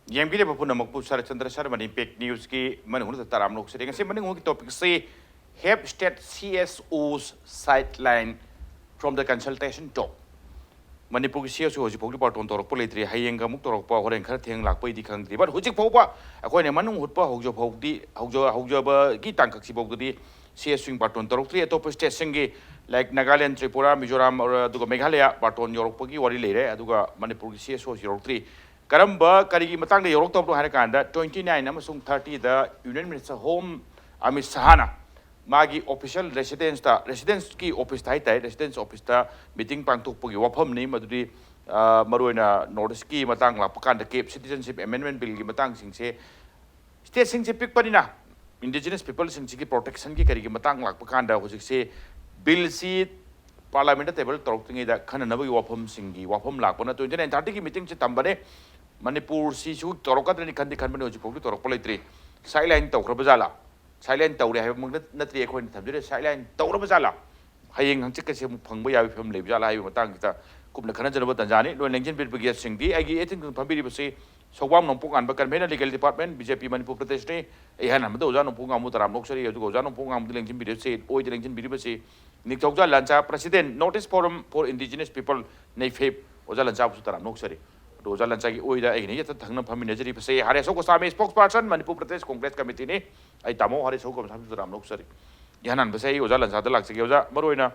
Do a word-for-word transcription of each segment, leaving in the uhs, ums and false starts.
ꯌꯦꯡꯕꯤꯔꯤꯕ ꯄꯨꯝꯅꯃꯛꯄꯨ ꯁꯔꯠꯆꯟꯗ꯭ꯔ ꯁꯔꯃꯅꯤ ꯄꯦꯛ ꯅ꯭ꯌꯨꯁꯀꯤ ꯃꯅꯨꯡꯗ ꯇꯔꯥꯝꯅ ꯑꯣꯛꯆꯔꯤ꯫ ꯉꯁꯤ ꯃꯅꯤꯡ ꯍꯣꯡꯒꯤ ꯇꯣꯄꯤꯛꯁꯤ Help State C S Os Sideline from the Consultation Talk꯫ ꯃꯅꯤꯄꯨꯔꯒꯤ ꯁꯤ ꯑꯦꯁ ꯑꯣ ꯍꯧꯖꯤꯛ ꯐꯥꯎꯗꯤ ꯕꯥꯔꯇꯣꯟ ꯇꯧꯔꯛꯄ ꯂꯩꯇ꯭ꯔꯤ꯫ ꯍꯌꯦꯡꯒ ꯑꯃꯨꯛ ꯇꯧꯔꯛꯄ, ꯍꯣꯔꯦꯟ ꯈꯔ ꯊꯦꯡ ꯂꯥꯛꯄꯩꯗꯤ ꯈꯪꯗ꯭ꯔꯤ꯫ But ꯍꯧꯖꯤꯛ ꯐꯥꯎꯕ ꯑꯩꯈꯣꯏꯅ ꯃꯅꯨꯡ ꯍꯨꯠꯄ ꯍꯧꯖ ꯐꯥꯎꯗꯤ, ꯍꯧꯖ-, ꯍꯧꯖꯕꯒꯤ ꯇꯥꯡꯀꯛꯁꯤ ꯐꯥꯎꯗꯗꯤ ꯁꯤ ꯑꯦꯁ ꯁꯤꯡ ꯕꯥꯔꯇꯣꯟ ꯇꯧꯔꯛꯇ꯭ꯔꯤ꯫ ꯑꯇꯣꯞꯄ ꯁ꯭ꯇꯦꯠꯁꯤꯡꯒꯤ, like ꯅꯥꯒꯥꯂꯦꯟ, ꯇ꯭ꯔꯤꯄꯨꯔꯥ, ꯃꯤꯖꯣꯔꯥꯝ, ꯑꯗꯨꯒ ꯃꯦꯘꯥꯂꯌꯥ ꯕꯥꯔꯇꯣꯟ ꯌꯧꯔꯛꯄꯒꯤ ꯋꯥꯔꯤ ꯂꯩꯔꯦ꯫ ꯑꯗꯨꯒ ꯃꯅꯤꯄꯨꯔꯒꯤ ꯁꯤ ꯑꯦꯁ ꯑꯣꯁꯤ ꯌꯧꯔꯛꯇ꯭ꯔꯤ꯫ ꯀꯔꯝꯕ, ꯀꯔꯤꯒꯤ ꯃꯇꯥꯡꯗ ꯌꯧꯔꯛꯇꯕꯅꯣ ꯍꯥꯏꯔꯀꯥꯟꯗ, twenty nine ꯑꯃꯁꯨꯡ thirty ꯗ Union Minister Home ꯑꯃꯤꯠ ꯁꯍꯥꯅ ꯃꯥꯒꯤ official residence ꯇ, residence ꯀꯤ office ꯇ ꯍꯥꯏꯇꯥꯔꯦ, residence office ꯇ meeting ꯄꯥꯡꯊꯣꯛꯄꯒꯤ ꯋꯥꯐꯝꯅꯤ꯫ ꯃꯗꯨꯗꯤ, ꯑ, ꯃꯔꯨꯑꯣꯏꯅ North East ꯀꯤ ꯃꯇꯥꯡ ꯂꯥꯛꯄ ꯀꯥꯟꯗ, CAP, Citizenship Amendment Bill ꯒꯤ ꯃꯇꯥꯡꯁꯤꯡꯁꯦ, state ꯁꯤꯡꯁꯦ ꯄꯤꯛꯄꯅꯤꯅ indigenous people ꯁꯤꯡꯁꯤꯒꯤ protection ꯒꯤ ꯀꯔꯤꯒꯤ ꯃꯇꯥꯡ ꯂꯥꯛꯄ ꯀꯥꯟꯗ, ꯍꯧꯖꯤꯛꯁꯦ bill ꯁꯤ parliament ꯇ table ꯇꯧꯔꯛꯇ꯭ꯔꯤꯉꯩꯗ ꯈꯟꯅꯅꯕꯒꯤ ꯋꯥꯐꯝꯁꯤꯡꯒꯤ ꯋꯥꯐꯝ ꯂꯥꯛꯄꯅ twenty nine thirty ꯒꯤ meeting ꯁꯦ ꯊꯝꯕꯅꯦ꯫ ꯃꯅꯤꯄꯨꯔ ꯁꯤꯁꯨ ꯇꯧꯔꯛꯀꯗ꯭ꯔꯅꯤ ꯈꯟꯗꯤ ꯈꯟꯕꯅꯤ, ꯍꯧꯖꯤꯛ ꯐꯥꯎꯗꯤ ꯇꯧꯔꯛꯄ ꯂꯩꯇ꯭ꯔꯤ꯫ Sideline ꯇꯧꯈ꯭ꯔꯕ ꯖꯥꯠꯂꯥ? Sideline ꯇꯧꯔꯦ ꯍꯥꯏꯕꯃꯛ ꯅꯠ-, ꯅꯠꯇ꯭ꯔꯤ ꯑꯩꯈꯣꯏꯅ ꯊꯝꯖꯔꯤꯁꯦ꯫ Sideline ꯇꯧꯔꯕ ꯖꯥꯠꯂꯥ? ꯍꯌꯦꯡ ꯍꯪꯆꯤꯠꯀꯁꯦ ꯑꯃꯨꯛ ꯐꯪꯕ ꯌꯥꯕꯒꯤ ꯐꯤꯕꯝ ꯂꯩꯕ ꯖꯥꯠꯂꯥ ꯍꯥꯏꯕꯒꯤ ꯃꯇꯥꯡꯁꯤꯗ ꯀꯨꯞꯅ ꯈꯟꯅꯖꯅꯕ ꯇꯥꯟꯖꯥꯅꯤ꯫ ꯂꯣꯏꯅ ꯂꯦꯡꯁꯤꯟꯕꯤꯔꯤꯕ guest ꯁꯤꯡꯗꯤ ꯑꯩꯒꯤ ꯑꯇꯤꯡ ꯐꯝꯕꯤꯔꯤꯕꯁꯤ ꯁꯧꯕꯥꯝ ꯅꯣꯡꯄꯣꯛ ꯉꯥꯟꯕ, convener, Legal Department, B J P Manipur ꯄ꯭ꯔꯗꯦꯁꯅꯤ꯫ ꯑꯩ ꯏꯍꯥꯟ ꯍꯥꯟꯕꯗ ꯑꯣꯖꯥ ꯅꯣꯡꯄꯣꯛ ꯉꯥꯟꯕꯕꯨ ꯇꯔꯥꯝꯅ ꯑꯣꯛꯆꯔꯤ꯫ ꯑꯗꯨꯒ ꯑꯣꯖꯥ ꯅꯣꯡꯄꯣꯛ ꯉꯥꯟꯕꯗ ꯂꯦꯡꯁꯤꯟꯕꯤꯔꯤꯕꯁꯤ, ꯑꯣꯏꯗ ꯂꯦꯡꯁꯤꯟꯕꯤꯔꯤꯕꯁꯤ ꯅꯤꯡꯊꯧꯖꯥ ꯂꯥꯟꯆꯥ, President, North East Forum for Indigenous People, ꯅꯩꯐꯦꯞ, ꯑꯣꯖꯥ ꯂꯥꯟꯆꯥꯕꯨꯁꯨ ꯇꯔꯥꯝꯅ ꯑꯣꯛꯆꯔꯤ꯫ ꯑꯗꯣ ꯑꯣꯖꯥ ꯂꯥꯟꯆꯥꯒꯤ ꯑꯣꯏꯗ ꯑꯩꯒꯤꯅ ꯌꯦꯠꯇ ꯊꯪꯅ ꯐꯝꯃꯤꯟꯅꯖꯔꯤꯕꯁꯦ ꯍꯔꯦꯁꯧ ꯒꯣꯁꯥꯃꯤ, spokesperson, ꯃꯅꯤꯄꯨꯔ ꯄ꯭ꯔꯗꯦꯁ ꯀꯣꯡꯒ꯭ꯔꯦꯁ ꯀꯃꯤꯇꯤꯅꯤ꯫ ꯑꯩ ꯇꯥꯃꯣ ꯍꯔꯦꯁꯧ ꯒꯣꯁꯥꯃꯤꯁꯨ ꯇꯔꯥꯝꯅ ꯑꯣꯛꯆꯔꯤ꯫ ꯏꯍꯥꯟ ꯍꯥꯟꯕꯁꯦ ꯑꯩ ꯑꯣꯖꯥ ꯂꯥꯟꯆꯥꯗ ꯂꯥꯛꯆꯒꯦ꯫ ꯑꯣꯖꯥ, ꯃꯔꯨꯑꯣꯏꯅ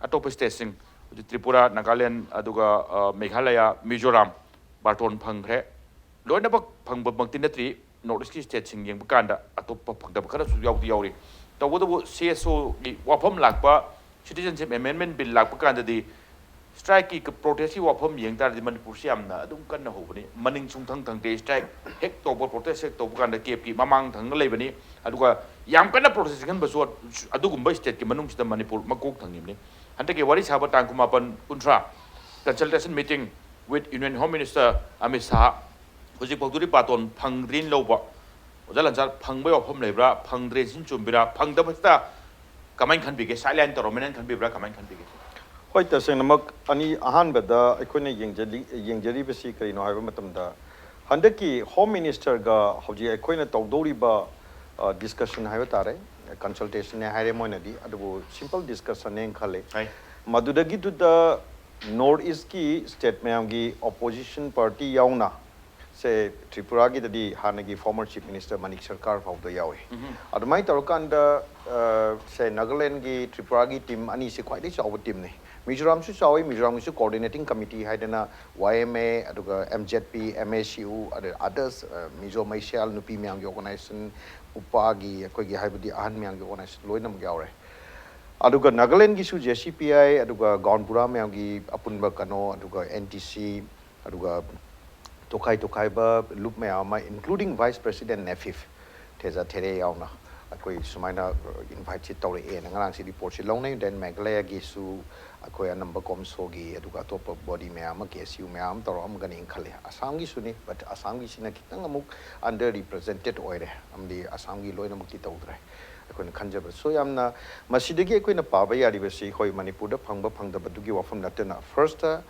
ꯑꯇꯣꯞꯄ ꯁ꯭ꯇꯦꯠꯁꯤꯡ, ꯍꯧꯖꯤꯛ ꯇ꯭ꯔꯤꯄꯨꯔꯥ, ꯅꯥꯒꯥꯂꯦꯟ, ꯑꯗꯨꯒ, ꯑ, ꯃꯦꯘꯥꯂꯌꯥ, ꯃꯤꯖꯣꯔꯥꯝ ꯕꯥꯔꯇꯣꯟ ꯐꯪꯈ꯭ꯔꯦ꯫ ꯂꯣꯏꯅꯃꯛ ꯐꯪꯕꯃꯛꯇꯤ ꯅꯠꯇ꯭ꯔꯤ꯫ North East ꯀꯤ ꯁ꯭ꯇꯦꯠꯁꯤꯡ ꯌꯦꯡꯕ ꯀꯥꯟꯗ ꯑꯇꯣꯞꯄ ꯐꯪꯗꯕ ꯈꯔꯁꯨ ꯌꯥꯎꯗꯤ ꯌꯥꯎꯔꯤ꯫ ꯇꯧꯕꯇꯕꯨ C S O ꯒꯤ ꯋꯥꯐꯝ ꯂꯥꯛꯄ, Citizenship Amendment Bill ꯂꯥꯛꯄ ꯀꯥꯟꯗꯗꯤ strike ꯀꯤ, protest ꯀꯤ ꯋꯥꯐꯝ ꯌꯦꯡ ꯇꯥꯔꯗꯤ ꯃꯅꯤꯄꯨꯔꯁꯤ ꯌꯥꯝꯅ ꯑꯗꯨꯝ ꯀꯟꯅ ꯍꯧꯕꯅꯤ꯫ ꯃꯅꯤꯡ ꯁꯨꯡꯊꯪ ꯊꯪꯗꯦ꯫ Strike ꯍꯦꯛ ꯇꯧꯕ, protest ꯍꯦꯛ ꯇꯧꯕ ꯀꯥꯟꯗ CAP ꯀꯤ ꯃꯃꯥꯡ ꯊꯪꯅ ꯂꯩꯕꯅꯤ꯫ ꯑꯗꯨꯒ ꯌꯥꯝ ꯀꯟꯅ protest ꯆꯪꯍꯟꯕꯁꯨ ꯑꯗꯨꯒꯨꯝꯕ state ꯀꯤ ꯃꯅꯨꯡꯁꯤꯗ ꯃꯅꯤꯄꯨꯔ ꯃꯀꯣꯛ ꯊꯪꯉꯤꯕꯅꯤ꯫ ꯍꯟꯗꯛꯀꯤ ꯋꯥꯔꯤ ꯁꯥꯕ ꯇꯥꯡ ꯀꯨꯟꯃꯥꯄꯟ, ꯀꯨꯟꯊ꯭ꯔꯥ, consultation meeting with Union Home Minister Amit Shah, ꯍꯧꯖꯤꯛ ꯐꯥꯎꯗꯨꯗꯤ ꯕꯥꯔꯇꯣꯟ ꯐꯪꯗ꯭ꯔꯤꯅ ꯂꯧꯕ꯫ ꯑꯣꯖꯥ ꯂꯥꯟꯆꯥ, ꯐꯪꯕꯒꯤ ꯋꯥꯐꯝ ꯂꯩꯕ꯭ꯔꯥ? ꯐꯪꯗ꯭ꯔꯦ ꯁꯤꯅ ꯆꯨꯝꯕꯤꯔꯥ? ꯐꯪꯗꯕꯁꯤꯗ ꯀꯃꯥꯏꯅ ꯈꯟꯕꯤꯒꯦ? Sideline ꯇꯧꯔꯝꯃꯦꯅ ꯈꯟꯕꯤꯕ꯭ꯔꯥ? ꯀꯃꯥꯏꯅ ꯈꯟꯕꯤꯒꯦ? ꯍꯣꯏ, ꯇꯁꯦꯡꯅꯃꯛ ꯑꯅꯤ, ꯑꯍꯥꯟꯕꯗ ꯑꯩꯈꯣꯏꯅ ꯌꯦꯡꯖꯔꯤ-, ꯌꯦꯡꯖꯔꯤꯕꯁꯤ ꯀꯔꯤꯅꯣ ꯍꯥꯏꯕ ꯃꯇꯝꯗ, ꯍꯟꯗꯛꯀꯤ Home Ministerꯒ ꯍꯧꯖꯤꯛ ꯑꯩꯈꯣꯏꯅ ꯇꯧꯗꯧꯔꯤꯕ ꯗꯤꯁꯀꯁꯟ ꯍꯥꯏꯕ ꯇꯥꯔꯦ, ꯀꯟꯁꯜꯇꯦꯁꯟꯅꯦ ꯍꯥꯏꯔꯦ ꯃꯣꯏꯅꯗꯤ, ꯑꯗꯨꯕꯨ ꯁꯤꯝꯄꯜ ꯗꯤꯁꯀꯁꯟꯅꯦꯅ ꯈꯜꯂꯤ꯫ ꯍꯥꯏ꯫ ꯃꯗꯨꯗꯒꯤꯗꯨꯗ ꯅꯣꯔꯠ ꯏꯁꯀꯤ ꯁ꯭ꯇꯦꯠ ꯃꯌꯥꯝꯒꯤ ꯑꯣꯄꯣꯖꯤꯁꯟ ꯄꯥꯔꯇꯤ ꯌꯥꯎꯅ, ꯁꯦ, ꯇ꯭ꯔꯤꯄꯨꯔꯥꯒꯤꯗꯗꯤ ꯍꯥꯟꯅꯒꯤ former Chief Minister ꯃꯅꯤꯛ ꯁꯔꯀꯥꯔ ꯐꯥꯎꯗ ꯌꯥꯎꯏ꯫ ꯑꯗꯨꯃꯥꯏꯅ ꯇꯧꯔꯀꯥꯟꯗ, ꯑ, ꯁꯦ, ꯅꯥꯒꯥꯂꯦꯟꯒꯤ, ꯇ꯭ꯔꯤꯄꯨꯔꯥꯒꯤ ꯇꯤꯝ ꯑꯅꯤꯁꯤ ꯈ꯭ꯋꯥꯏꯗꯒꯤ ꯆꯥꯎꯕ ꯇꯤꯝꯅꯤ꯫ ꯃꯤꯖꯣꯔꯥꯝꯁꯨ ꯆꯥꯎꯏ, ꯃꯤꯖꯣꯔꯥꯝꯒꯤꯁꯨ coordinating committee ꯍꯥꯏꯗꯅ Y M A, ꯑꯗꯨꯒ M Z P, M A C U, ꯑꯗꯩ others, ꯑ, ꯃꯤꯖꯣ ꯃꯩꯁꯤꯌꯥꯜ ꯅꯨꯄꯤ ꯃꯌꯥꯝꯒꯤ organization, ꯎꯄꯥꯒꯤ, ꯑꯩꯈꯣꯏꯒꯤ, ꯍꯥꯏꯕꯗꯤ ꯑꯍꯟ ꯃꯌꯥꯝꯒꯤ organization ꯂꯣꯏꯅꯃꯛ ꯌꯥꯎꯔꯦ꯫ ꯑꯗꯨꯒ ꯅꯥꯒꯥꯂꯦꯟꯒꯤꯁꯨ J C P I, ꯑꯗꯨꯒ ꯒꯥꯎꯟꯕꯨꯔꯥ ꯃꯌꯥꯝꯒꯤ ꯑꯄꯨꯟꯕ ꯀꯩꯅꯣ, ꯑꯗꯨꯒ N T C, ꯑꯗꯨꯒ ꯇꯣꯈꯥꯏ ꯇꯣꯈꯥꯏꯕ ꯂꯨꯞ ꯃꯌꯥꯝ ꯑꯃ, including Vice President ꯅꯦꯐꯤꯐ, ꯊꯦꯖꯥ ꯊꯦꯔꯦ ꯌꯥꯎꯅ, ꯑꯩꯈꯣꯏ ꯁꯨꯃꯥꯏꯅ ꯏꯟꯚꯥꯏꯠꯁꯤ ꯇꯧꯔꯛꯑꯦꯅ ꯉꯔꯥꯡꯁꯤ ꯔꯤꯄꯣꯔꯠꯁꯤ ꯂꯧꯅꯩ꯫ Then ꯃꯦꯘꯥꯂꯌꯥꯒꯤꯁꯨ ꯑꯩꯈꯣꯏ ꯑꯅꯝꯕ ꯀꯣꯝꯁꯣꯒꯤ, ꯑꯗꯨꯒ ꯑꯇꯣꯞꯄ ꯕꯣꯗꯤ ꯃꯌꯥꯝ ꯑꯃ, K S U ꯃꯌꯥꯝ ꯑꯃ ꯇꯧꯔꯛꯑꯝꯒꯅꯤ ꯈꯜꯂꯤ꯫ ꯑꯁꯥꯝꯒꯤꯁꯨꯅꯤ, but ꯑꯁꯥꯝꯒꯤꯁꯤꯅ ꯈꯤꯇꯪ ꯑꯃꯨꯛ under represented ꯑꯣꯏꯔꯦ, ꯑꯃꯗꯤ ꯑꯁꯥꯝꯒꯤ ꯂꯣꯏꯅꯃꯛꯇꯤ ꯇꯧꯗ꯭ꯔꯦ꯫ ꯑꯩꯈꯣꯏꯅ ꯈꯟꯖꯕ꯫ So, ꯌꯥꯝꯅ ꯃꯁꯤꯗꯒꯤ ꯑꯩꯈꯣꯏꯅ ꯄꯥꯕ ꯌꯥꯔꯤꯕꯁꯤ, ꯍꯣꯏ, ꯃꯅꯤꯄꯨꯔꯗ ꯐꯪꯕ ꯐꯪꯗꯕꯗꯨꯒꯤ ꯋꯥꯐꯝ ꯅꯠꯇꯅ, ꯐꯥꯔꯁꯇ,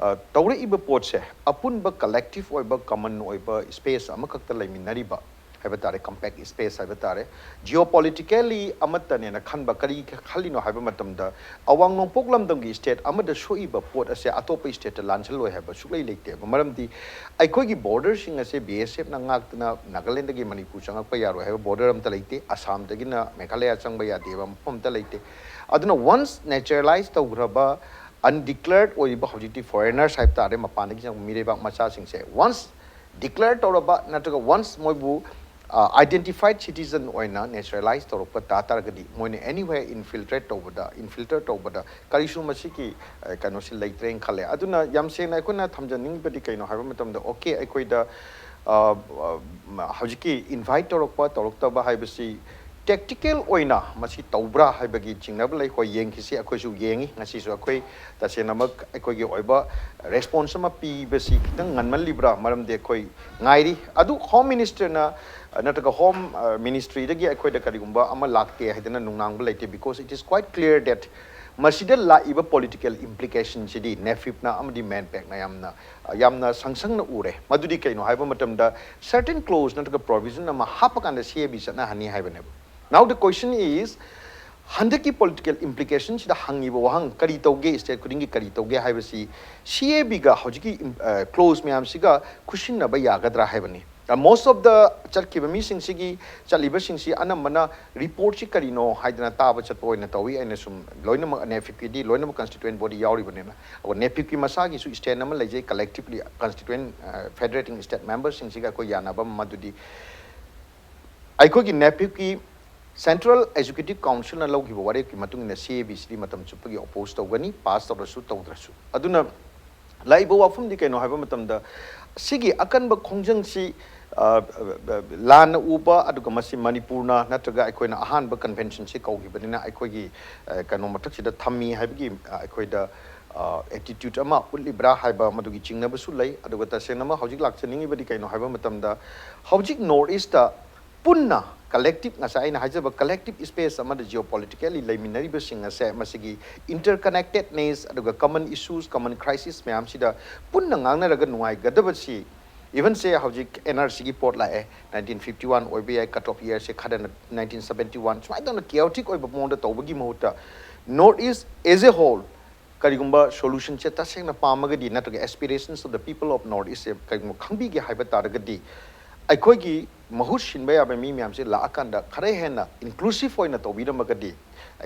ꯑ, ꯇꯧꯔꯛꯏꯕ ꯄꯣꯠꯁꯦ ꯑꯄꯨꯟꯕ collective ꯑꯣꯏꯕ, common ꯑꯣꯏꯕ space ꯑꯃꯈꯛꯇ ꯂꯩꯃꯤꯟꯅꯔꯤꯕ ꯍꯥꯏꯕ ꯇꯥꯔꯦ, compact space ꯍꯥꯏꯕ ꯇꯥꯔꯦ꯫ Geopolitically ꯑꯃꯠꯇꯅꯦꯅ ꯈꯟꯕ, ꯀꯔꯤ ꯈꯜꯂꯤꯅꯣ ꯍꯥꯏꯕ ꯃꯇꯝꯗ, ꯑꯋꯥꯡ ꯅꯣꯡꯄꯣꯛ ꯂꯝꯗꯝꯒꯤ state ꯑꯃꯗ ꯁꯣꯛꯏꯕ ꯄꯣꯠ ꯑꯁꯦ ꯑꯇꯣꯞꯄ stateꯇ ꯂꯥꯟꯁꯜꯂꯣꯏ ꯍꯥꯏꯕ ꯁꯨꯛꯂꯩ ꯂꯩꯇꯦꯕ꯫ ꯃꯔꯝꯗꯤ ꯑꯩꯈꯣꯏꯒꯤ borderꯁꯤꯡ ꯑꯁꯦ B S Fꯅ ꯉꯥꯛꯇꯅ ꯅꯥꯒꯥꯂꯦꯟꯗꯒꯤ ꯃꯅꯤꯄꯨꯔ ꯆꯪꯉꯛꯄ ꯌꯥꯔꯣꯏ ꯍꯥꯏꯕ border ꯑꯝꯇ ꯂꯩꯇꯦ, ꯑꯁꯥꯝꯗꯒꯤꯅ ꯃꯦꯘꯥꯂꯌꯥ ꯆꯪꯕ ꯌꯥꯗꯦꯕ ꯃꯐꯝ ꯑꯝꯇ ꯂꯩꯇꯦ꯫ ꯑꯗꯨꯅ once naturalize ꯇꯧꯈ꯭ꯔꯕ, undeclared ꯑꯣꯏꯔꯤꯕ, ꯍꯧꯖꯤꯛꯇꯤ foreigners ꯍꯥꯏꯕ ꯇꯥꯔꯦ, ꯃꯄꯥꯟꯗꯒꯤ ꯆꯪꯕ ꯃꯤꯔꯩꯕꯥꯛ ꯃꯆꯥꯁꯤꯡꯁꯦ, once declare ꯇꯧꯔꯕ ꯅꯠꯇ꯭ꯔꯒ once ꯃꯣꯏꯕꯨ, ꯑ, identified citizen ꯑꯣꯏꯅ naturalize ꯇꯧꯔꯛꯄ ꯇꯥ ꯇꯥꯔꯒꯗꯤ, ꯃꯣꯏꯅ anywhere infiltrate ꯇꯧꯕꯗ, infilter ꯇꯧꯕꯗ ꯀꯔꯤꯁꯨ ꯃꯁꯤꯒꯤ, ꯑ, ꯀꯩꯅꯣꯁꯤ ꯂꯩꯇ꯭ꯔꯦꯅ ꯈꯜꯂꯦ꯫ ꯑꯗꯨꯅ ꯌꯥꯝ ꯁꯦꯡꯅ ꯑꯩꯈꯣꯏꯅ ꯊꯝꯖꯅꯤꯡꯕꯗꯤ ꯀꯩꯅꯣ ꯍꯥꯏꯕ ꯃꯇꯝꯗ, okay, ꯑꯩꯈꯣꯏꯗ, ꯑ, ꯑ, ꯍꯧꯖꯤꯛꯀꯤ invite ꯇꯧꯔꯛꯄ ꯇꯧꯔꯛꯇꯕ ꯍꯥꯏꯕꯁꯤ tactical ꯑꯣꯏꯅ ꯃꯁꯤ ꯇꯧꯕ꯭ꯔꯥ ꯍꯥꯏꯕꯒꯤ ꯆꯤꯡꯅꯕ ꯂꯩ꯫ ꯍꯣꯏ, ꯌꯦꯡꯈꯤꯁꯤ, ꯑꯩꯈꯣꯏꯁꯨ ꯌꯦꯡꯉꯤ꯫ ꯉꯁꯤꯁꯨ ꯑꯩꯈꯣꯏ ꯇꯁꯦꯡꯅꯃꯛ ꯑꯩꯈꯣꯏꯒꯤ ꯑꯣꯏꯕ response ꯑꯃ ꯄꯤꯕꯁꯤ ꯈꯤꯇꯪ ꯉꯟꯃꯜꯂꯤꯕ꯭ꯔꯥ? ꯃꯔꯝꯗꯤ ꯑꯩꯈꯣꯏ ꯉꯥꯏꯔꯤ꯫ ꯑꯗꯨ Home Ministerꯅ, ꯑ, ꯅꯠꯇ꯭ꯔꯒ Home, ꯑ, Ministryꯗꯒꯤ ꯑꯩꯈꯣꯏꯗ ꯀꯔꯤꯒꯨꯝꯕ ꯑꯃ ꯂꯥꯛꯇꯦ ꯍꯥꯏꯗꯅ ꯅꯨꯡꯅꯥꯡꯕ ꯂꯩꯇꯦ, because it is quite clear that ꯃꯁꯤꯗ ꯂꯥꯛꯏꯕ political implication ꯁꯤꯗꯤ NEFIP ꯅ ꯑꯃꯗꯤ MANPAC ꯅ ꯌꯥꯝꯅ, ꯌꯥꯝꯅ ꯁꯪꯁꯪꯅ ꯎꯔꯦ꯫ ꯃꯗꯨꯗꯤ ꯀꯩꯅꯣ ꯍꯥꯏꯕ ꯃꯇꯝꯗ, certain clause ꯅꯠꯇ꯭ꯔꯒ provision ꯑꯃ ꯍꯥꯞꯄꯀꯥꯟꯗ CAB ꯆꯠꯅꯍꯟꯅꯤ ꯍꯥꯏꯕꯅꯦꯕ꯫ Now the question is, ꯍꯟꯗꯛꯀꯤ political implication ꯁꯤꯗ ꯍꯪꯉꯤꯕ ꯋꯥꯍꯪ, ꯀꯔꯤ ꯇꯧꯒꯦ, state ꯈꯨꯗꯤꯡꯒꯤ ꯀꯔꯤ ꯇꯧꯒꯦ ꯍꯥꯏꯕꯁꯤ CAB ꯒ ꯍꯧꯖꯤꯛꯀꯤ, ꯑ, clause ꯃꯌꯥꯝꯁꯤꯒ ꯈꯨꯠꯁꯤꯟꯅꯕ ꯌꯥꯒꯗ꯭ꯔꯥ ꯍꯥꯏꯕꯅꯤ꯫ ꯑ, most of the ꯆꯠꯈꯤꯕ ꯃꯤꯁꯤꯡꯁꯤꯒꯤ, ꯆꯠꯂꯤꯕꯁꯤꯡꯁꯤ ꯑꯅꯝꯕꯅ report ꯁꯤ ꯀꯔꯤꯅꯣ ꯍꯥꯏꯗꯅ ꯇꯥꯕ ꯆꯠꯄ ꯑꯣꯏꯅ ꯇꯧꯏ꯫ ꯑꯩꯅ ꯁꯨꯝ ꯂꯣꯏꯅꯃꯛ NEFIP ꯀꯤꯗꯤ ꯂꯣꯏꯅꯃꯛ constituent body ꯌꯥꯎꯔꯤꯕꯅꯤꯅ, ꯑꯗꯨꯒ NEFIP ꯀꯤ ꯃꯁꯥꯒꯤꯁꯨ stand ꯑꯃ ꯂꯩꯖꯩ, collectively constituent, ꯑ, federating state member ꯁꯤꯡꯁꯤꯒ ꯑꯩꯈꯣꯏ ꯌꯥꯅꯕ ꯑꯃ, ꯃꯗꯨꯗꯤ ꯑꯩꯈꯣꯏꯒꯤ NEFIP ꯀꯤ Central Executive Council ꯅ ꯂꯧꯈꯤꯕ ꯋꯥꯔꯦꯞꯀꯤ ꯃꯇꯨꯡ ꯏꯟꯅ CAB ꯁꯤꯗꯤ ꯃꯇꯝ ꯆꯨꯞꯄꯒꯤ oppose ꯇꯧꯒꯅꯤ, pass ꯇꯧꯔꯁꯨ ꯇꯧꯗ꯭ꯔꯁꯨ꯫ ꯑꯗꯨꯅ ꯂꯥꯛꯏꯕ ꯋꯥꯐꯝꯗꯤ ꯀꯩꯅꯣ ꯍꯥꯏꯕ ꯃꯇꯝꯗ, ꯁꯤꯒꯤ ꯑꯀꯟꯕ ꯈꯣꯡꯖꯪꯁꯤ, ꯑ, ꯑ, ꯂꯥꯟꯅ ꯎꯕ, ꯑꯗꯨꯒ ꯃꯁꯤ ꯃꯅꯤꯄꯨꯔꯅ ꯅꯠꯇ꯭ꯔꯒ ꯑꯩꯈꯣꯏꯅ ꯑꯍꯥꯟꯕ convention ꯁꯤ ꯀꯧꯈꯤꯕꯅꯤꯅ ꯑꯩꯈꯣꯏꯒꯤ, ꯑ, ꯀꯩꯅꯣ ꯃꯊꯛꯁꯤꯗ ꯊꯝꯃꯤ ꯍꯥꯏꯕꯒꯤ, ꯑ, ꯑꯩꯈꯣꯏꯗ, ꯑ, attitude ꯑꯃ ꯎꯠꯂꯤꯕ꯭ꯔꯥ ꯍꯥꯏꯕ ꯃꯗꯨꯒꯤ ꯆꯤꯡꯅꯕꯁꯨ ꯂꯩ꯫ ꯑꯗꯨꯒ ꯇꯁꯦꯡꯅꯃꯛ ꯍꯧꯖꯤꯛ ꯂꯥꯛꯆꯅꯤꯡꯉꯤꯕꯗꯤ ꯀꯩꯅꯣ ꯍꯥꯏꯕ ꯃꯇꯝꯗ, ꯍꯧꯖꯤꯛ North East ꯇ ꯄꯨꯟꯅ collective, ꯉꯁꯥꯏ ꯑꯩꯅ ꯍꯥꯏꯖꯕ collective space ꯑꯃꯗ geopolitically ꯂꯩꯃꯤꯟꯅꯔꯤꯕꯁꯤꯡ ꯑꯁꯦ, ꯃꯁꯤꯒꯤ interconnectedness ꯑꯗꯨꯒ common issues, common crisis ꯃꯌꯥꯝꯁꯤꯗ ꯄꯨꯟꯅ ꯉꯥꯡꯅꯔꯒ ꯅꯨꯡꯉꯥꯏꯒꯗꯕꯁꯤ, even ꯁꯦ ꯍꯧꯖꯤꯛ NRC ꯒꯤ ꯄꯣꯠ ꯂꯥꯛꯑꯦ, nineteen fifty one ꯑꯣꯏꯕ ꯌꯥꯏ, cut off year ꯁꯦ ꯈꯔꯅ nineteen seventy one, ꯁꯨꯃꯥꯏꯅ ꯇꯧꯅ chaotic ꯑꯣꯏꯕ ꯃꯑꯣꯡꯗ ꯇꯧꯕꯒꯤ ꯃꯍꯨꯠꯇ, North East as a whole ꯀꯔꯤꯒꯨꯝꯕ solution ꯁꯦ ꯇꯁꯦꯡꯅ ꯄꯥꯝꯃꯒꯗꯤ, ꯅꯠꯇ꯭ꯔꯒ aspirations of the people of North East ꯁꯦ ꯀꯔꯤꯒꯨꯝꯕ ꯈꯪꯕꯤꯒꯦ ꯍꯥꯏꯕ ꯇꯥꯔꯒꯗꯤ, ꯑꯩꯈꯣꯏꯒꯤ ꯃꯍꯨꯠ ꯁꯤꯟꯕ ꯌꯥꯕ ꯃꯤ ꯃꯌꯥꯝꯁꯦ ꯂꯥꯛꯑꯀꯥꯟꯗ ꯈꯔ ꯍꯦꯟꯅ inclusive ꯑꯣꯏꯅ ꯇꯧꯕꯤꯔꯝꯃꯒꯗꯤ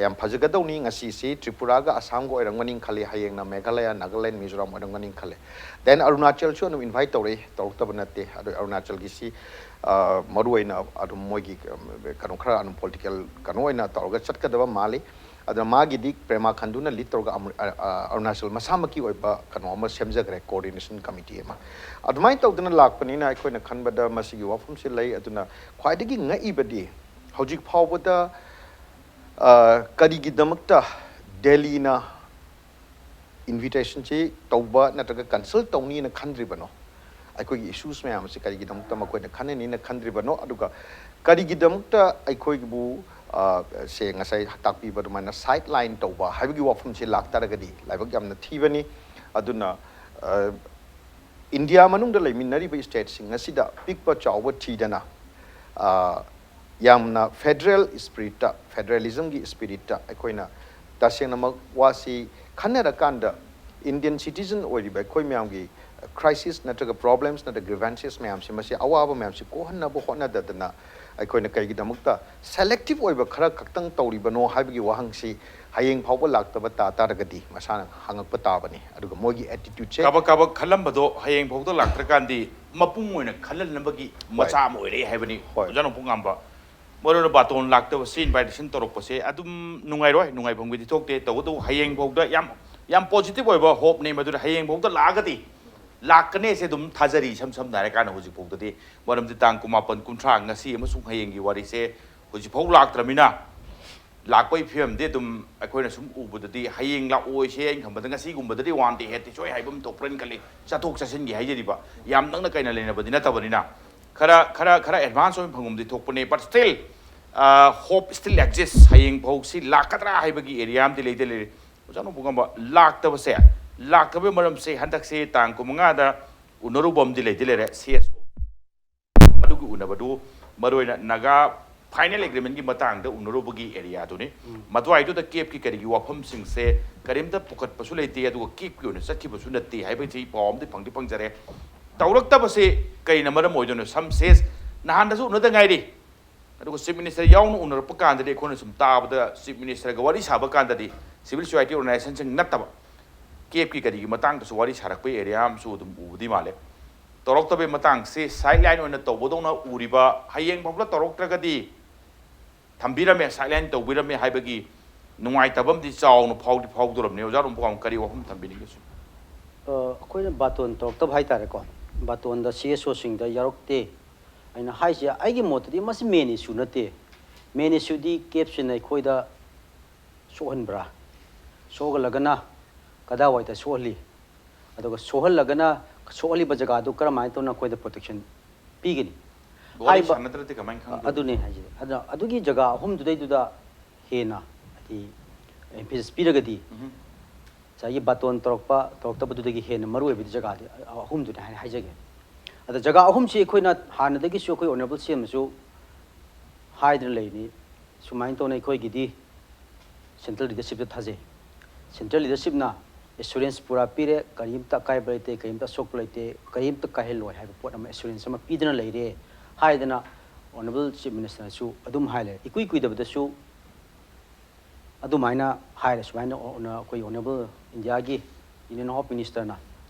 ꯌꯥꯝ ꯐꯖꯒꯗꯧꯅꯤ꯫ ꯉꯁꯤꯁꯤ ꯇ꯭ꯔꯤꯄꯨꯔꯥꯒ ꯑꯁꯥꯝꯒ ꯑꯣꯏꯔꯝꯒꯅꯤ ꯈꯜꯂꯤ, ꯍꯌꯦꯡꯅ ꯃꯦꯘꯥꯂꯌꯥ, ꯅꯥꯒꯥꯂꯦꯟ, ꯃꯤꯖꯣꯔꯥꯝ ꯑꯣꯏꯔꯝꯒꯅꯤ ꯈꯜꯂꯤ꯫ Then ꯑꯔꯨꯅꯥꯆꯜꯁꯨ ꯑꯗꯨꯝ invite ꯇꯧꯔꯛꯏ, ꯇꯧꯔꯛꯇꯕ ꯅꯠꯇꯦ꯫ ꯑꯗꯣ ꯑꯔꯨꯅꯥꯆꯜꯒꯤꯁꯤ, ꯑ, ꯃꯔꯨ ꯑꯣꯏꯅ ꯑꯗꯨꯝ ꯃꯣꯏꯒꯤ, ꯑ, ꯀꯩꯅꯣ ꯈꯔ ꯑꯗꯨꯝ political ꯀꯩꯅꯣ ꯑꯣꯏꯅ ꯇꯧꯔꯒ ꯆꯠꯀꯗꯕ ꯃꯥꯜꯂꯤ꯫ ꯑꯗꯨꯅ ꯃꯥꯒꯤꯗꯤ ꯄ꯭ꯔꯦꯃꯥ ꯈꯟꯗꯨꯅ lead ꯇꯧꯔꯒ ꯑꯃ-, ꯑ, ꯑ, ꯑꯔꯨꯅꯥꯆꯜ ꯃꯁꯥꯃꯛꯀꯤ ꯑꯣꯏꯕ ꯀꯩꯅꯣ ꯑꯃ ꯁꯦꯝꯖꯈ꯭ꯔꯦ, coordination committee ꯑꯃ꯫ ꯑꯗꯨꯃꯥꯏꯅ ꯇꯧꯗꯅ ꯂꯥꯛꯄꯅꯤꯅ ꯑꯩꯈꯣꯏꯅ ꯈꯟꯕꯗ ꯃꯁꯤꯒꯤ ꯋꯥꯐꯝꯁꯤ ꯂꯩ꯫ ꯑꯗꯨꯅ ꯈ꯭ꯋꯥꯏꯗꯒꯤ ꯉꯛꯏꯕꯗꯤ ꯍꯧꯖꯤꯛ ꯐꯥꯎꯕꯗ, ꯑ, ꯀꯔꯤꯒꯤꯗꯃꯛꯇ ꯗꯦꯜꯂꯤꯅ invitation ꯁꯤ ꯇꯧꯕ ꯅꯠꯇ꯭ꯔꯒ consult ꯇꯧꯅꯤꯅ ꯈꯟꯗ꯭ꯔꯤꯕꯅꯣ? ꯑꯩꯈꯣꯏꯒꯤ issues ꯃꯌꯥꯝ ꯑꯁꯤ ꯀꯔꯤꯒꯤꯗꯃꯛꯇ ꯃꯈꯣꯏꯅ ꯈꯟꯅꯅꯤꯅ ꯈꯟꯗ꯭ꯔꯤꯕꯅꯣ? ꯑꯗꯨꯒ ꯀꯔꯤꯒꯤꯗꯃꯛꯇ ꯑꯩꯈꯣꯏꯕꯨ, ꯑ, ꯁꯦ ꯉꯁꯥꯏ ꯇꯥꯛꯄꯤꯕ ꯑꯗꯨꯃꯥꯏꯅ ꯁꯥꯏꯠ ꯂꯥꯏꯟ ꯇꯧꯕ ꯍꯥꯏꯕꯒꯤ ꯋꯥꯐꯝꯁꯤ ꯂꯥꯛꯇꯥꯔꯒꯗꯤ ꯂꯥꯏꯕꯛ ꯌꯥꯝꯅ ꯊꯤꯕꯅꯤ꯫ ꯑꯗꯨꯅ, ꯑ, ꯏꯟꯗꯤꯌꯥ ꯃꯅꯨꯡꯗ ꯂꯩꯃꯤꯟꯅꯔꯤꯕ ꯏꯁꯇꯦꯠꯁꯤꯡ ꯑꯁꯤꯗ ꯄꯤꯛꯄ ꯆꯥꯎꯕ ꯊꯤꯗꯅ, ꯑ, ꯌꯥꯝꯅ ꯐꯦꯗꯔꯦꯜ ꯏꯁꯄꯤꯔꯤꯠꯇ, ꯐꯦꯗꯔꯦꯂꯤꯖꯝꯒꯤ ꯏꯁꯄꯤꯔꯤꯠꯇ ꯑꯩꯈꯣꯏꯅ ꯇꯁꯦꯡꯅꯃꯛ ꯋꯥꯁꯤ ꯈꯟꯅꯔꯀꯥꯟꯗ ꯏꯟꯗꯤꯌꯟ ꯁꯤꯇꯤꯖꯟ ꯑꯣꯏꯔꯤꯕ ꯑꯩꯈꯣꯏ ꯃꯌꯥꯝꯒꯤ ꯀ꯭ꯔꯥꯏꯁꯤꯁ ꯅꯠꯇ꯭ꯔꯒ ꯄ꯭ꯔꯣꯕ꯭ꯂꯦꯝꯁ ꯅꯠꯇ꯭ꯔꯒ ꯒ꯭ꯔꯤꯚꯦꯟꯁꯦꯁ ꯃꯌꯥꯝꯁꯤ, ꯃꯁꯤ ꯑꯋꯥꯕ ꯃꯌꯥꯝꯁꯤ ꯀꯣꯛꯍꯟꯅꯕ ꯍꯣꯠꯅꯗꯗꯅ ꯑꯩꯈꯣꯏꯅ ꯀꯩꯒꯤꯗꯃꯛꯇ ꯁꯦꯂꯦꯛꯇꯤꯞ ꯑꯣꯏꯕ ꯈꯔ ꯈꯛꯇꯪ ꯇꯧꯔꯤꯕꯅꯣ ꯍꯥꯏꯕꯒꯤ ꯋꯥꯍꯪꯁꯤ ꯍꯌꯦꯡ ꯐꯥꯎꯕ ꯂꯥꯛꯇꯕ ꯇꯥ ꯇꯥꯔꯒꯗꯤ ꯃꯁꯥꯅ ꯍꯪꯉꯛꯄ ꯇꯥꯕꯅꯤ꯫ ꯑꯗꯨꯒ ꯃꯣꯏꯒꯤ ꯑꯦꯇꯤꯇ꯭ꯌꯨꯠꯁꯦ ꯀꯥꯕꯛ ꯀꯥꯕꯛ ꯈꯜꯂꯝꯕꯗꯣ ꯍꯌꯦꯡ ꯐꯥꯎꯗ ꯂꯥꯛꯇ꯭ꯔꯀꯥꯟꯗꯤ ꯃꯄꯨꯡ ꯑꯣꯏꯅ ꯈꯜꯍꯟꯅꯕꯒꯤ ꯃꯆꯥꯛ ꯑꯃ ꯑꯣꯏꯔꯛꯑꯦ ꯍꯥꯏꯕꯅꯤ꯫ ꯍꯣꯏ꯫ ꯑꯣꯖꯥ ꯅꯣꯡꯄꯣꯛꯉꯥꯝꯕ, ꯃꯔꯨ ꯑꯣꯏꯅ ꯕꯥꯇꯣꯟ ꯂꯥꯛꯇꯕꯁꯤ, ꯏꯟꯚꯥꯏꯇꯦꯁꯟ ꯇꯧꯔꯛꯄꯁꯦ ꯑꯗꯨꯝ ꯅꯨꯡꯉꯥꯏꯔꯣꯏ, ꯅꯨꯡꯉꯥꯏꯐꯝꯒꯤꯗꯤ ꯊꯣꯛꯇꯦ꯫ ꯇꯧꯕꯇꯕꯨ ꯍꯌꯦꯡ ꯐꯥꯎꯗ ꯌꯥꯝ, ꯌꯥꯝ ꯄꯣꯖꯤꯇꯤꯚ ꯑꯣꯏꯕ ꯍꯣꯞꯅꯤ꯫ ꯃꯗꯨꯅ ꯍꯌꯦꯡ ꯐꯥꯎꯗ ꯂꯥꯛꯑꯒꯗꯤ ꯂꯥꯛꯀꯅꯦꯁꯦ ꯑꯗꯨꯝ ꯊꯥꯖꯔꯤ, ꯏꯁꯝ ꯁꯝꯅ ꯍꯥꯏꯔꯀꯥꯟꯗ ꯍꯧꯖꯤꯛ ꯐꯥꯎꯗꯗꯤ꯫ ꯃꯔꯝꯗꯤ ꯇꯥꯡ ꯀꯨꯟꯃꯥꯄꯟ, ꯀꯨꯟꯊ꯭ꯔꯥ, ꯉꯁꯤ ꯑꯃꯁꯨꯡ ꯍꯌꯦꯡꯒꯤ ꯋꯥꯔꯤꯁꯦ ꯍꯧꯖꯤꯛꯐꯥꯎ ꯂꯥꯛꯇ꯭ꯔꯃꯤꯅ, ꯂꯥꯛꯄꯒꯤ ꯐꯤꯕꯝꯗꯤ ꯑꯗꯨꯝ ꯑꯩꯈꯣꯏꯅ ꯁꯨꯝ ꯎꯕꯗꯗꯤ ꯍꯌꯦꯡ ꯂꯥꯛꯑꯣꯏꯁꯦ ꯑꯩꯅ ꯈꯟꯕꯗ ꯉꯁꯤꯒꯨꯝꯕꯗꯗꯤ ꯋꯥꯟ ꯗꯦ ꯍꯦꯠꯇꯤ ꯁꯣꯏ ꯍꯥꯏꯕ ꯑꯃ ꯊꯣꯛꯄ꯭ꯔꯅ ꯈꯜꯂꯤ꯫ ꯆꯠꯊꯣꯛ ꯆꯠꯁꯤꯟꯒꯤ ꯍꯥꯏꯖꯔꯤꯕ, ꯌꯥꯝ ꯅꯛꯅ ꯀꯩꯅ ꯂꯩꯅꯕꯗꯤ ꯅꯠꯇꯕꯅꯤꯅ, ꯈꯔ, ꯈꯔ, ꯈꯔ ꯑꯦꯗꯚꯥꯟꯁ ꯑꯣꯏꯅ ꯐꯪꯐꯝꯗꯤ ꯊꯣꯛꯄꯅꯦ꯫ But still, hope still exists꯫ ꯍꯌꯦꯡ ꯐꯥꯎꯁꯤ ꯂꯥꯛꯀꯗ꯭ꯔꯥ ꯍꯥꯏꯕꯒꯤ ꯑꯦꯔꯤꯌꯥ ꯑꯃꯗꯤ ꯂꯩꯗꯤ ꯂꯩꯔꯦ꯫ ꯑꯣꯖꯥ ꯅꯣꯡꯄꯣꯛꯉꯥꯝꯕ, ꯂꯥꯛꯇꯕꯁꯦ, ꯂꯥꯛꯇꯕꯒꯤ ꯃꯔꯝꯁꯦ ꯍꯟꯗꯛꯁꯦ ꯇꯥꯡ ꯀꯨꯟꯃꯉꯥꯗ ꯎꯅꯔꯨꯕ ꯑꯃꯗꯤ ꯂꯩꯗꯤ ꯂꯩꯔꯦ꯫ ꯁꯤ ꯑꯦꯁ ꯑꯣ ꯑꯗꯨꯒꯤ ꯎꯅꯕꯗꯨ ꯃꯔꯨꯑꯣꯏꯅ ꯅꯥꯒꯥ ꯐꯥꯏꯅꯦꯜ ꯑꯦꯒ꯭ꯔꯤꯃꯦꯟꯒꯤ ꯃꯇꯥꯡꯗ ꯎꯅꯔꯨꯕꯒꯤ ꯑꯦꯔꯤꯌꯥꯗꯨꯅꯤ꯫ ꯎꯝ꯫ ꯃꯗꯨꯋꯥꯏꯗꯨꯗ ꯀꯦꯞꯀꯤ ꯀꯔꯤꯒꯤ ꯋꯥꯐꯝꯁꯤꯡꯁꯦ ꯀꯔꯤꯝꯇ ꯄꯨꯈꯠꯄꯁꯨ ꯂꯩꯇꯦ, ꯑꯗꯨꯒ ꯀꯦꯞꯀꯤ ꯑꯣꯏꯅ ꯆꯠꯈꯤꯕꯁꯨ ꯅꯠꯇꯦ ꯍꯥꯏꯕꯁꯤ ꯄꯥꯎ ꯑꯃꯗꯤ ꯐꯪꯗꯤ ꯐꯪꯖꯔꯦ꯫ ꯇꯧꯔꯛꯇꯕꯁꯤ ꯀꯔꯤꯅ ꯃꯔꯝ ꯑꯣꯏꯗꯣꯏꯅꯣ? Some says, ꯅꯍꯥꯟꯗꯁꯨ ꯎꯅꯗ ꯉꯥꯏꯔꯤ꯫ ꯑꯗꯨꯒ ꯆꯤꯐ ꯃꯤꯅꯤꯁꯇꯔ ꯌꯥꯎꯅ ꯎꯅꯔꯛꯄ ꯀꯥꯟꯗꯗꯤ, ꯑꯩꯈꯣꯏꯅ ꯁꯨꯝ ꯇꯥꯕꯗ, ꯆꯤꯐ ꯃꯤꯅꯤꯁꯇꯔꯒ ꯋꯥꯔꯤ ꯁꯥꯕ ꯀꯥꯟꯗꯗꯤ ꯁꯤꯚꯤꯜ ꯁꯣꯁꯥꯏꯇꯤ ꯑꯣꯔꯒꯅꯥꯏꯖꯦꯁꯟꯁꯤꯡ ꯅꯠꯇꯕ, ꯀꯦꯞꯀꯤ ꯀꯔꯤꯒꯤ ꯃꯇꯥꯡꯗꯁꯨ ꯋꯥꯔꯤ ꯁꯥꯔꯛꯄꯒꯤ ꯑꯦꯔꯤꯌꯥ ꯑꯃꯁꯨ ꯑꯗꯨꯝ ꯎꯕꯗꯤ ꯃꯥꯜꯂꯦ꯫ ꯇꯧꯔꯛꯇꯕꯩ ꯃꯇꯥꯡꯁꯦ ꯁꯥꯏꯠ ꯂꯥꯏꯟ ꯑꯣꯏꯅ ꯇꯧꯕꯗꯧꯅ ꯎꯔꯤꯕ, ꯍꯌꯦꯡ ꯐꯥꯎꯕ ꯇꯧꯔꯛꯇ꯭ꯔꯒꯗꯤ ꯊꯝꯕꯤꯔꯝꯃꯦ, ꯁꯥꯏꯠ ꯂꯥꯏꯟ ꯇꯧꯕꯤꯔꯝꯃꯦ ꯍꯥꯏꯕꯒꯤ ꯅꯨꯡꯉꯥꯏꯇꯕ ꯑꯃꯗꯤ ꯆꯥꯎꯅ ꯐꯥꯎꯗꯤ ꯐꯥꯎꯗꯣꯔꯕꯅꯤ꯫ ꯑꯣꯖꯥ ꯅꯣꯡꯄꯣꯛꯉꯥꯝꯕ, ꯀꯔꯤ ꯋꯥꯐꯝ ꯊꯝꯕꯤꯅꯤꯡꯒꯦ ꯁꯨꯝ? ꯑ, ꯑꯩꯈꯣꯏꯅ ꯕꯥꯇꯣꯟ ꯇꯧꯔꯛꯇꯕ ꯍꯥꯏ ꯇꯥꯔꯦꯀꯣ, ꯕꯥꯇꯣꯟꯗ ꯁꯤ ꯑꯦꯁ ꯑꯣꯁꯤꯡꯗ ꯌꯥꯎꯔꯛꯇꯦ꯫ ꯑꯩꯅ ꯍꯥꯏꯁꯦ, ꯑꯩꯒꯤ ꯃꯣꯠꯇꯗꯤ ꯃꯁꯤ ꯃꯦꯟ ꯏꯁꯨ ꯅꯠꯇꯦ꯫ ꯃꯦꯟ ꯏꯁꯨꯗꯤ ꯀꯦꯞꯁꯤꯅ ꯑꯩꯈꯣꯏꯗ ꯁꯣꯛꯍꯟꯕ꯭ꯔꯥ? ꯁꯣꯛꯍꯜꯂꯒꯅ ꯀꯗꯥꯏꯋꯥꯏꯗ ꯁꯣꯛꯍꯜꯂꯤ? ꯑꯗꯨꯒ ꯁꯣꯛꯍꯜꯂꯒꯅ, ꯁꯣꯛꯍꯜꯂꯤꯕ ꯖꯒꯥꯗꯨ ꯀꯔꯝꯍꯥꯏꯅ ꯇꯧꯅ ꯑꯩꯈꯣꯏꯗ ꯄ꯭ꯔꯣꯇꯦꯛꯁꯟ ꯄꯤꯒꯅꯤ? ꯋꯥꯔꯤ ꯍꯥꯏꯕ ꯁꯥꯟꯅꯗ꯭ꯔꯗꯤ ꯀꯃꯥꯏꯅ ꯈꯪꯗꯣꯏꯅꯣ? ꯑꯗꯨꯅꯦ ꯍꯥꯏꯁꯦ꯫ ꯑꯗ ꯑꯗꯨꯒꯤ ꯖꯒꯥ ꯑꯍꯨꯝꯗꯨꯗꯩꯗꯨꯗ ꯍꯦꯟꯅ ꯍꯥꯏꯗꯤ emphasis ꯄꯤꯔꯒꯗꯤ ꯎꯝ꯫ ꯉꯁꯥꯏꯒꯤ ꯕꯥꯇꯣꯟ ꯇꯧꯔꯛꯄ ꯇꯧꯔꯛꯇꯕꯗꯨꯗꯒꯤ ꯍꯦꯟꯅ ꯃꯔꯨ ꯑꯣꯏꯕꯗꯤ ꯖꯒꯥꯗꯤ ꯑꯍꯨꯝꯗꯨꯅꯤ ꯍꯥꯏꯅ ꯍꯥꯏꯖꯒꯦ꯫ ꯑꯗ ꯖꯒꯥ ꯑꯍꯨꯝꯁꯤ ꯑꯩꯈꯣꯏꯅ ꯍꯥꯟꯅꯗꯒꯤꯁꯨ ꯑꯩꯈꯣꯏ honourable C M ꯅꯁꯨ ꯍꯥꯏꯗꯨꯅ ꯂꯩꯔꯤꯅꯤ꯫ ꯁꯨꯃꯥꯏꯅ ꯇꯧꯅ ꯑꯩꯈꯣꯏꯒꯤꯗꯤ central leadership ꯇ ꯊꯥꯖꯩ꯫ Central leadership ꯅ assurance ꯄꯨꯔꯥ ꯄꯤꯔꯦ, ꯀꯔꯤꯝꯇ ꯑꯀꯥꯏꯕ ꯂꯩꯇꯦ, ꯀꯔꯤꯝꯇ ꯑꯁꯣꯛꯄ ꯂꯩꯇꯦ, ꯀꯔꯤꯝꯇ ꯀꯥꯏꯍꯜꯂꯣꯏ ꯍꯥꯏꯕ ꯄꯣꯠ ꯑꯃ assurance ꯑꯃ ꯄꯤꯗꯨꯅ ꯂꯩꯔꯦ ꯍꯥꯏꯗꯅ honourable Chief Minister ꯅꯁꯨ ꯑꯗꯨꯝ ꯍꯥꯏ ꯂꯩꯔꯦ꯫ ꯏꯀꯨꯏ ꯀꯨꯏꯗꯕꯗꯁꯨ ꯑꯗꯨꯃꯥꯏꯅ ꯍꯥꯏꯔꯦ, ꯁꯨꯃꯥꯏꯅ ꯑꯣ-, ꯑꯣꯅ-, ꯑꯩꯈꯣꯏ honourable India ꯒꯤ Union Home Minister ꯅ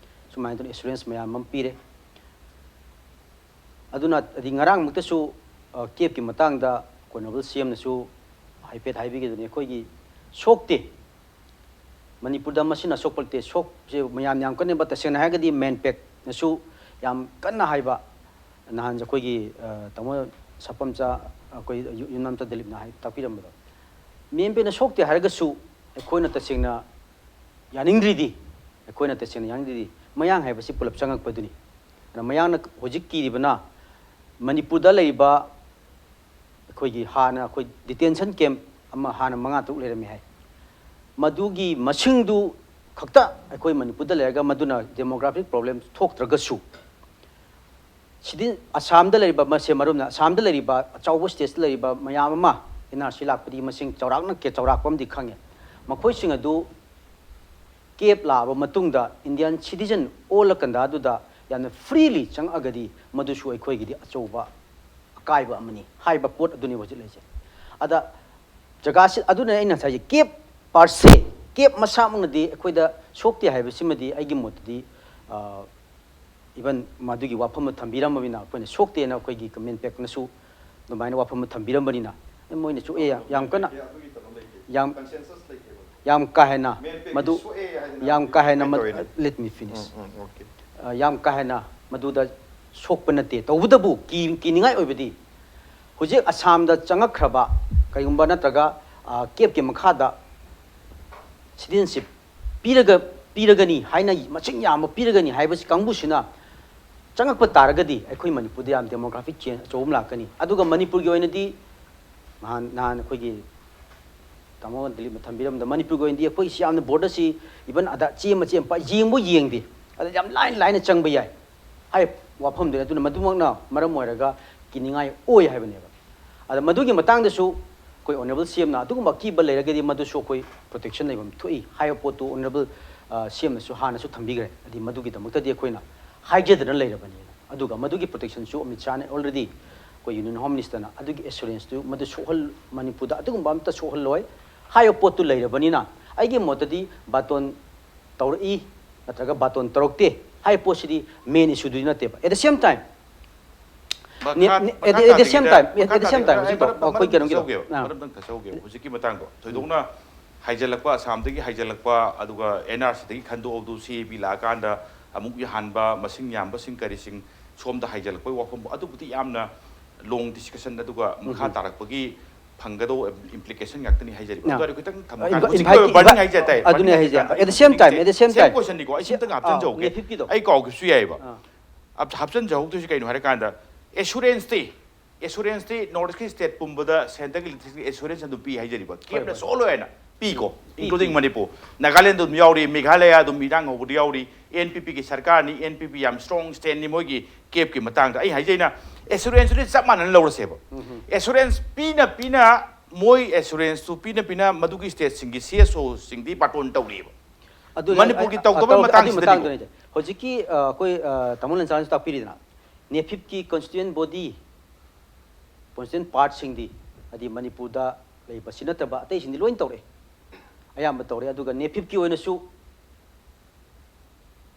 ꯁꯨꯃꯥꯏꯅ ꯇꯧꯅ assurance ꯃꯌꯥꯝ ꯑꯃ ꯄꯤꯔꯦ꯫ ꯑꯗꯨꯅ ꯍꯥꯏꯗꯤ ꯉꯔꯥꯡꯃꯛꯇꯁꯨ, ꯑ, CAF ꯀꯤ ꯃꯇꯥꯡꯗ honourable C M ꯅꯁꯨ ꯍꯥꯏꯐꯦꯠ ꯍꯥꯏꯕꯤꯒꯗꯨꯅꯤ꯫ ꯑꯩꯈꯣꯏꯒꯤ ꯁꯣꯛꯇꯦ, ꯃꯅꯤꯄꯨꯔꯗ ꯃꯁꯤꯅ ꯑꯁꯣꯛꯄ ꯂꯩꯇꯦ꯫ ꯁꯣꯛꯁꯦ ꯃꯌꯥꯝ ꯌꯥꯝ ꯀꯟꯅꯕ, ꯇꯁꯦꯡꯅ ꯍꯥꯏꯔꯒꯗꯤ MANPAC ꯅꯁꯨ ꯌꯥꯝ ꯀꯟꯅ ꯍꯥꯏꯕ, ꯅꯍꯥꯟ ꯑꯩꯈꯣꯏꯒꯤ, ꯑ, ꯇꯥꯃꯣ ꯁꯥꯄꯝꯆꯥ, ꯑꯩꯈꯣꯏ ꯌꯨ-, ꯌꯨꯝꯅꯥꯝꯆꯥ ꯗꯤꯂꯤꯞꯅ ꯍꯥꯏ, ꯇꯥꯛꯄꯤꯔꯝꯕꯗꯣ꯫ MANPAC ꯅ ꯁꯣꯛꯇꯦ ꯍꯥꯏꯔꯒꯁꯨ ꯑꯩꯈꯣꯏꯅ ꯇꯁꯦꯡꯅ ꯌꯥꯅꯤꯡꯗ꯭ꯔꯤꯗꯤ, ꯑꯩꯈꯣꯏꯅ ꯇꯁꯦꯡꯅ ꯌꯥꯅꯤꯡꯗ꯭ꯔꯤꯗꯤ ꯃꯌꯥꯡ ꯍꯥꯏꯕꯁꯤ ꯄꯨꯂꯞ ꯆꯪꯉꯛꯄꯗꯨꯅꯤ꯫ ꯑꯗꯨꯅ ꯃꯌꯥꯡꯅ ꯍꯧꯖꯤꯛ ꯀꯤꯔꯤꯕꯅ ꯃꯅꯤꯄꯨꯔꯗ ꯂꯩꯔꯤꯕ ꯑꯩꯈꯣꯏꯒꯤ ꯍꯥꯟꯅ ꯑꯩꯈꯣꯏ detention camp ꯑꯃ ꯍꯥꯟꯅ ꯃꯉꯥ ꯇꯔꯨꯛ ꯂꯩꯔꯝꯃꯤ ꯍꯥꯏ꯫ ꯃꯗꯨꯒꯤ ꯃꯁꯤꯡꯗꯨ ꯈꯛꯇ ꯑꯩꯈꯣꯏ ꯃꯅꯤꯄꯨꯔꯗ ꯂꯩꯔꯒ ꯃꯗꯨꯅ demographic problem ꯊꯣꯛꯇ꯭ꯔꯒꯁꯨ, ꯁꯤꯗꯤ ꯑꯁꯥꯝꯗ ꯂꯩꯔꯤꯕ, ꯃꯁꯦ ꯃꯔꯨꯞꯅ ꯑꯁꯥꯝꯗ ꯂꯩꯔꯤꯕ ꯑꯆꯧꯕ state ꯇ ꯂꯩꯔꯤꯕ ꯃꯌꯥꯝ ꯑꯃ N R C ꯂꯥꯛꯄꯗꯤ ꯃꯁꯤꯡ ꯆꯥꯎꯔꯥꯛꯅ ꯀꯦ-, ꯆꯥꯎꯔꯥꯛꯄ ꯑꯃꯗꯤ ꯈꯪꯉꯦ꯫ ꯃꯈꯣꯏꯁꯤꯡ ꯑꯗꯨ CAF ꯂꯥꯛꯑꯕ ꯃꯇꯨꯡꯗ Indian citizen ꯑꯣꯜꯂꯀꯥꯟꯗ ꯑꯗꯨꯗ ꯌꯥꯝꯅ freely ꯆꯪꯉꯛꯑꯒꯗꯤ ꯃꯗꯨꯁꯨ ꯑꯩꯈꯣꯏꯒꯤꯗꯤ ꯑꯆꯧꯕ ꯑꯀꯥꯏꯕ ꯑꯃꯅꯤ ꯍꯥꯏꯕ ꯄꯣꯠ ꯑꯗꯨꯅꯤ ꯍꯧꯖꯤꯛ ꯂꯩꯁꯦ꯫ ꯑꯗ ꯖꯒꯥꯁꯤ, ꯑꯗꯨꯅ ꯑꯩꯅ ꯉꯁꯥꯏꯒꯤ CAF per se, CAF ꯃꯁꯥꯃꯛꯅꯗꯤ ꯑꯩꯈꯣꯏꯗ ꯁꯣꯛꯇꯦ ꯍꯥꯏꯕꯁꯤꯃꯗꯤ ꯑꯩꯒꯤ ꯃꯣꯠꯇꯗꯤ, ꯑ, even ꯃꯗꯨꯒꯤ ꯋꯥꯐꯝ ꯑꯃ ꯊꯝꯕꯤꯔꯝꯃꯕꯅꯤꯅ ꯑꯩꯈꯣꯏꯅ ꯁꯣꯛꯇꯦꯅ ꯑꯩꯈꯣꯏꯒꯤ MANPAC ꯅꯁꯨ ꯑꯗꯨꯃꯥꯏꯅ ꯋꯥꯐꯝ ꯑꯃ ꯊꯝꯕꯤꯔꯝꯕꯅꯤꯅ ꯃꯣꯏꯅꯁꯨ ꯑꯦ ꯌꯥꯝ ꯀꯟꯅ ꯌꯥꯝ, ꯌꯥꯝ ꯀꯥ ꯍꯦꯟꯅ ꯃꯗꯨ, let me finish꯫ ꯎꯝ, ꯎꯝ, okay꯫ ꯑ, ꯌꯥꯝ ꯀꯥ ꯍꯦꯟꯅ ꯃꯗꯨꯗ ꯁꯣꯛꯄ ꯅꯠꯇꯦ꯫ ꯇꯧꯕꯇꯕꯨ ꯀꯤ-, ꯀꯤꯅꯤꯡꯉꯥꯏ ꯑꯣꯏꯕꯗꯤ ꯍꯧꯖꯤꯛ ꯑꯁꯥꯝꯗ ꯆꯪꯉꯛꯈ꯭ꯔꯕ ꯀꯔꯤꯒꯨꯝꯕ ꯅꯠꯇ꯭ꯔꯒ, ꯑ, CAF ꯀꯤ ꯃꯈꯥꯗ citizenship ꯄꯤꯔꯒ, ꯄꯤꯔꯒꯅꯤ ꯍꯥꯏꯅ, ꯃꯁꯤꯡ ꯌꯥꯝꯕ ꯄꯤꯔꯒꯅꯤ ꯍꯥꯏꯕꯁꯤ ꯀꯥꯡꯕꯨꯁꯤꯅ ꯆꯪꯉꯛꯄ ꯇꯥꯔꯒꯗꯤ ꯑꯩꯈꯣꯏ ꯃꯅꯤꯄꯨꯔꯗ ꯌꯥꯝ demographic change ꯑꯆꯧꯕ ꯑꯃ ꯂꯥꯛꯀꯅꯤ꯫ ꯑꯗꯨꯒ ꯃꯅꯤꯄꯨꯔꯒꯤ ꯑꯣꯏꯅꯗꯤ ꯅꯍꯥꯟ ꯅꯍꯥꯟ ꯑꯩꯈꯣꯏꯒꯤ ꯇꯥꯃꯣ ꯗꯤꯂꯤꯞꯅ ꯊꯝꯕꯤꯔꯝꯕꯗ ꯃꯅꯤꯄꯨꯔꯒꯤ ꯑꯣꯏꯅꯗꯤ ꯑꯩꯈꯣꯏꯁꯤ ꯌꯥꯝꯅ borderꯁꯤ even ꯑꯗ ꯆꯦ ꯃꯆꯦ ꯑꯃ ꯄꯥꯏ ꯌꯦꯡꯕꯨ ꯌꯦꯡꯗꯦ꯫ ꯑꯗ ꯌꯥꯝ ꯂꯥꯏꯅ ꯂꯥꯏꯅ ꯆꯪꯕ ꯌꯥꯏ ꯍꯥꯏ ꯋꯥꯐꯝꯗꯨꯅꯤ꯫ ꯑꯗꯨꯅ ꯃꯗꯨꯃꯛꯅ ꯃꯔꯝ ꯑꯣꯏꯔꯒ ꯀꯤꯅꯤꯡꯉꯥꯏ ꯑꯣꯏ ꯍꯥꯏꯕꯅꯦꯕ꯫ ꯑꯗ ꯃꯗꯨꯒꯤ ꯃꯇꯥꯡꯗꯁꯨ ꯑꯩꯈꯣꯏ honourable CMꯅ ꯑꯗꯨꯒꯨꯝꯕ ꯑꯀꯤꯕ ꯂꯩꯔꯒꯗꯤ ꯃꯗꯨꯁꯨ ꯑꯩꯈꯣꯏ protection ꯂꯩꯐꯝ ꯊꯣꯛꯏ ꯍꯥꯏꯕ ꯄꯣꯠꯇꯨ honourable CMꯅꯁꯨ ꯍꯥꯟꯅꯁꯨ ꯊꯝꯕꯤꯈ꯭ꯔꯦ꯫ ꯍꯥꯏꯗꯤ ꯃꯗꯨꯒꯤꯗꯃꯛꯇꯗꯤ ꯑꯩꯈꯣꯏꯅ ꯍꯥꯏꯖꯗꯅ ꯂꯩꯔꯕꯅꯤꯅ꯫ ꯑꯗꯨꯒ ꯃꯗꯨꯒꯤ protectionꯁꯨ ꯑꯃꯤꯠ ꯁꯥꯍꯅ already ꯑꯩꯈꯣꯏ Union Home Ministerꯅ ꯑꯗꯨꯒꯤ assuranceꯇꯨ ꯃꯗꯨ ꯁꯣꯛꯍꯜ ꯃꯅꯤꯄꯨꯔꯗ ꯑꯗꯨꯒꯨꯝꯕ ꯑꯝꯇ ꯁꯣꯛꯍꯜꯂꯣꯏ ꯍꯥꯏꯕ ꯄꯣꯠꯇꯨ ꯂꯩꯔꯕꯅꯤꯅ ꯑꯩꯒꯤ ꯃꯣꯠꯇꯗꯤ ꯕꯥꯇꯣꯟ ꯇꯧꯔꯛꯏ ꯅꯠꯇ꯭ꯔꯒ ꯕꯥꯇꯣꯟ ꯇꯧꯔꯛꯇꯦ ꯍꯥꯏꯕ ꯄꯣꯠꯁꯤꯗꯤ main issueꯗꯨꯗꯤ ꯅꯠꯇꯦꯕ꯫ At the same time, ꯅꯦ- ꯃꯈꯥ- ꯅꯦ- ꯃꯈꯥ at the same ꯇꯥꯗ꯭ꯔꯤꯉꯩꯗ- time, at ꯃꯈꯥ the same ꯇꯥꯗ꯭ꯔꯤꯉꯩꯗ time ꯑꯩ ꯍꯧꯖꯤꯛ ꯃꯔꯝ- ꯑꯩꯈꯣꯏ ꯃꯔꯝꯇꯪ ꯀꯩꯅꯣꯒꯤꯗꯣ, ꯊꯠꯆꯍꯧꯒꯦꯕ, ꯑꯥ꯫ ꯃꯔꯝꯇꯪ ꯊꯠꯆꯍꯧꯒꯦꯕ꯫ ꯍꯧꯖꯤꯛꯀꯤ ꯃꯇꯥꯡꯗꯣ ꯊꯣꯏꯗꯣꯛꯅ ꯍꯥꯏꯖꯜꯂꯛꯄ, ꯑꯁꯥꯝꯗꯒꯤ ꯍꯥꯏꯖꯜꯂꯛꯄ, ꯑꯗꯨꯒ NRCꯗꯒꯤ ꯈꯟꯗꯣꯛꯑꯕꯗꯨ CAB ꯂꯥꯛꯑꯀꯥꯟꯗ ꯑꯃꯨꯛ ꯌꯥꯍꯟꯕ, ꯃꯁꯤꯡ ꯌꯥꯝꯕꯁꯤꯡ ꯀꯔꯤꯁꯤꯡ ꯁꯣꯝꯗ ꯍꯥꯏꯖꯜꯂꯛꯄꯒꯤ ꯋꯥꯐꯝ ꯑꯗꯨꯕꯨꯗꯤ ꯌꯥꯝꯅ long discussion, ꯑꯗꯨꯒ ꯃꯈꯥ ꯎꯝ꯫ ꯇꯥꯔꯛꯄꯒꯤ ꯐꯪꯒꯗꯧꯕ implication ꯉꯥꯛꯇꯅꯤ ꯍꯥꯏꯖꯔꯤꯕ꯫ ꯑꯥ꯫ ꯑꯗꯨ ꯑꯩ ꯈꯤꯇꯪ ꯊꯝꯃꯀꯥꯟꯗ ꯏꯝꯐꯥ- ꯍꯧꯖꯤꯛꯀꯤ ꯏꯝꯐꯥꯜ- ꯑꯣꯏꯕ burning ꯏꯝꯐꯥꯜ- ꯍꯥꯏꯖ ꯇꯥꯏ, ꯑꯗꯨꯅꯦ burning ꯍꯥꯏꯖꯦ꯫ ꯍꯥꯏꯖꯔꯤꯀꯥꯟꯗ At the same time, at the same same time. Questionꯅꯤꯀꯣ, ꯑꯩ ꯁꯤꯝꯇꯪ ꯑꯥ, ꯍꯥꯞꯆꯤꯟꯖꯍꯧꯒꯦ꯫ ꯅꯦꯐꯤꯞꯀꯤꯗꯣ꯫ ꯑꯩ ꯀꯥꯎꯈꯤꯕꯁꯨ ꯌꯥꯏꯑꯕ꯫ ꯑꯥ꯫ ꯑꯞ- ꯍꯥꯞꯆꯤꯟꯖꯍꯧꯗꯣꯏꯁꯤ ꯀꯩꯅꯣ ꯍꯥꯏꯔꯀꯥꯟꯗ, assuranceꯇꯤ, assuranceꯇꯤ North East state ꯄꯨꯝꯕꯗ centreꯒꯤ leadershipꯀꯤ assurance ꯑꯗꯨꯝ ꯄꯤ ꯍꯥꯏꯖꯔꯤꯕ꯫ ꯍꯣꯏ, ꯀꯦꯞꯅ ꯍꯣꯏ꯫ ꯁꯣꯛꯍꯜꯂꯣꯏ ꯍꯥꯏꯅ ꯄꯤꯀꯣ, ꯄꯤ, including ꯄꯤ꯫ ꯃꯅꯤꯄꯨꯔ꯫ ꯅꯥꯒꯥꯂꯦꯟꯗ ꯑꯗꯨꯝ ꯌꯥꯎꯔꯤ, ꯃꯦꯘꯥꯂꯌꯥ ꯑꯗꯨꯝ ꯏꯔꯥꯡ ꯍꯧꯕꯗ ꯌꯥꯎꯔꯤ, NPPꯒꯤ ꯁꯔꯀꯥꯔꯅꯤ, NPP ꯌꯥꯝ strong standꯅꯤ ꯃꯣꯏꯒꯤ ꯀꯦꯞꯀꯤ ꯃꯇꯥꯡꯗ꯫ ꯑꯩ ꯍꯥꯏꯖꯩꯅ, assuranceꯇꯨꯗꯤ ꯆꯞ ꯃꯥꯟꯅꯅ ꯂꯧꯔꯁꯦꯕ꯫ ꯎꯝ ꯍꯝ꯫ Assurance ꯄꯤꯅ ꯄꯤꯅ, ꯃꯣꯏ assuranceꯇꯨ ꯄꯤꯅ ꯄꯤꯅ ꯃꯗꯨꯒꯤ stateꯁꯤꯡꯒꯤ CSOꯁꯤꯡꯗꯤ ꯕꯥꯇꯣꯟ ꯇꯧꯔꯤꯑꯕ꯫ ꯑꯗꯨꯅ ꯃꯅꯤꯄꯨꯔꯒꯤ ꯑꯩ- ꯇꯧꯗꯕꯩ ꯑꯗꯨ- ꯑꯗꯨꯒꯤ ꯃꯇꯥꯡꯁꯤꯗꯅꯤꯀꯣ꯫ ꯃꯇꯥꯡꯗꯨꯅꯦ꯫ ꯍꯧꯖꯤꯛꯀꯤ, ꯑ, ꯑꯩꯈꯣꯏ, ꯑ, ꯇꯥꯃꯣ ꯂꯟꯆꯥꯟꯁꯨ ꯇꯥꯛꯄꯤꯔꯤꯗꯅ, ꯅꯦꯐꯤꯞꯀꯤ constituent body, constituent partꯁꯤꯡꯗꯤ, ꯍꯥꯏꯗꯤ ꯃꯅꯤꯄꯨꯔꯗ ꯂꯩꯕꯁꯤ ꯅꯠꯇꯕ ꯑꯇꯩꯁꯤꯡꯗꯤ ꯂꯣꯏꯅ ꯇꯧꯔꯛꯑꯦ, ꯑꯌꯥꯝꯕ ꯇꯧꯔꯛꯑꯦ꯫ ꯑꯗꯨꯒ ꯅꯦꯐꯤꯞꯀꯤ ꯑꯣꯏꯅꯁꯨ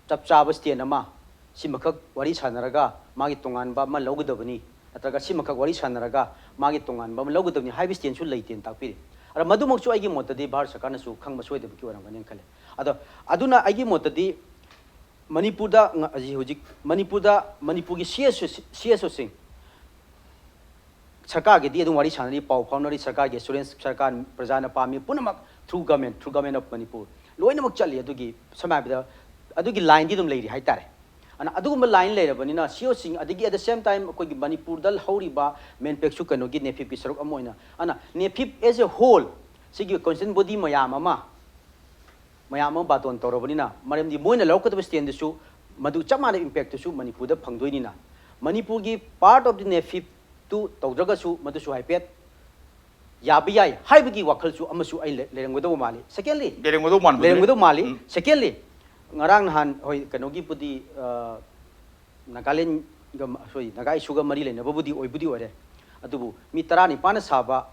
ꯆꯞ ꯆꯥꯕ stand ꯑꯃ, ꯁꯤꯃꯈꯛ ꯋꯥꯔꯤ ꯁꯥꯟꯅꯔꯒ ꯃꯥꯒꯤ ꯇꯣꯉꯥꯟꯕ ꯑꯃ ꯂꯧꯒꯗꯕꯅꯤ, ꯅꯠꯇ꯭ꯔꯒ ꯁꯤꯃꯈꯛ ꯋꯥꯔꯤ ꯁꯥꯟꯅꯔꯒ ꯃꯥꯒꯤ ꯇꯣꯉꯥꯟꯕ ꯑꯃ ꯂꯧꯒꯗꯕꯅꯤ ꯍꯥꯏꯕ standꯁꯨ ꯂꯩꯇꯦꯅ ꯇꯥꯛꯄꯤꯔꯤ꯫ ꯑꯗ ꯃꯗꯨꯃꯛꯁꯨ ꯑꯩꯒꯤ ꯃꯣꯠꯇꯗꯤ ꯚꯥꯔꯠ ꯁꯔꯀꯥꯔꯅꯁꯨ ꯈꯪꯕ ꯁꯣꯏꯗꯕꯒꯤ ꯑꯣꯏꯔꯝꯒꯅꯤꯅ ꯈꯜꯂꯦ꯫ ꯑꯗꯣ ꯑꯗꯨꯅ ꯑꯩꯒꯤ ꯃꯣꯠꯇꯗꯤ ꯃꯅꯤꯄꯨꯔꯗ ꯉ-, ꯍꯧꯖꯤꯛ, ꯍꯧꯖꯤꯛ ꯃꯅꯤꯄꯨꯔꯗ, ꯃꯅꯤꯄꯨꯔꯒꯤ CSO, CSOꯁꯤꯡ ꯁꯔꯀꯥꯔꯒꯤꯗꯤ ꯑꯗꯨꯝ ꯋꯥꯔꯤ ꯁꯥꯟꯅꯔꯤ, ꯄꯥꯎ ꯐꯥꯎꯅꯔꯤ, ꯁꯔꯀꯥꯔꯒꯤ assurance, ꯁꯔꯀꯥꯔ ꯄ꯭ꯔꯖꯥꯅ ꯄꯥꯝꯃꯤ ꯄꯨꯝꯅꯃꯛ through government, through Government of Manipur ꯂꯣꯏꯅꯃꯛ ꯆꯠꯂꯤ꯫ ꯑꯗꯨꯒꯤ ꯁꯝꯅ ꯍꯥꯏꯔꯕꯗ ꯑꯗꯨꯒꯤ lineꯗꯤ ꯑꯗꯨꯝ ꯂꯩꯔꯤ ꯍꯥꯏꯇꯥꯔꯦ꯫ ꯑꯗꯨꯅ ꯑꯗꯨꯒꯨꯝꯕ line ꯂꯩꯔꯕꯅꯤꯅ ꯁꯤ ꯑꯣꯁꯤꯡ, ꯑꯗꯒꯤ at the same time ꯑꯩꯈꯣꯏꯒꯤ ꯃꯅꯤꯄꯨꯔꯗ ꯍꯧꯔꯤꯕ ꯃꯦꯟꯄꯦꯛꯁꯨ ꯀꯩꯅꯣꯒꯤ ꯅꯦꯐꯤꯞꯀꯤ ꯁꯔꯨꯛ ꯑꯃ ꯑꯣꯏꯅ, ꯑꯗꯨꯅ ꯅꯦꯐꯤꯞ as a whole ꯁꯤꯒꯤ constituent body ꯃꯌꯥꯝ ꯑꯃ, ꯃꯌꯥꯝ ꯑꯃ ꯕꯥꯇꯣꯟ ꯇꯧꯔꯕꯅꯤꯅ, ꯃꯔꯝꯗꯤ ꯃꯣꯏꯅ ꯂꯧꯔꯛꯀꯗꯕ standꯗꯨꯁꯨ ꯃꯗꯨ ꯆꯞ ꯃꯥꯟꯅꯕ impactꯇꯨꯁꯨ ꯃꯅꯤꯄꯨꯔꯗ ꯐꯪꯗꯣꯏꯅꯤꯅ, ꯃꯅꯤꯄꯨꯔꯒꯤ part of the ꯅꯦꯐꯤꯞꯇꯨ ꯇꯧꯗ꯭ꯔꯒꯁꯨ ꯃꯗꯨꯁꯨ ꯍꯥꯏꯐꯦꯠ ꯌꯥꯕ ꯌꯥꯏ ꯍꯥꯏꯕꯒꯤ ꯋꯥꯈꯜꯁꯨ ꯑꯃꯁꯨ ꯑꯩ ꯂꯩ-, ꯂꯩꯔꯝꯒꯗꯧꯕ ꯃꯥꯜꯂꯤ꯫ Secondly, ꯂꯩꯔꯝꯒꯗꯧ ꯃꯥꯟꯕꯗꯨꯅꯤ꯫ ꯂꯩꯔꯝꯒꯗꯧ ꯃꯥꯜꯂꯤ꯫ ꯎꯝ꯫ Secondly, ꯉꯔꯥꯡ ꯅꯍꯥꯟ ꯍꯣꯏ ꯀꯩꯅꯣꯒꯤꯕꯨꯗꯤ, ꯑ, ꯅꯥꯒꯥꯂꯦꯟꯒ ꯃ-, sorry, ꯅꯥꯒꯥ issueꯒ ꯃꯔꯤ ꯂꯩꯅꯕꯕꯨꯗꯤ ꯑꯣꯏꯕꯨꯗꯤ ꯑꯣꯏꯔꯦ, ꯑꯗꯨꯕꯨ ꯃꯤ ꯇꯔꯥꯅꯤꯄꯥꯟꯅ ꯁꯥꯕ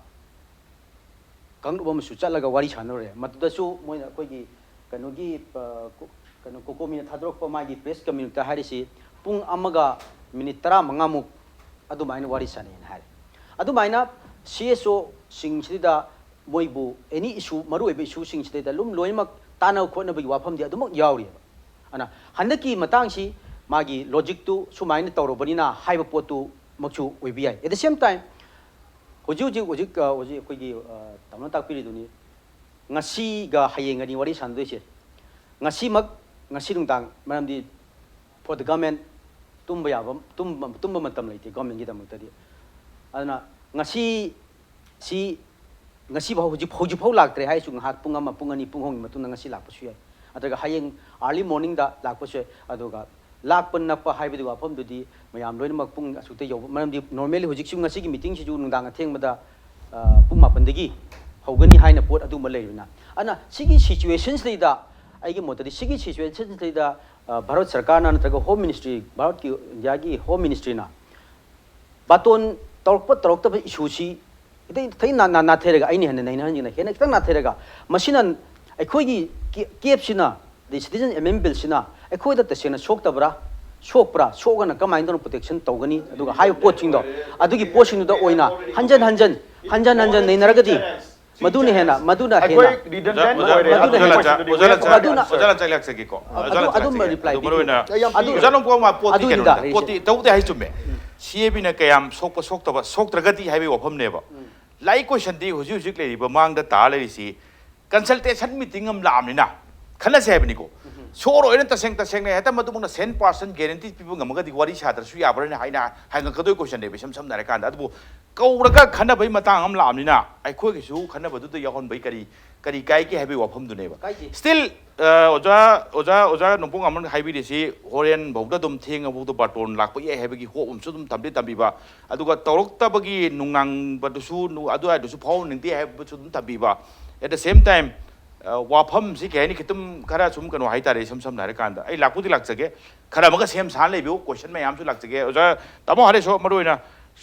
ꯀꯥꯡꯂꯨꯞ ꯑꯃꯁꯨ ꯆꯠꯂꯒ ꯋꯥꯔꯤ ꯁꯥꯟꯅꯔꯨꯔꯦ꯫ ꯃꯗꯨꯗꯁꯨ ꯃꯣꯏꯅ ꯑꯩꯈꯣꯏꯒꯤ ꯀꯩꯅꯣꯒꯤ, ꯑ, ꯀꯣ-, ꯀꯩꯅꯣ, ꯀꯣꯀꯣꯃꯤꯅ ꯊꯥꯗꯣꯔꯛꯄ ꯃꯥꯒꯤ press communiqueꯗ ꯍꯥꯏꯔꯤꯁꯤ ꯄꯨꯡ ꯑꯃꯒ ꯃꯤꯅꯤꯠ ꯇꯔꯥꯃꯉꯥꯃꯨꯛ ꯑꯗꯨꯃꯥꯏꯅ ꯋꯥꯔꯤ ꯁꯥꯟꯅꯩꯅ ꯍꯥꯏꯔꯦ꯫ ꯑꯗꯨꯃꯥꯏꯅ CSOꯁꯤꯡꯁꯤꯗ ꯃꯣꯏꯕꯨ any issue, ꯃꯔꯨꯑꯣꯏꯕ issueꯁꯤꯡꯁꯤꯗꯩꯗ ꯑꯗꯨꯝ ꯂꯣꯏꯅꯃꯛ ꯇꯥꯟꯅꯕ ꯈꯣꯠꯅꯕꯒꯤ ꯋꯥꯐꯝꯗꯤ ꯑꯗꯨꯃꯛ ꯌꯥꯎꯔꯤꯑꯕ꯫ ꯑꯗꯨꯅ ꯍꯟꯗꯛꯀꯤ ꯃꯇꯥꯡꯁꯤ ꯃꯥꯒꯤ logicꯇꯨ ꯁꯨꯃꯥꯏꯅ ꯇꯧꯔꯕꯅꯤꯅ ꯍꯥꯏꯕ ꯄꯣꯠꯇꯨꯃꯛꯁꯨ ꯑꯣꯏꯕ ꯌꯥꯏ꯫ At the same time, ꯍꯧꯖꯤꯛ ꯍꯧꯖꯤꯛ ꯍꯧꯖꯤꯛ, ꯑ, ꯍꯧꯖꯤꯛ ꯑꯩꯈꯣꯏꯒꯤ, ꯑ, ꯇꯥꯃꯣꯅ ꯇꯥꯛꯄꯤꯔꯤꯗꯨꯅꯤ, ꯉꯁꯤꯒ ꯍꯌꯦꯡꯒꯅꯤ ꯋꯥꯔꯤ ꯁꯥꯟꯅꯗꯣꯏꯁꯦ꯫ ꯉꯁꯤꯃꯛ, ꯉꯁꯤ ꯅꯨꯡꯗꯥꯡ, ꯃꯔꯝꯗꯤ for the government ꯇꯨꯝꯕ ꯌꯥꯕ, ꯇꯨꯝꯕ, ꯇꯨꯝꯕ ꯃꯇꯝ ꯂꯩꯇꯦ governmentꯒꯤꯗꯃꯛꯇꯗꯤ꯫ ꯑꯗꯨꯅ ꯉꯁꯤ ꯁꯤ, ꯉꯁꯤꯐꯥꯎ, ꯍꯧꯖꯤꯛ, ꯍꯧꯖꯤꯛꯐꯥꯎ ꯂꯥꯛꯇ꯭ꯔꯦ ꯍꯥꯏꯔꯁꯨ ꯉꯥꯏꯍꯥꯛ ꯄꯨꯡ ꯑꯃ, ꯄꯨꯡ ꯑꯅꯤ, ꯄꯨꯡ ꯑꯍꯨꯝꯒꯤ ꯃꯇꯨꯡꯗ ꯉꯁꯤ ꯂꯥꯛꯄꯁꯨ ꯌꯥꯏ, ꯅꯠꯇ꯭ꯔꯒ ꯍꯌꯦꯡ early morningꯗ ꯂꯥꯛꯄꯁꯨ ꯌꯥꯏ꯫ ꯑꯗꯨꯒ ꯂꯥꯛꯄ ꯅꯛꯄ ꯍꯥꯏꯕꯗꯤ ꯋꯥꯐꯝꯗꯨꯗꯤ ꯃꯌꯥꯝ ꯂꯣꯏꯅꯃꯛ ꯄꯨꯡ ꯑꯁꯨꯛꯇ ꯌꯧꯕ, ꯃꯔꯝꯗꯤ normally ꯍꯧꯖꯤꯛꯁꯨ ꯉꯁꯤꯒꯤ meetingꯁꯤꯁꯨ ꯅꯨꯡꯗꯥꯡ ꯑꯊꯦꯡꯕꯗ, ꯑ, ꯄꯨꯡ ꯃꯥꯄꯟꯗꯒꯤ ꯍꯧꯒꯅꯤ ꯍꯥꯏꯅ ꯄꯣꯠ ꯑꯗꯨꯝꯕ ꯂꯩꯔꯤꯕꯅ꯫ ꯑꯗꯨꯅ ꯁꯤꯒꯤ situationꯁꯤꯗꯩꯗ, ꯑꯩꯒꯤ ꯃꯣꯠꯇꯗꯤ ꯁꯤꯒꯤ situationꯁꯤꯗꯩꯗ, ꯑ, ꯚꯥꯔꯠ ꯁꯔꯀꯥꯔꯅ ꯅꯠꯇ꯭ꯔꯒ Home Ministry, ꯚꯥꯔꯠꯀꯤ, ꯏꯟꯗꯤꯌꯥꯒꯤ Home Ministryꯅ ꯕꯥꯇꯣꯟ ꯇꯧꯔꯛꯄ ꯇꯧꯔꯛꯇꯕ issueꯁꯤ ꯈꯤꯇꯪ, ꯈꯤꯇꯪ ꯅꯥ-, ꯅꯥ-, ꯅꯥꯊꯩꯔꯒ, ꯑꯩꯅ ꯍꯦꯟꯅ ꯅꯩꯅꯍꯟꯒꯦꯅ, ꯍꯦꯟꯅ ꯈꯤꯇꯪ ꯅꯥꯊꯩꯔꯒ, ꯃꯁꯤꯅ ꯑꯩꯈꯣꯏꯒꯤ ꯀꯦ-, CABꯁꯤꯅ, the Citizen Amendment Billꯁꯤꯅ ꯑꯩꯈꯣꯏꯗ ꯇꯁꯦꯡꯅ ꯁꯣꯛꯇꯕ꯭ꯔꯥ, ꯁꯣꯛꯄ꯭ꯔꯥ, ꯁꯣꯛꯑꯒꯅ ꯀꯃꯥꯏꯅ ꯇꯧꯅ protection ꯇꯧꯒꯅꯤ, ꯑꯗꯨꯒ ꯍꯥꯏꯕ ꯄꯣꯠꯁꯤꯡꯗꯣ, ꯑꯗꯨꯒꯤ ꯄꯣꯠꯁꯤꯡꯗꯨꯗ ꯑꯣꯏꯅ ꯍꯟꯖꯟ ꯍꯟꯖꯟ, ꯍꯟꯖꯟ ꯍꯟꯖꯟ ꯅꯩꯅꯔꯒꯗꯤ ꯃꯗꯨꯅ ꯍꯦꯟꯅ, ꯃꯗꯨꯅ ꯑꯩꯈꯣꯏ ꯍꯦꯟꯅ, redundant ꯃ-, ꯑꯣꯏꯔꯦ꯫ ꯃꯗꯨꯅ ꯑꯣꯖꯥ ꯍꯦꯟꯅ, ꯂꯥꯟꯆꯥ-, ꯑꯣꯖꯥ ꯂꯥꯟꯆꯥ-, ꯃꯗꯨꯅ, ꯑꯣꯖꯥ ꯂꯥꯟꯆꯥ ꯂꯥꯛꯆꯒꯦꯀꯣ꯫ ꯑꯗꯨ, ꯑꯣꯖꯥ ꯂꯥꯟꯆꯥ ꯑꯗꯨꯝꯕ ꯂꯥꯛꯆꯒꯦ꯫ reply ꯑꯗꯨ ꯄꯤꯒꯦ꯫ ꯃꯔꯨ ꯑꯣꯏꯅ ꯌꯥꯝ ꯑꯣꯖꯥ ꯂꯣꯡꯄꯣꯛ ꯃꯥ ꯄꯣꯠꯇꯤ ꯑꯗꯨꯅꯤꯗ, ꯀꯩꯅꯣꯅꯤꯗ, ꯔꯤꯁꯦ꯫ ꯄꯣꯠꯇꯤ ꯇꯧꯗꯦ ꯍꯥꯏ ꯆꯨꯝꯃꯦ꯫ CABꯅ ꯀꯌꯥꯝ ꯁꯣꯛꯄ ꯁꯣꯛꯇꯕ, ꯁꯣꯛꯇ꯭ꯔꯒꯗꯤ ꯍꯥꯏꯕꯒꯤ ꯋꯥꯐꯝꯅꯦꯕ꯫ ꯂꯥꯏ questionꯗꯤ ꯍꯧꯖꯤꯛ ꯍꯧꯖꯤꯛ ꯂꯩꯔꯤꯕ ꯃꯥꯡꯗ ꯇꯥꯔ ꯂꯩꯔꯤꯁꯤ consultation meeting ꯑꯃ ꯂꯥꯛꯑꯕꯅꯤꯅ ꯈꯟꯅꯁꯦ ꯍꯥꯏꯕꯅꯤꯀꯣ꯫ ꯁꯣꯔ ꯑꯣꯏꯅ ꯇꯁꯦꯡ ꯇꯁꯦꯡꯅ ꯍꯦꯛꯇ ꯃꯗꯨꯃꯛꯅ cent percent guarantee ꯄꯤꯕ ꯉꯝꯃꯒꯗꯤ ꯋꯥꯔꯤ ꯁꯥꯗ꯭ꯔꯁꯨ ꯌꯥꯕ꯭ꯔꯥꯅ ꯍꯥꯏꯅ ꯍꯪꯉꯛꯀꯗꯣꯏ question ꯅꯦꯕ, ꯏꯁꯝ ꯁꯝꯅ ꯍꯥꯏꯔꯀꯥꯟꯗ꯫ ꯑꯗꯨꯕꯨ ꯀꯧꯔꯒ ꯈꯟꯅꯕꯒꯤ ꯃꯇꯥꯡ ꯑꯃ ꯂꯥꯛꯑꯕꯅꯤꯅ ꯑꯩꯈꯣꯏꯒꯤꯁꯨ ꯈꯟꯅꯕꯗꯨꯗ ꯌꯥꯎꯍꯟꯕꯒꯤ ꯀꯔꯤ ꯀꯔꯤ ꯀꯥꯏꯒꯦ ꯍꯥꯏꯕꯒꯤ ꯋꯥꯐꯝꯗꯨꯅꯦꯕ꯫ ꯀꯥꯏꯗꯦ꯫ Still, ꯑ, ꯑꯣꯖꯥ ꯑꯣꯖꯥ ꯑꯣꯖꯥ ꯅꯣꯡꯄꯣꯛ ꯉꯥꯃꯟ ꯍꯥꯏꯕꯤꯔꯤꯁꯤ ꯍꯣꯔꯦꯟ ꯐꯥꯎꯗ ꯑꯗꯨꯝ ꯊꯦꯡꯉꯐꯥꯎꯗ ꯕꯥꯔꯇꯣꯟ ꯂꯥꯛꯄ ꯌꯥꯏ ꯍꯥꯏꯕꯒꯤ hope ꯑꯃꯁꯨ ꯑꯗꯨꯝ ꯊꯝꯗꯤ ꯊꯝꯕꯤꯕ, ꯑꯗꯨꯒ ꯇꯧꯔꯛꯇꯕꯒꯤ ꯅꯨꯡꯅꯥꯡꯕꯗꯨꯁꯨ ꯅꯨ- ꯑꯗꯨꯋꯥꯏꯗꯨꯁꯨ ꯐꯥꯎꯍꯟꯅꯤꯡꯗꯦ ꯍꯥꯏꯕꯁꯨ ꯑꯗꯨꯝ ꯊꯝꯕꯤꯕ꯫ At the same time, ꯑ, ꯋꯥꯐꯝꯁꯤ ꯀꯩ ꯍꯥꯏꯅꯤ, ꯈꯤꯇꯪ ꯈꯔ ꯁꯨꯝ ꯀꯩꯅꯣ ꯍꯥꯏꯇꯥꯔꯦ, ꯏꯁꯝ ꯁꯝꯅ ꯍꯥꯏꯔꯀꯥꯟꯗ ꯑꯩ ꯂꯥꯛꯄꯨꯗꯤ ꯂꯥꯛꯆꯒꯦ, ꯈꯔ ꯑꯃꯒ ꯁꯦꯝ ꯁꯥꯅ ꯂꯩꯕꯤꯌꯨ, question ꯃꯌꯥꯝꯁꯨ ꯂꯥꯛꯆꯒꯦ꯫ ꯑꯣꯖꯥ ꯇꯥꯃꯣ ꯍꯥꯏꯔꯁꯨ ꯃꯔꯨ ꯑꯣꯏꯅ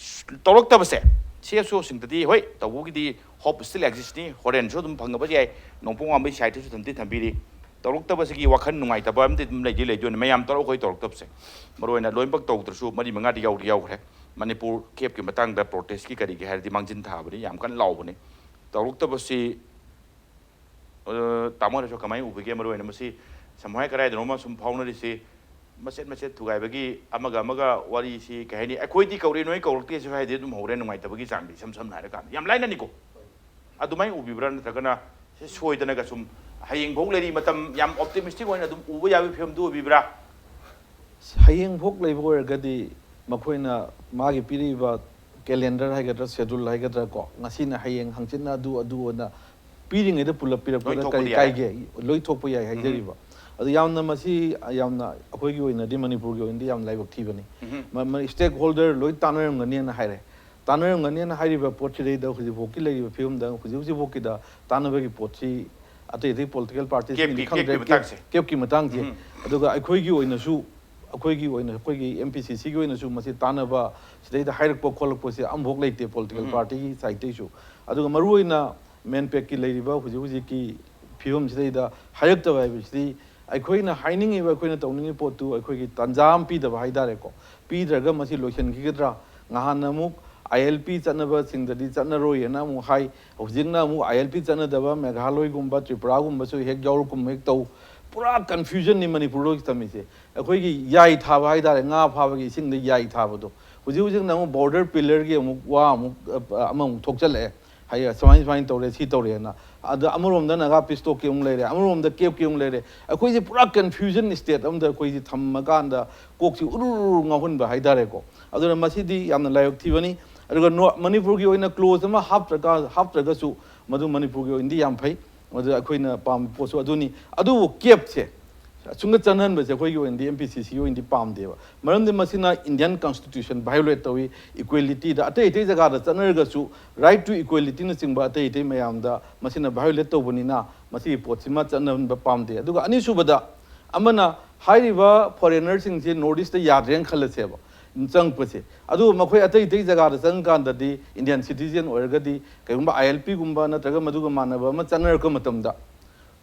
ꯇꯧꯔꯛꯇꯕꯁꯦ, C S O ꯁꯤꯡꯗꯗꯤ ꯍꯣꯏ ꯇꯧꯕꯒꯤꯗꯤ hope still exist ꯅꯤ, ꯍꯣꯔꯦꯟꯁꯨ ꯑꯗꯨꯝ ꯐꯪꯉꯕꯁꯨ ꯌꯥꯏ, ꯅꯣꯡꯄꯣꯛ ꯉꯥꯝꯕꯩ side ꯇꯁꯨ ꯊꯝꯗꯤ ꯊꯝꯕꯤꯔꯤ꯫ ꯇꯧꯔꯛꯇꯕꯁꯤꯒꯤ ꯋꯥꯈꯜ ꯅꯨꯡꯉꯥꯏꯇꯕ ꯑꯃꯗꯤ ꯑꯗꯨꯝ ꯂꯩꯗꯤ ꯂꯩꯗꯣꯏꯅꯤ, ꯃꯌꯥꯝ ꯇꯧꯔꯛꯑꯣ ꯑꯩꯈꯣꯏ ꯇꯧꯔꯛꯇꯕꯁꯦ꯫ ꯃꯔꯨ ꯑꯣꯏꯅ ꯂꯣꯏꯅꯃꯛ ꯇꯧꯗ꯭ꯔꯁꯨ ꯃꯔꯤ ꯃꯉꯥꯗꯤ ꯌꯥꯎꯗꯤ ꯌꯥꯎꯈ꯭ꯔꯦ꯫ ꯃꯅꯤꯄꯨꯔ ꯀꯦꯞꯀꯤ ꯃꯇꯥꯡꯗ protest ꯀꯤ ꯀꯔꯤꯒꯤ ꯍꯥꯏꯔꯗꯤ ꯃꯥꯡꯖꯤꯟ ꯊꯥꯕꯅꯤ, ꯌꯥꯝ ꯀꯟꯅ ꯂꯥꯎꯕꯅꯤ꯫ ꯇꯧꯔꯛꯇꯕꯁꯤ ꯑ, ꯇꯥꯃꯣꯅꯁꯨ ꯀꯃꯥꯏꯅ ꯎꯕꯤꯒꯦ? ꯃꯔꯨ ꯑꯣꯏꯅ ꯃꯁꯤ ꯁꯃꯨꯍꯥꯏ ꯀꯗꯥꯏꯗꯅꯣꯃ ꯁꯨꯝ ꯐꯥꯎꯅꯔꯤꯁꯤ, ꯃꯆꯦꯠ ꯃꯆꯦꯠ ꯊꯨꯒꯥꯏꯕꯒꯤ ꯑꯃꯒ ꯑꯃꯒ ꯋꯥꯔꯤꯁꯤ ꯀꯩ ꯍꯥꯏꯅꯤ, ꯑꯩꯈꯣꯏꯗꯤ ꯀꯧꯔꯦ ꯅꯣꯏ ꯀꯧꯔꯛꯇꯦꯁꯨ ꯍꯥꯏꯗꯤ ꯑꯗꯨꯝ ꯍꯧꯔꯦ, ꯅꯨꯡꯉꯥꯏꯇꯕꯒꯤ ꯆꯥꯡꯗꯤ, ꯏꯁꯝ ꯁꯝꯅ ꯍꯥꯏꯔꯀꯥꯟꯗ ꯌꯥꯝ ꯂꯥꯏꯅꯅꯤꯀꯣ꯫ ꯑꯗꯨꯃꯥꯏꯅ ꯎꯕꯤꯕ꯭ꯔꯥ? ꯅꯠꯇ꯭ꯔꯒꯅ ꯁꯤ ꯁꯣꯏꯗꯅꯒ ꯁꯨꯝ ꯍꯌꯦꯡ ꯐꯥꯎ ꯂꯩꯔꯤ ꯃꯇꯝ ꯌꯥꯝ optimistic ꯑꯣꯏꯅ ꯑꯗꯨꯝ ꯎꯕ ꯌꯥꯕꯒꯤ ꯐꯤꯕꯝꯗꯨ ꯑꯣꯏꯕꯤꯕ꯭ꯔꯥ? ꯍꯌꯦꯡ ꯐꯥꯎ ꯂꯩꯕ ꯑꯣꯏꯔꯒꯗꯤ ꯃꯈꯣꯏꯅ ꯃꯥꯒꯤ ꯄꯤꯔꯛꯏꯕ calendar ꯍꯥꯏꯒꯗ꯭ꯔꯥ, schedule ꯍꯥꯏꯒꯗ꯭ꯔꯥ ꯀꯣ, ꯉꯁꯤꯅ ꯍꯌꯦꯡ, ꯍꯪꯆꯤꯠꯅ ꯑꯗꯨ, ꯑꯗꯨ ꯑꯅ ꯄꯤꯔꯤꯉꯩꯗ ꯄꯨꯂꯞ ꯄꯤꯔꯛꯄꯗ ꯂꯣꯏ ꯀꯔꯤ ꯊꯣꯛꯄꯗꯤ ꯌꯥꯔꯦ꯫ ꯀꯥꯏꯒꯦ? ꯂꯣꯏ ꯊꯣꯛꯄ ꯌꯥꯏ ꯍꯥꯏꯖꯔꯤꯕ꯫ ꯑꯗꯨ ꯌꯥꯝꯅ ꯃꯁꯤ ꯌꯥꯝꯅ ꯑꯩꯈꯣꯏꯒꯤ ꯑꯣꯏꯅꯗꯤ, ꯃꯅꯤꯄꯨꯔꯒꯤ ꯑꯣꯏꯅꯗꯤ ꯌꯥꯝ ꯂꯥꯏꯕꯛ ꯊꯤꯕꯅꯤ꯫ ꯃ- ꯃ- stakeholder ꯂꯣꯏ ꯇꯥꯟꯅꯔꯝꯒꯅꯤꯅ ꯍꯥꯏꯔꯦ꯫ ꯇꯥꯟꯅꯔꯝꯒꯅꯤꯅ ꯍꯥꯏꯔꯤꯕ ꯄꯣꯠꯁꯤꯗꯩꯗ ꯍꯧꯖꯤꯛꯐꯥꯎꯀꯤ ꯂꯩꯔꯤꯕ ꯐꯤꯕꯝꯗ ꯍꯧꯖꯤꯛ ꯍꯧꯖꯤꯛꯐꯥꯎꯀꯤꯗ ꯇꯥꯟꯅꯕꯒꯤ ꯄꯣꯠꯁꯤ ꯑꯇꯩ ꯑꯇꯩ political parties ꯀꯤ ꯀꯦꯞꯀꯤ- ꯈꯪꯗ꯭ꯔꯦ, ꯀꯦꯞꯀꯤ ꯃꯇꯥꯡꯁꯦ꯫ ꯀꯦꯞꯀꯤ ꯃꯇꯥꯡꯁꯦ꯫ ꯑꯗꯨꯒ ꯑꯩꯈꯣꯏꯒꯤ ꯑꯣꯏꯅꯁꯨ, ꯑꯩꯈꯣꯏꯒꯤ ꯑꯣꯏꯅ, ꯑꯩꯈꯣꯏꯒꯤ M P C C ꯒꯤ ꯑꯣꯏꯅꯁꯨ ꯃꯁꯤ ꯇꯥꯟꯅꯕ, ꯁꯤꯗꯩꯗ ꯍꯥꯏꯔꯛꯄ ꯈꯣꯠꯂꯛꯄꯁꯦ ꯑꯃꯐꯥꯎ ꯂꯩꯇꯦ political party ꯒꯤ side ꯇꯩꯁꯨ꯫ ꯑꯗꯨꯒ ꯃꯔꯨꯑꯣꯏꯅ MANPAC ꯀꯤ ꯂꯩꯔꯤꯕ ꯍꯧꯖꯤꯛ ꯍꯧꯖꯤꯛꯀꯤ ꯐꯤꯕꯝꯁꯤꯗꯩꯗ ꯍꯥꯏꯔꯛꯇꯕ ꯍꯥꯏꯕꯁꯤꯗꯤ ꯑꯩꯈꯣꯏꯅ ꯍꯥꯏꯅꯤꯡꯉꯤꯕ, ꯑꯩꯈꯣꯏꯅ ꯇꯧꯅꯤꯡꯉꯤꯕ ꯄꯣꯠꯇꯨ ꯑꯩꯈꯣꯏꯒꯤ ꯇꯥꯟꯖꯥ ꯑꯃ ꯄꯤꯗꯕ ꯍꯥꯏꯇꯥꯔꯦꯀꯣ꯫ ꯄꯤꯗ꯭ꯔꯒ ꯃꯁꯤ ꯂꯣꯏꯁꯤꯟꯈꯤꯒꯗ꯭ꯔꯥ? ꯉꯍꯥꯟ ꯑꯃꯨꯛ I L P ꯆꯠꯅꯕꯁꯤꯡꯗꯗꯤ ꯆꯠꯅꯔꯣꯏꯅ ꯑꯃꯨꯛ ꯍꯥꯏ, ꯍꯧꯖꯤꯛꯅ ꯑꯃꯨꯛ I L P ꯆꯠꯅꯗꯕ ꯃꯦꯘꯥꯂꯣꯏꯒꯨꯝꯕ ꯇ꯭ꯔꯤꯄꯨꯔꯥꯒꯨꯝꯕꯁꯨ ꯍꯦꯛ ꯌꯥꯎꯔꯛꯀꯨꯝ ꯍꯦꯛ ꯇꯧ꯫ ꯄꯨꯔꯥ confusion ꯅꯤ ꯃꯅꯤꯄꯨꯔꯗ ꯍꯧꯖꯤꯛ ꯊꯝꯃꯤꯁꯦ꯫ ꯑꯩꯈꯣꯏꯒꯤ ꯌꯥꯏ ꯊꯥꯕ ꯍꯥꯏꯇꯥꯔꯦ, ꯉꯥ ꯐꯥꯕꯒꯤ ꯏꯁꯤꯡꯗ ꯌꯥꯏ ꯊꯥꯕꯗꯣ, ꯍꯧꯖꯤꯛ ꯍꯧꯖꯤꯛꯅ ꯑꯃꯨꯛ border pillar ꯒꯤ ꯑꯃꯨꯛ ꯋꯥ ꯑꯃꯨꯛ, ꯑ, ꯑꯃꯃꯨꯛ ꯊꯣꯛꯆꯜꯂꯛꯑꯦ꯫ ꯍꯥꯏ, ꯁꯨꯃꯥꯏꯅ ꯁꯨꯃꯥꯏꯅ ꯇꯧꯔꯦ, ꯁꯤ ꯇꯧꯔꯦꯅ꯫ ꯑꯗ ꯑꯃꯔꯣꯝꯗ ꯅꯥꯒꯥ ꯄꯤꯁ ꯇꯣꯛꯀꯤ ꯑꯃꯨꯛ ꯂꯩꯔꯦ, ꯑꯃꯔꯣꯝꯗ ꯀꯦꯞꯀꯤ ꯑꯃꯨꯛ ꯂꯩꯔꯦ꯫ ꯑꯩꯈꯣꯏꯁꯦ ꯄꯨꯔꯥ confusion state ꯑꯃꯗ ꯑꯩꯈꯣꯏꯁꯦ ꯊꯝꯃꯀꯥꯟꯗ ꯀꯣꯛꯁꯤ ꯎꯔꯨ ꯎꯔꯨ ꯉꯥꯎꯍꯟꯕ ꯍꯥꯏꯇꯥꯔꯦꯀꯣ꯫ ꯑꯗꯨꯅ ꯃꯁꯤꯗꯤ ꯌꯥꯝꯅ ꯂꯥꯏꯕꯛ ꯊꯤꯕꯅꯤ꯫ ꯑꯗꯨꯒ ꯅꯣ-, ꯃꯅꯤꯄꯨꯔꯒꯤ ꯑꯣꯏꯅ clause ꯑꯃ ꯍꯥꯞꯇ꯭ꯔꯒ, ꯍꯥꯞꯇ꯭ꯔꯒꯁꯨ ꯃꯗꯨ ꯃꯅꯤꯄꯨꯔꯒꯤ ꯑꯣꯏꯅꯗꯤ ꯌꯥꯝ ꯐꯩ꯫ ꯃꯗꯨ ꯑꯩꯈꯣꯏꯅ ꯄꯥꯝꯕ ꯄꯣꯠꯁꯨ ꯑꯗꯨꯅꯤ꯫ ꯑꯗꯨꯕꯨ ꯀꯦꯞꯁꯦ ꯁꯨꯝꯒ ꯆꯪꯍꯟꯕꯁꯦ ꯑꯩꯈꯣꯏꯒꯤ ꯑꯣꯏꯅꯗꯤ, M P C C ꯒꯤ ꯑꯣꯏꯅꯗꯤ ꯄꯥꯝꯗꯦꯕ꯫ ꯃꯔꯝꯗꯤ ꯃꯁꯤꯅ Indian Constitution violate ꯇꯧꯏ, equality ꯗ꯫ ꯑꯇꯩ ꯑꯇꯩ ꯖꯒꯥꯗ ꯆꯠꯅꯔꯒꯁꯨ right to equality ꯅꯆꯤꯡꯕ ꯑꯇꯩ ꯑꯇꯩ ꯃꯌꯥꯝꯗ ꯃꯁꯤꯅ violate ꯇꯧꯕꯅꯤꯅ ꯃꯁꯤꯒꯤ ꯄꯣꯠꯁꯤꯃ ꯆꯠꯅꯍꯟꯕ ꯄꯥꯝꯗꯦ꯫ ꯑꯗꯨꯒ ꯑꯅꯤꯁꯨꯕꯗ, ꯑꯃꯅ ꯍꯥꯏꯔꯤꯕ foreigner ꯁꯤꯡꯁꯦ North East ꯇ ꯌꯥꯗ꯭ꯔꯦꯅ ꯈꯜꯂꯁꯦꯕ, ꯆꯪꯉꯛꯄꯁꯦ꯫ ꯑꯗꯨꯒ ꯃꯈꯣꯏ ꯑꯇꯩ ꯑꯇꯩ ꯖꯒꯥꯗ ꯆꯪꯉꯀꯥꯟꯗꯗꯤ Indian citizen ꯑꯣꯏꯔꯒꯗꯤ ꯀꯩꯒꯨꯝꯕ I L P ꯒꯨꯝꯕ ꯅꯠꯇ꯭ꯔꯒ ꯃꯗꯨꯒ ꯃꯥꯟꯅꯕ ꯑꯃ ꯆꯠꯅꯔꯛꯄ ꯃꯇꯝꯗ,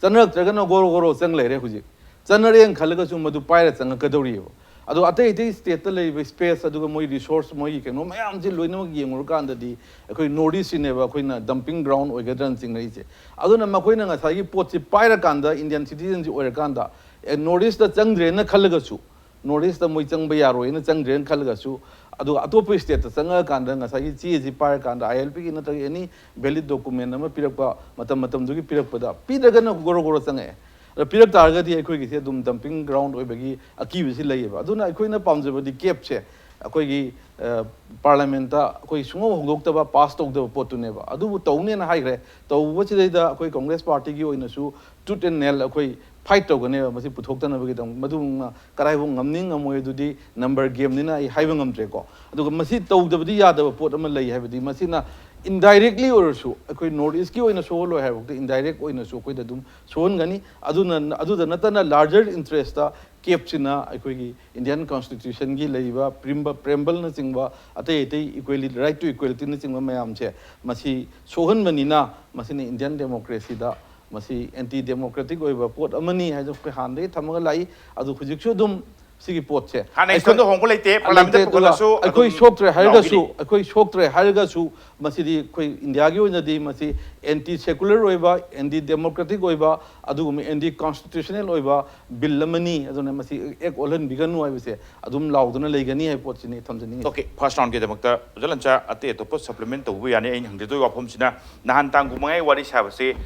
ꯆꯠꯅꯔꯛꯇ꯭ꯔꯒꯅ ꯒꯣꯔꯣ ꯒꯣꯔꯣ ꯆꯪ ꯂꯩꯔꯦ ꯍꯧꯖꯤꯛ꯫ ꯆꯠꯅꯔꯦꯅ ꯈꯜꯂꯒꯁꯨ ꯃꯗꯨ ꯄꯥꯏꯔ ꯆꯪꯉꯛꯀꯗꯧꯔꯤꯑꯕ꯫ ꯑꯗꯣ ꯑꯇꯩ ꯑꯇꯩ state ꯇ ꯂꯩꯔꯤꯕ space, ꯑꯗꯨꯒ ꯃꯣꯏ resource, ꯃꯣꯏꯒꯤ ꯀꯩꯅꯣ ꯃꯌꯥꯝꯁꯤ ꯂꯣꯏꯅꯃꯛ ꯌꯦꯡꯉꯨꯔꯀꯥꯟꯗꯗꯤ ꯑꯩꯈꯣꯏ North East ꯁꯤꯅꯦꯕ ꯑꯩꯈꯣꯏꯅ dumping ground ꯑꯣꯏꯒꯗ꯭ꯔꯅ ꯆꯤꯡꯅꯔꯤꯁꯦ꯫ ꯑꯗꯨꯅ ꯃꯈꯣꯏꯅ ꯉꯁꯥꯏꯒꯤ ꯄꯣꯠꯁꯤ ꯄꯥꯏꯔꯀꯥꯟꯗ, Indian citizen ꯁꯤ ꯑꯣꯏꯔꯀꯥꯟꯗ, ꯑꯦ, North East ꯇ ꯆꯪꯗ꯭ꯔꯦꯅ ꯈꯜꯂꯒꯁꯨ, North East ꯇ ꯃꯣꯏ ꯆꯪꯕ ꯌꯥꯔꯣꯏꯅ ꯆꯪꯗ꯭ꯔꯦꯅ ꯈꯜꯂꯒꯁꯨ, ꯑꯗꯨꯒ ꯑꯇꯣꯞꯄ state ꯇ ꯆꯪꯉꯛꯑꯀꯥꯟꯗ ꯉꯁꯥꯏꯒꯤ ꯆꯦꯁꯤ ꯄꯥꯏꯔꯀꯥꯟꯗ, I L P ꯒꯤ ꯅꯠꯇ꯭ꯔꯒ any valid document ꯑꯃ ꯄꯤꯔꯛꯄ, ꯃꯇꯝ ꯃꯇꯝꯗꯨꯒꯤ ꯄꯤꯔꯛꯄꯗ, ꯄꯤꯗ꯭ꯔꯒꯅ ꯒꯣꯔꯣ ꯒꯣꯔꯣ ꯆꯪꯉꯛꯑꯦ꯫ ꯑꯗꯣ ꯄꯤꯔꯛ ꯇꯥꯔꯒꯗꯤ ꯑꯩꯈꯣꯏꯒꯤꯁꯦ ꯑꯗꯨꯝ dumping ground ꯑꯣꯏꯕꯒꯤ ꯑꯀꯤꯕꯁꯤ ꯂꯩꯌꯦꯕ꯫ ꯑꯗꯨꯅ ꯑꯩꯈꯣꯏꯅ ꯄꯥꯝꯖꯕꯗꯤ ꯀꯦꯞꯁꯦ ꯑꯩꯈꯣꯏꯒꯤ, ꯑ, parliament ꯇ ꯑꯩꯈꯣꯏ ꯁꯨꯡꯍꯧ ꯍꯧꯗꯣꯛꯇꯕ, pass ꯇꯧꯗꯕ ꯄꯣꯠꯇꯨꯅꯦꯕ꯫ ꯑꯗꯨꯕꯨ ꯇꯧꯅꯦꯅ ꯍꯥꯏꯈ꯭ꯔꯦ꯫ ꯇꯧꯕꯁꯤꯗꯩꯗ ꯑꯩꯈꯣꯏ Congress party ꯒꯤ ꯑꯣꯏꯅꯁꯨ tooth and nail ꯑꯩꯈꯣꯏ fight ꯇꯧꯒꯅꯦꯕ ꯃꯁꯤ ꯄꯨꯊꯣꯛꯇꯅꯕꯒꯤꯗꯃꯛ꯫ ꯃꯗꯨꯃ ꯀꯗꯥꯏꯐꯥꯎ ꯉꯝꯅꯤ ꯉꯝꯃꯣꯏ ꯑꯗꯨꯗꯤ number game ꯅꯤꯅ ꯑꯩ ꯍꯥꯏꯕ ꯉꯝꯗ꯭ꯔꯦꯀꯣ꯫ ꯑꯗꯨꯒ ꯃꯁꯤ ꯇꯧꯗꯕꯗꯤ ꯌꯥꯗꯕ ꯄꯣꯠ ꯑꯃ ꯂꯩ ꯍꯥꯏꯕꯗꯤ, ꯃꯁꯤꯅ indirectly ꯑꯣꯏꯔꯁꯨ, ꯑꯩꯈꯣꯏ North East ꯀꯤ ꯑꯣꯏꯅ ꯁꯣꯛꯍꯜꯂꯣꯏ ꯍꯥꯏꯕ ꯅꯠꯇꯦ, indirect ꯑꯣꯏꯅꯁꯨ ꯑꯩꯈꯣꯏꯗ ꯑꯗꯨꯝ ꯁꯣꯛꯍꯟꯒꯅꯤ꯫ ꯑꯗꯨꯅ, ꯑꯗꯨꯗ ꯅꯠꯇꯅ larger interest ꯇ ꯀꯦꯞꯁꯤꯅ ꯑꯩꯈꯣꯏꯒꯤ Indian Constitution ꯒꯤ ꯂꯩꯔꯤꯕ preamble, preamble ꯅꯆꯤꯡꯕ, ꯑꯇꯩ ꯑꯇꯩ equality, right to equality ꯅꯆꯤꯡꯕ ꯃꯌꯥꯝꯁꯦ ꯃꯁꯤ ꯁꯣꯛꯍꯟꯕꯅꯤꯅ, ꯃꯁꯤꯅ Indian democracy ꯗ ꯃꯁꯤ anti democratic ꯑꯣꯏꯕ ꯄꯣꯠ ꯑꯃꯅꯤ ꯍꯥꯏꯗꯅ ꯑꯩꯈꯣꯏ ꯍꯥꯟꯅꯗꯒꯤ ꯊꯝꯃꯒ ꯂꯥꯛꯏ꯫ ꯑꯗꯨ ꯍꯧꯖꯤꯛꯁꯨ ꯑꯗꯨꯝ ꯁꯤꯒꯤ ꯄꯣꯠꯁꯦ ꯍꯥꯟꯅ ꯑꯩꯈꯣꯏ- ꯏꯟꯁꯇꯟꯗꯣ ꯍꯣꯡꯕ ꯂꯩꯇꯦ, ꯂꯩꯇꯦ, ꯄꯥꯔꯂꯥꯃꯦꯟꯗ ꯑꯗꯨꯒ ꯄꯨꯈꯠꯂꯁꯨ ꯑꯩꯈꯣꯏ ꯑꯗꯨꯝ ꯁꯣꯛꯇ꯭ꯔꯦ ꯍꯥꯏꯔꯒꯁꯨ ꯂꯥꯎꯈꯤꯅꯤ꯫ ꯑꯩꯈꯣꯏ ꯁꯣꯛꯇ꯭ꯔꯦ ꯍꯥꯏꯔꯒꯁꯨ ꯃꯁꯤꯗꯤ ꯑꯩꯈꯣꯏ ꯏꯟꯗꯤꯌꯥꯒꯤ ꯑꯣꯏꯅꯗꯤ ꯃꯁꯤ ꯑꯦꯟꯇꯤ ꯁꯦꯀꯨꯂꯔ ꯑꯣꯏꯕ, ꯑꯦꯟꯇꯤ ꯗꯦꯃꯣꯀ꯭ꯔꯦꯇꯤꯛ ꯑꯣꯏꯕ, ꯑꯗꯨꯒꯨꯝꯕ ꯑꯦꯟꯇꯤ ꯀꯣꯟꯁꯇꯤꯇ꯭ꯌꯨꯁꯅꯦꯜ ꯑꯣꯏꯕ ꯕꯤꯜ ꯑꯃꯅꯤ꯫ ꯑꯗꯨꯅ ꯃꯁꯤ ꯑꯦꯛ ꯑꯣꯜꯍꯟꯕꯤꯒꯅꯨ ꯍꯥꯏꯕꯁꯦ ꯑꯗꯨꯝ ꯂꯥꯎꯗꯨꯅ ꯂꯩꯒꯅꯤ ꯍꯥꯏꯕ ꯄꯣꯠꯁꯤꯅꯤ ꯊꯝꯖꯅꯤꯡꯉꯤ꯫ ꯑꯣꯀꯦ, ꯐꯥꯔꯁ ꯔꯥꯎꯟꯒꯤꯗꯃꯛꯇ ꯑꯣꯖꯥ ꯂꯟꯆꯥ ꯑꯇꯩ ꯑꯇꯣꯞꯄ ꯁꯄ꯭ꯂꯤꯃꯦꯟ ꯇꯧꯕ ꯌꯥꯅꯤ꯫ ꯑꯩꯅ ꯍꯪꯖꯗꯣꯏ ꯋꯥꯐꯝꯁꯤꯅ, ꯅꯍꯥꯟ ꯇꯥꯡ ꯀꯨꯟꯃꯉꯥꯒꯤ ꯋꯥꯔꯤ ꯁꯥꯕꯁꯦ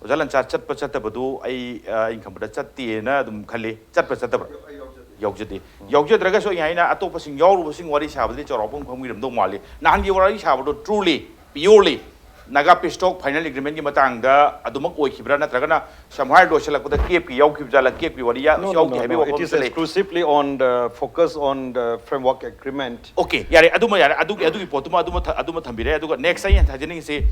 ꯑꯣꯖꯥ ꯂꯟꯆꯥ ꯆꯠꯄ ꯆꯠꯇꯕꯗꯨ ꯑꯩ, ꯑ, ꯑꯩꯅ ꯈꯟꯕꯗ ꯆꯠꯇꯦꯅ ꯑꯗꯨꯝ ꯈꯜꯂꯤ꯫ ꯆꯠꯄ꯭ꯔꯥ ꯆꯠꯇꯕ꯭ꯔꯥ? ꯌꯥꯎꯖꯗꯦ꯫ ꯌꯥꯎꯖꯗ꯭ꯔꯒꯁꯨ ꯑꯩ ꯍꯥꯏꯅ ꯑꯇꯣꯞꯄꯁꯤꯡ ꯌꯥꯎꯔꯨꯕꯁꯤꯡ ꯋꯥꯔꯤ ꯁꯥꯕꯗꯗꯤ ꯆꯥꯎꯔꯥꯛꯄ ꯑꯃ ꯈꯪꯕꯤꯔꯝꯗꯧ ꯃꯥꯜꯂꯤ꯫ ꯅꯍꯥꯟꯒꯤ ꯋꯥꯔꯤ ꯁꯥꯕꯗꯣ ꯇ꯭ꯔꯨꯂꯤ, ꯄꯤꯌꯣꯔꯂꯤ ꯅꯥꯒꯥ ꯄꯤꯁ ꯇꯣꯛ ꯐꯥꯏꯅꯦꯜ ꯑꯦꯒ꯭ꯔꯤꯃꯦꯟꯒꯤ ꯃꯇꯥꯡꯗ ꯑꯗꯨꯃꯛ ꯑꯣꯏꯈꯤꯕ꯭ꯔꯥ, ꯅꯠꯇ꯭ꯔꯒꯅ ꯁꯝꯍꯥꯏ ꯂꯣꯏꯁꯤꯜꯂꯛꯄꯗ ꯀꯦꯞꯀꯤ ꯌꯥꯎꯈꯤꯕ꯭ꯔꯥ, ꯀꯦꯞꯀꯤ ꯋꯥꯔꯤ ꯌꯥ- No, no, ꯌꯥꯎꯈꯤ no, ꯍꯥꯏꯕꯒꯤ no. It is ꯋꯥꯐꯝꯁꯨ ꯂꯩ꯫ Exclusively on the focus on the framework agreement. Okay, ꯌꯥꯔꯦ, ꯑꯗꯨꯃ ꯌꯥꯔꯦ꯫ ꯑꯗꯨꯒꯤ ꯑꯗꯨꯒꯤ ꯄꯣꯠꯇꯨꯃ ꯑꯗꯨꯃ ꯊ- ꯑꯗꯨꯃ ꯊꯝꯕꯤꯔꯦ꯫ ꯑꯗꯨꯒ ꯅꯦꯛꯁ ꯑꯩꯅ ꯊꯥꯖꯅꯤꯡꯉꯤꯁꯤ,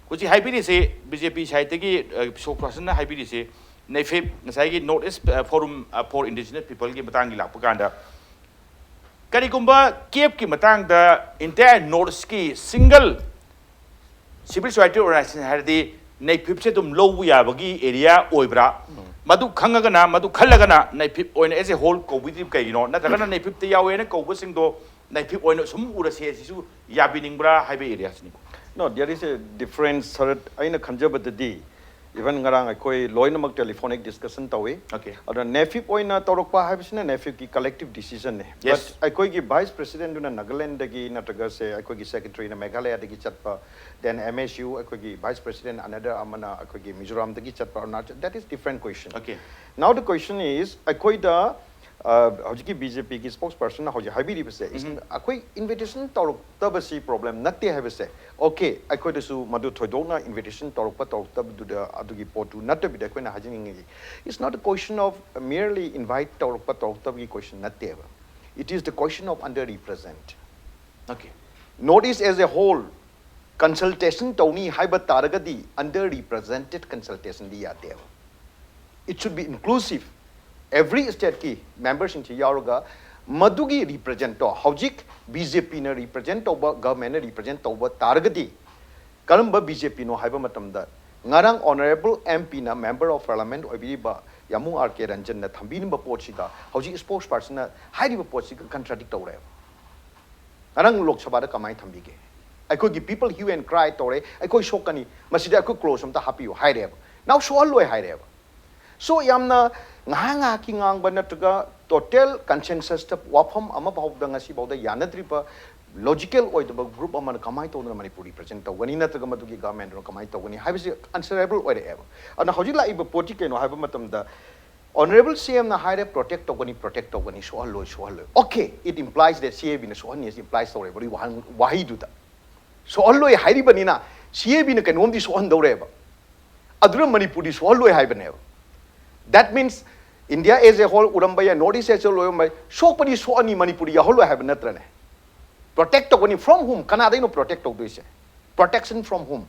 ꯍꯧꯖꯤꯛ ꯍꯥꯏꯕꯤꯔꯤꯁꯤ ꯕꯤ ꯖꯦ ꯄꯤ ꯁꯥꯏꯠꯇꯒꯤ ꯁꯣꯛ ꯄꯥꯔꯁꯟꯅ ꯍꯥꯏꯕꯤꯔꯤꯁꯤ ꯅꯦꯐꯤꯞ, ꯉꯁꯥꯏꯒꯤ North East Forum for Indigenous Peopleꯒꯤ ꯃꯇꯥꯡꯒꯤ ꯂꯥꯛꯄ ꯀꯥꯟꯗ, ꯀꯔꯤꯒꯨꯝꯕ ꯀꯦꯞꯀꯤ ꯃꯇꯥꯡꯗ ꯏꯟꯇꯥꯌꯔ ꯅꯣꯔꯠ ꯏꯁꯀꯤ ꯁꯤꯡꯒꯜ ꯁꯤꯚꯤꯜ ꯁꯣꯁꯥꯏꯇꯤ ꯑꯣꯔꯒꯅꯥꯏꯖꯦꯁꯟ ꯍꯥꯏꯔꯗꯤ ꯅꯦꯐꯤꯞꯁꯦ ꯑꯗꯨꯝ ꯂꯧꯕ ꯌꯥꯕꯒꯤ ꯑꯦꯔꯤꯌꯥ ꯑꯣꯏꯕ꯭ꯔꯥ? ꯃꯗꯨ ꯈꯪꯉꯒꯅ, ꯃꯗꯨ ꯈꯜꯂꯒꯅ ꯅꯦꯐꯤꯞ ꯑꯣꯏꯅ ꯑꯦꯖ ꯑꯦ ꯍꯣꯜ ꯀꯧꯕꯤꯗ꯭ꯔꯤꯕ ꯀꯩꯒꯤꯅꯣ? ꯅꯠꯇ꯭ꯔꯒꯅ ꯅꯦꯐꯤꯞꯇ ꯌꯥꯎꯋꯦꯅ ꯀꯧꯕꯁꯤꯡꯗꯣ ꯅꯦꯐꯤꯞ ꯑꯣꯏꯅ ꯁꯨꯝ ꯎꯔꯁꯦ, ꯑꯁꯤꯁꯨ ꯌꯥꯕꯤꯅꯤꯡꯕ꯭ꯔꯥ ꯍꯥꯏꯕ ꯑꯦꯔꯤꯌꯥꯁꯤꯅꯤ꯫ No, there is a difference, ꯁꯔꯠ꯫ ꯑꯩꯅ ꯈꯟꯖꯕꯗꯗꯤ, even ꯉꯔꯥꯡ ꯑꯩꯈꯣꯏ ꯂꯣꯏꯅꯃꯛ ꯇꯦꯂꯤꯐꯣꯅꯤꯛ ꯗꯤꯁꯀꯁꯟ ꯇꯧꯏ꯫ Okay. ꯑꯗꯨꯅ ꯅꯦꯐꯤꯞ ꯑꯣꯏꯅ ꯇꯧꯔꯛꯄ ꯍꯥꯏꯕꯁꯤꯅ ꯅꯦꯐꯤꯞꯀꯤ ꯀꯂꯦꯛꯇꯤꯞ ꯗꯤꯁꯤꯖꯟꯅꯦ꯫ Yes. But ꯑꯩꯈꯣꯏꯒꯤ ꯚꯥꯏꯁ ꯄ꯭ꯔꯁꯤꯗꯦꯟꯗꯨꯅ ꯅꯥꯒꯥꯂꯦꯟꯗꯒꯤ, ꯅꯠꯇ꯭ꯔꯒ ꯁꯦ ꯑꯩꯈꯣꯏꯒꯤ ꯁꯦꯀ꯭ꯔꯦꯇꯔꯤꯅ ꯃꯦꯘꯥꯂꯌꯥꯗꯒꯤ ꯆꯠꯄ, then M S U ꯑꯩꯈꯣꯏꯒꯤ ꯚꯥꯏꯁ ꯄ꯭ꯔꯁꯤꯗꯦꯟ ꯑꯅꯗꯔ ꯑꯃꯅ ꯑꯩꯈꯣꯏꯒꯤ ꯃꯤꯖꯣꯔꯥꯝꯗꯒꯤ ꯆꯠꯄ, Arunachal, that is different question. Okay. Now the question is, ꯑꯩꯈꯣꯏꯗ ꯑ, ꯍꯧꯖꯤꯛꯀꯤ ꯕꯤ ꯖꯦ ꯄꯤꯒꯤ ꯁ꯭ꯄꯣꯛꯁ ꯄꯥꯔꯁꯟꯅ ꯍꯧꯖꯤꯛ ꯍꯥꯏꯕꯤꯔꯤꯕꯁꯦ, is- ꯑꯩꯈꯣꯏ ꯏꯟꯚꯤꯇꯦꯁꯟ ꯇꯧꯔꯛꯇꯕꯁꯤ ꯄ꯭ꯔꯣꯕ꯭ꯂꯦꯝ ꯅꯠꯇꯦ ꯍꯥꯏꯕꯁꯦ꯫ ꯑꯣꯀꯦ, ꯑꯩꯈꯣꯏꯗꯁꯨ ꯃꯗꯨ ꯊꯣꯏꯗꯣꯛꯅ ꯏꯟꯚꯤꯇꯦꯁꯟ ꯇꯧꯔꯛꯄ ꯇꯧꯔꯛꯇꯕꯗꯨꯗ ꯑꯗꯨꯒꯤ ꯄꯣꯠꯇꯨ ꯅꯠꯇꯕꯤꯗ, ꯑꯩꯈꯣꯏꯅ ꯍꯥꯏꯖꯅꯤꯡꯉꯤꯁꯤ, it's not a question of merely invite ꯇꯧꯔꯛꯄ ꯇꯧꯔꯛꯇꯕꯒꯤ ꯀꯣꯏꯁꯟ ꯅꯠꯇꯦꯕ꯫ It is the question of under represent. Okay. North East as a whole consultation ꯇꯧꯅꯤ ꯍꯥꯏꯕ ꯇꯥꯔꯒꯗꯤ, under represented consultationꯗꯤ ꯌꯥꯗꯦꯕ꯫ It should be inclusive. Every stateꯀꯤ ꯃꯦꯝꯕꯔꯁꯤꯡꯁꯤ ꯌꯥꯎꯔꯒ, ꯃꯗꯨꯒꯤ ꯔꯤꯄ꯭ꯔꯖꯦꯟꯠꯇꯣ, ꯍꯧꯖꯤꯛ ꯕꯤ ꯖꯦ ꯄꯤꯅ ꯔꯤꯄ꯭ꯔꯖꯦꯟꯠ ꯇꯧꯕ, ꯒꯚꯔꯟꯃꯦꯟꯠꯅ ꯔꯤꯄ꯭ꯔꯖꯦꯟꯠ ꯇꯧꯕ ꯇꯥꯔꯒꯗꯤ, ꯀꯔꯝꯕ ꯕꯤ ꯖꯦ ꯄꯤꯅꯣ ꯍꯥꯏꯕ ꯃꯇꯝꯗ, ꯉꯔꯥꯡ ꯑꯣꯅꯔꯦꯕꯜ ꯑꯦꯝ ꯄꯤꯅ, ꯃꯦꯝꯕꯔ ꯑꯣꯐ ꯄꯥꯔꯂꯥꯃꯦꯟꯠ ꯑꯣꯏꯕꯤꯔꯤꯕ ꯌꯥꯝꯕꯨꯡ ꯑꯥꯔ ꯀꯦ ꯔꯟꯖꯟꯅ ꯊꯝꯕꯤꯔꯝꯕ ꯄꯣꯠꯁꯤꯒ ꯍꯧꯖꯤꯛ spokespersonꯅ ꯍꯥꯏꯔꯤꯕ ꯄꯣꯠꯁꯤꯒ contradict ꯇꯧꯔꯦꯕ꯫ ꯉꯔꯥꯡ ꯂꯣꯛ ꯁꯚꯥꯗ ꯀꯃꯥꯏꯅ ꯊꯝꯕꯤꯒꯦ? ꯑꯩꯈꯣꯏꯒꯤ people hue and cry ꯇꯧꯔꯦ, ꯑꯩꯈꯣꯏ ꯁꯣꯛꯀꯅꯤ, ꯃꯁꯤꯗ ꯑꯩꯈꯣꯏ clause ꯑꯝꯇ ꯍꯥꯞꯄꯤꯌꯨ ꯍꯥꯏꯔꯦꯕ꯫ Now ꯁꯣꯛꯍꯜꯂꯣꯏ ꯍꯥꯏꯔꯦꯕ꯫ So ꯌꯥꯝꯅ ꯉꯥꯏꯍꯥꯛ ꯉꯥꯏꯍꯥꯛꯀꯤ ꯉꯥꯡꯕ ꯅꯠꯇ꯭ꯔꯒ total consensusꯇ ꯋꯥꯐꯝ ꯑꯃ ꯐꯥꯎꯗ ꯉꯁꯤ ꯐꯥꯎꯗ ꯌꯥꯅꯗ꯭ꯔꯤꯕ logical ꯑꯣꯏꯗꯕ group ꯑꯃꯅ ꯀꯃꯥꯏꯅ ꯇꯧꯗꯅ ꯃꯅꯤꯄꯨꯔ represent ꯇꯧꯒꯅꯤ, ꯅꯠꯇ꯭ꯔꯒ ꯃꯗꯨꯒꯤ governmentꯅ ꯀꯃꯥꯏꯅ ꯇꯧꯒꯅꯤ ꯍꯥꯏꯕꯁꯤ unanswerable ꯑꯣꯏꯔꯛꯑꯦꯕ꯫ ꯑꯗꯨꯅ ꯍꯧꯖꯤꯛ ꯂꯥꯛꯏꯕ ꯄꯣꯠꯇꯤ ꯀꯩꯅꯣ ꯍꯥꯏꯕ ꯃꯇꯝꯗ, Honourable CMꯅ ꯍꯥꯏꯔꯦ, protect ꯇꯧꯒꯅꯤ, protect ꯇꯧꯒꯅꯤ, ꯁꯣꯛꯍꯜꯂꯣꯏ, ꯁꯣꯛꯍꯜꯂꯣꯏ꯫ Okay, it implies that CABꯅ ꯁꯣꯛꯍꯟꯅꯤ ꯍꯥꯏꯁꯤ implies ꯇꯧꯔꯦꯕ ꯑꯗꯨꯒꯤ ꯋꯥꯍꯪ, ꯋꯥꯍꯩꯗꯨꯗ꯫ ꯁꯣꯛꯍꯜꯂꯣꯏ ꯍꯥꯏꯔꯤꯕꯅꯤꯅ CABꯅ ꯀꯩꯅꯣꯝꯗꯤ ꯁꯣꯛꯍꯟꯗꯧꯔꯦꯕ꯫ ꯑꯗꯨꯅ ꯃꯅꯤꯄꯨꯔꯗꯤ ꯁꯣꯛꯍꯜꯂꯣꯏ ꯍꯥꯏꯕꯅꯦꯕ꯫ That means India as a whole ꯎꯔꯝꯕ ꯌꯥꯏ, North East as a whole ꯎꯔꯝꯕ ꯌꯥꯏ, ꯁꯣꯛꯄꯗꯤ ꯁꯣꯛꯑꯅꯤ, ꯃꯅꯤꯄꯨꯔꯗꯤ ꯌꯥꯎꯍꯜꯂꯣꯏ ꯍꯥꯏꯕ ꯅꯠꯇ꯭ꯔꯅꯦ? Protect ꯇꯧꯒꯅꯤ from whom? ꯀꯅꯥꯗꯩꯅꯣ protect ꯇꯧꯗꯣꯏꯁꯦ? Protection from whom?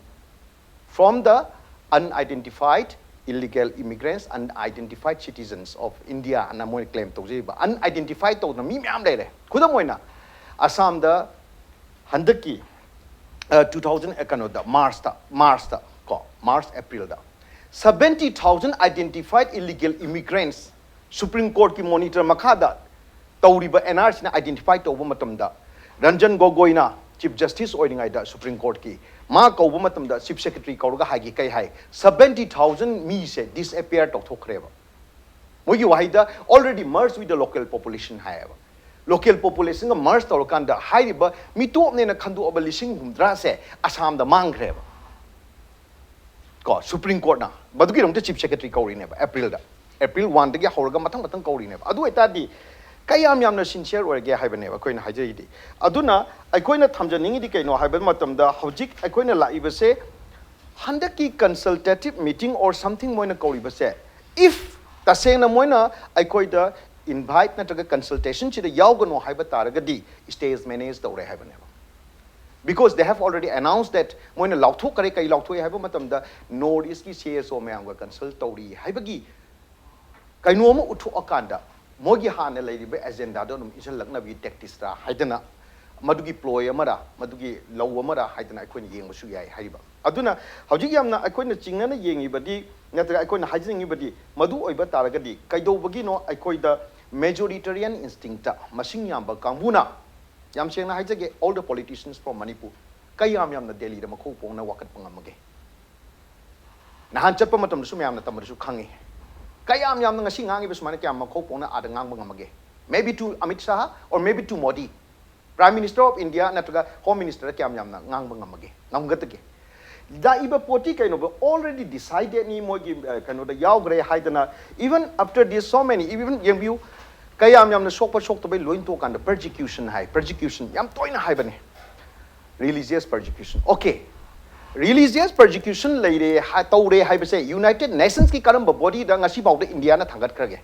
From the unidentified illegal immigrants, unidentified citizens of India ꯑꯅ ꯃꯣꯏꯅ claim ꯇꯧꯖꯔꯤꯕ unidentified ꯇꯧꯗꯅ ꯃꯤ ꯃꯌꯥꯝ ꯂꯩꯔꯦ꯫ ꯈꯨꯗꯝ ꯑꯣꯏꯅ ꯑꯁꯥꯝꯗ ꯍꯟꯗꯛꯀꯤ two thousand ꯀꯩꯅꯣꯗ Marchꯇ, Marchꯇ ꯀꯣ, March Aprilꯗ seventy thousand identified illegal immigrants Supreme Courtꯀꯤ monitor ꯃꯈꯥꯗ ꯇꯧꯔꯤꯕ NRCꯅ identify ꯇꯧꯕ ꯃꯇꯝꯗ ꯔꯟꯖꯟ ꯒꯣꯒꯣꯏꯅ Chief Justice ꯑꯣꯏꯔꯤꯉꯩꯗ Supreme Courtꯀꯤ ꯃꯥ ꯀꯧꯕ ꯃꯇꯝꯗ Chief Secretary ꯀꯧꯔꯒ ꯍꯥꯏꯒꯦ ꯀꯩ ꯍꯥꯏ? Seventy thousand ꯃꯤꯁꯦ disappear ꯇꯧꯊꯣꯛꯈ꯭ꯔꯦꯕ꯫ ꯃꯣꯏꯒꯤ ꯋꯥꯍꯩꯗ already merged with the local population ꯍꯥꯏꯌꯦꯕ꯫ Local populationꯒ merge ꯇꯧꯔꯀꯥꯟꯗ ꯍꯥꯏꯔꯤꯕ ꯃꯤꯇꯣꯞꯅꯦꯅ ꯈꯟꯗꯣꯛꯑꯕ ꯂꯤꯁꯤꯡ ꯍꯨꯝꯗ꯭ꯔꯥꯁꯦ ꯑꯁꯥꯝꯗ ꯃꯥꯡꯈ꯭ꯔꯦꯕ꯫ ꯀꯣ, Supreme Courtꯅ ꯃꯗꯨꯒꯤꯗꯃꯛꯇ Chief Secretary ꯀꯧꯔꯤꯅꯦꯕ Aprilꯗ꯫ April oneꯗꯒꯤ ꯍꯧꯔꯒ ꯃꯊꯪ ꯃꯊꯪ ꯀꯧꯔꯤꯅꯦꯕ꯫ ꯑꯗꯨ ꯑꯣꯏꯇꯥꯔꯗꯤ ꯀꯌꯥꯝ ꯌꯥꯝꯅ sincere ꯑꯣꯏꯔꯒꯦ ꯍꯥꯏꯕꯅꯦꯕ ꯑꯩꯈꯣꯏꯅ ꯍꯥꯏꯖꯔꯤꯗꯤ꯫ ꯑꯗꯨꯅ ꯑꯩꯈꯣꯏꯅ ꯊꯝꯖꯅꯤꯡꯉꯤꯗꯤ ꯀꯩꯅꯣ ꯍꯥꯏꯕ ꯃꯇꯝꯗ ꯍꯧꯖꯤꯛ ꯑꯩꯈꯣꯏꯅ ꯂꯥꯛꯏꯕꯁꯦ ꯍꯟꯗꯛꯀꯤ consultative meeting or something ꯃꯣꯏꯅ ꯀꯧꯔꯤꯕꯁꯦ, if ꯇꯁꯦꯡꯅ ꯃꯣꯏꯅ ꯑꯩꯈꯣꯏꯗ invite ꯅꯠꯇ꯭ꯔꯒ consultationꯁꯤꯗ ꯌꯥꯎꯒꯅꯨ ꯍꯥꯏꯕ ꯇꯥꯔꯒꯗꯤ stage manage ꯇꯧꯔꯦ ꯍꯥꯏꯕꯅꯦꯕ꯫ Because they have already announced that ꯃꯣꯏꯅ ꯂꯥꯎꯊꯣꯛꯈ꯭ꯔꯦ꯫ ꯀꯩ ꯂꯥꯎꯊꯣꯛꯑꯦ ꯍꯥꯏꯕ ꯃꯇꯝꯗ North Eastꯀꯤ CSO ꯃꯌꯥꯝꯒ consult ꯇꯧꯔꯤ ꯍꯥꯏꯕꯒꯤ ꯀꯩꯅꯣꯝꯃ ꯎꯠꯊꯣꯛꯑꯀꯥꯟꯗ ꯃꯣꯏꯒꯤ ꯍꯥꯟꯅ ꯂꯩꯔꯤꯕ agendaꯗꯣ ꯑꯗꯨꯝ ꯏꯟꯁꯤꯜꯂꯛꯅꯕꯒꯤ tacticsꯔ ꯍꯥꯏꯗꯅ ꯃꯗꯨꯒꯤ ꯄ꯭ꯂꯣꯏ ꯑꯃꯔ, ꯃꯗꯨꯒꯤ ꯂꯧ ꯑꯃꯔ ꯍꯥꯏꯗꯅ ꯑꯩꯈꯣꯏꯅ ꯌꯦꯡꯕꯁꯨ ꯌꯥꯏ ꯍꯥꯏꯔꯤꯕ꯫ ꯑꯗꯨꯅ ꯍꯧꯖꯤꯛ ꯌꯥꯝꯅ ꯑꯩꯈꯣꯏꯅ ꯆꯤꯡꯅꯅ ꯌꯦꯡꯉꯤꯕꯗꯤ, ꯅꯠꯇ꯭ꯔꯒ ꯑꯩꯈꯣꯏꯅ ꯍꯥꯏꯖꯅꯤꯡꯉꯤꯕꯗꯤ, ꯃꯗꯨ ꯑꯣꯏꯕ ꯇꯥꯔꯒꯗꯤ ꯀꯩꯗꯧꯕꯒꯤꯅꯣ ꯑꯩꯈꯣꯏꯗ ꯃꯦꯖꯣꯔꯤꯇꯦꯔꯤꯌꯟ ꯏꯟꯁꯇꯤꯡꯇ, ꯃꯁꯤꯡ ꯌꯥꯝꯕ ꯀꯥꯡꯕꯨꯅ, ꯌꯥꯝ ꯁꯦꯡꯅ ꯍꯥꯏꯖꯒꯦ, all the politicians from Manipur, ꯀꯌꯥꯝ ꯌꯥꯝꯅ ꯗꯦꯜꯂꯤꯗ ꯃꯈꯣꯡ ꯄꯣꯡꯅ ꯋꯥꯀꯠꯄ ꯉꯝꯃꯒꯦ? ꯅꯍꯥꯟ ꯆꯠꯄ ꯃꯇꯝꯗꯁꯨ ꯃꯌꯥꯝꯅ ꯇꯝꯕꯗꯁꯨ ꯈꯪꯉꯤ꯫ ꯀꯌꯥꯝ ꯌꯥꯝꯅ ꯉꯁꯤ ꯉꯥꯡꯉꯤꯕ ꯁꯨꯃꯥꯏꯅ ꯀꯌꯥꯝ ꯃꯈꯣꯡ ꯄꯣꯡꯅ ꯑꯥꯗ ꯉꯥꯡꯕ ꯉꯝꯃꯒꯦ? Maybe to Amit Shah or maybe to Modi, Prime Minister of India ꯅꯠꯇ꯭ꯔꯒ Home Minister ꯀꯌꯥꯝ ꯌꯥꯝꯅ ꯉꯥꯡꯕ ꯉꯝꯃꯒꯦ, ꯉꯝꯒꯗꯒꯦ? ꯂꯥꯛꯏꯕ ꯄꯣꯠꯇꯤ ꯀꯩꯅꯣꯕ, already decided ꯅꯤ, ꯃꯣꯏꯒꯤ ꯑ, ꯀꯩꯅꯣꯗ ꯌꯥꯎꯈ꯭ꯔꯦ ꯍꯥꯏꯗꯅ, even after this so many, even ꯌꯦꯡꯕꯤꯌꯨ, ꯀꯌꯥꯝ ꯌꯥꯝꯅ ꯁꯣꯛꯄ ꯁꯣꯛꯇꯕꯩ ꯂꯣꯏ ꯇꯣꯛꯀꯥꯟꯗ persecution ꯍꯥꯏ, persecution ꯌꯥꯝ ꯇꯣꯏꯅ ꯍꯥꯏꯕꯅꯦ꯫ Religious persecution, okay, religious persecution ꯂꯩꯔꯦ ꯍꯥ-, ꯇꯧꯔꯦ ꯍꯥꯏꯕꯁꯦ United Nations ꯀꯤ ꯀꯔꯝꯕ body ꯗ ꯉꯁꯤ ꯐꯥꯎꯗ ꯏꯟꯗꯤꯌꯥꯅ ꯊꯥꯡꯒꯠꯈ꯭ꯔꯒꯦ?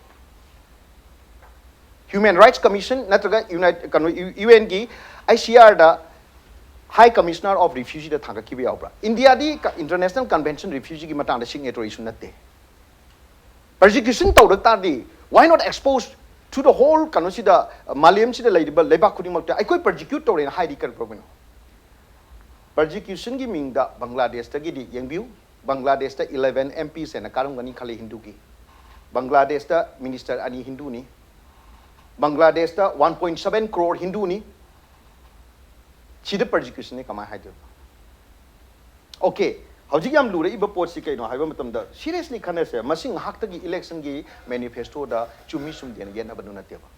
Human Rights Commission ꯅꯠꯇ꯭ꯔꯒ Unite-, ꯀꯩꯅꯣ, U N ꯒꯤ I C R the High Commissioner of Refugee ꯗ ꯊꯥꯡꯒꯠꯈꯤꯕ ꯌꯥꯎꯕ꯭ꯔꯥ? ꯏꯟꯗꯤꯌꯥꯗꯤ ꯀ-, International Convention Refugee ꯒꯤ ꯃꯇꯥꯡꯗ signatory ꯁꯨ ꯅꯠꯇꯦ꯫ Persecution ꯇꯧꯔꯛ ꯇꯥꯔꯗꯤ, why not expose to the whole ꯀꯩꯅꯣꯁꯤꯗ, ꯃꯥꯂꯦꯝꯁꯤꯗ ꯂꯩꯔꯤꯕ ꯂꯩꯕꯥꯛ ꯈꯨꯗꯤꯡꯃꯛꯇ ꯑꯩꯈꯣꯏ persecute ꯇꯧꯔꯦꯅ ꯍꯥꯏꯗꯤ ꯀꯔꯤ problem ꯅꯣ? Persecution ꯒꯤ ꯃꯤꯡꯗ ꯕꯪꯒ꯭ꯂꯥꯗꯦꯁꯇꯒꯤꯗꯤ ꯌꯦꯡꯕꯤꯌꯨ, ꯕꯪꯒ꯭ꯂꯥꯗꯦꯁꯇ eleven M Ps ꯍꯦꯟꯅ ꯀꯥꯔꯝꯒꯅꯤ ꯈꯜꯂꯤ ꯍꯤꯟꯗꯨꯒꯤ꯫ ꯕꯪꯒ꯭ꯂꯥꯗꯦꯁꯇ minister ꯑꯅꯤ ꯍꯤꯟꯗꯨꯅꯤ꯫ ꯕꯪꯒ꯭ꯂꯥꯗꯦꯁꯇ one point seven crore ꯍꯤꯟꯗꯨꯅꯤ꯫ ꯁꯤꯗ persecution ꯅꯤ ꯀꯃꯥꯏꯅ ꯍꯥꯏꯗꯣꯏꯕ? Okay, ꯍꯧꯖꯤꯛ ꯌꯥꯝ ꯂꯨꯔꯛꯏꯕ ꯄꯣꯠꯁꯤ ꯀꯩꯅꯣ ꯍꯥꯏꯕ ꯃꯇꯝꯗ, seriously ꯈꯟꯅꯁꯦ, ꯃꯁꯤ ꯉꯥꯏꯍꯥꯛꯇꯒꯤ election ꯒꯤ manifesto ꯗ ꯆꯨꯝꯃꯤ ꯆꯨꯝꯗꯦꯅ ꯌꯦꯠꯅꯕꯗꯨ ꯅꯠꯇꯦꯕ꯫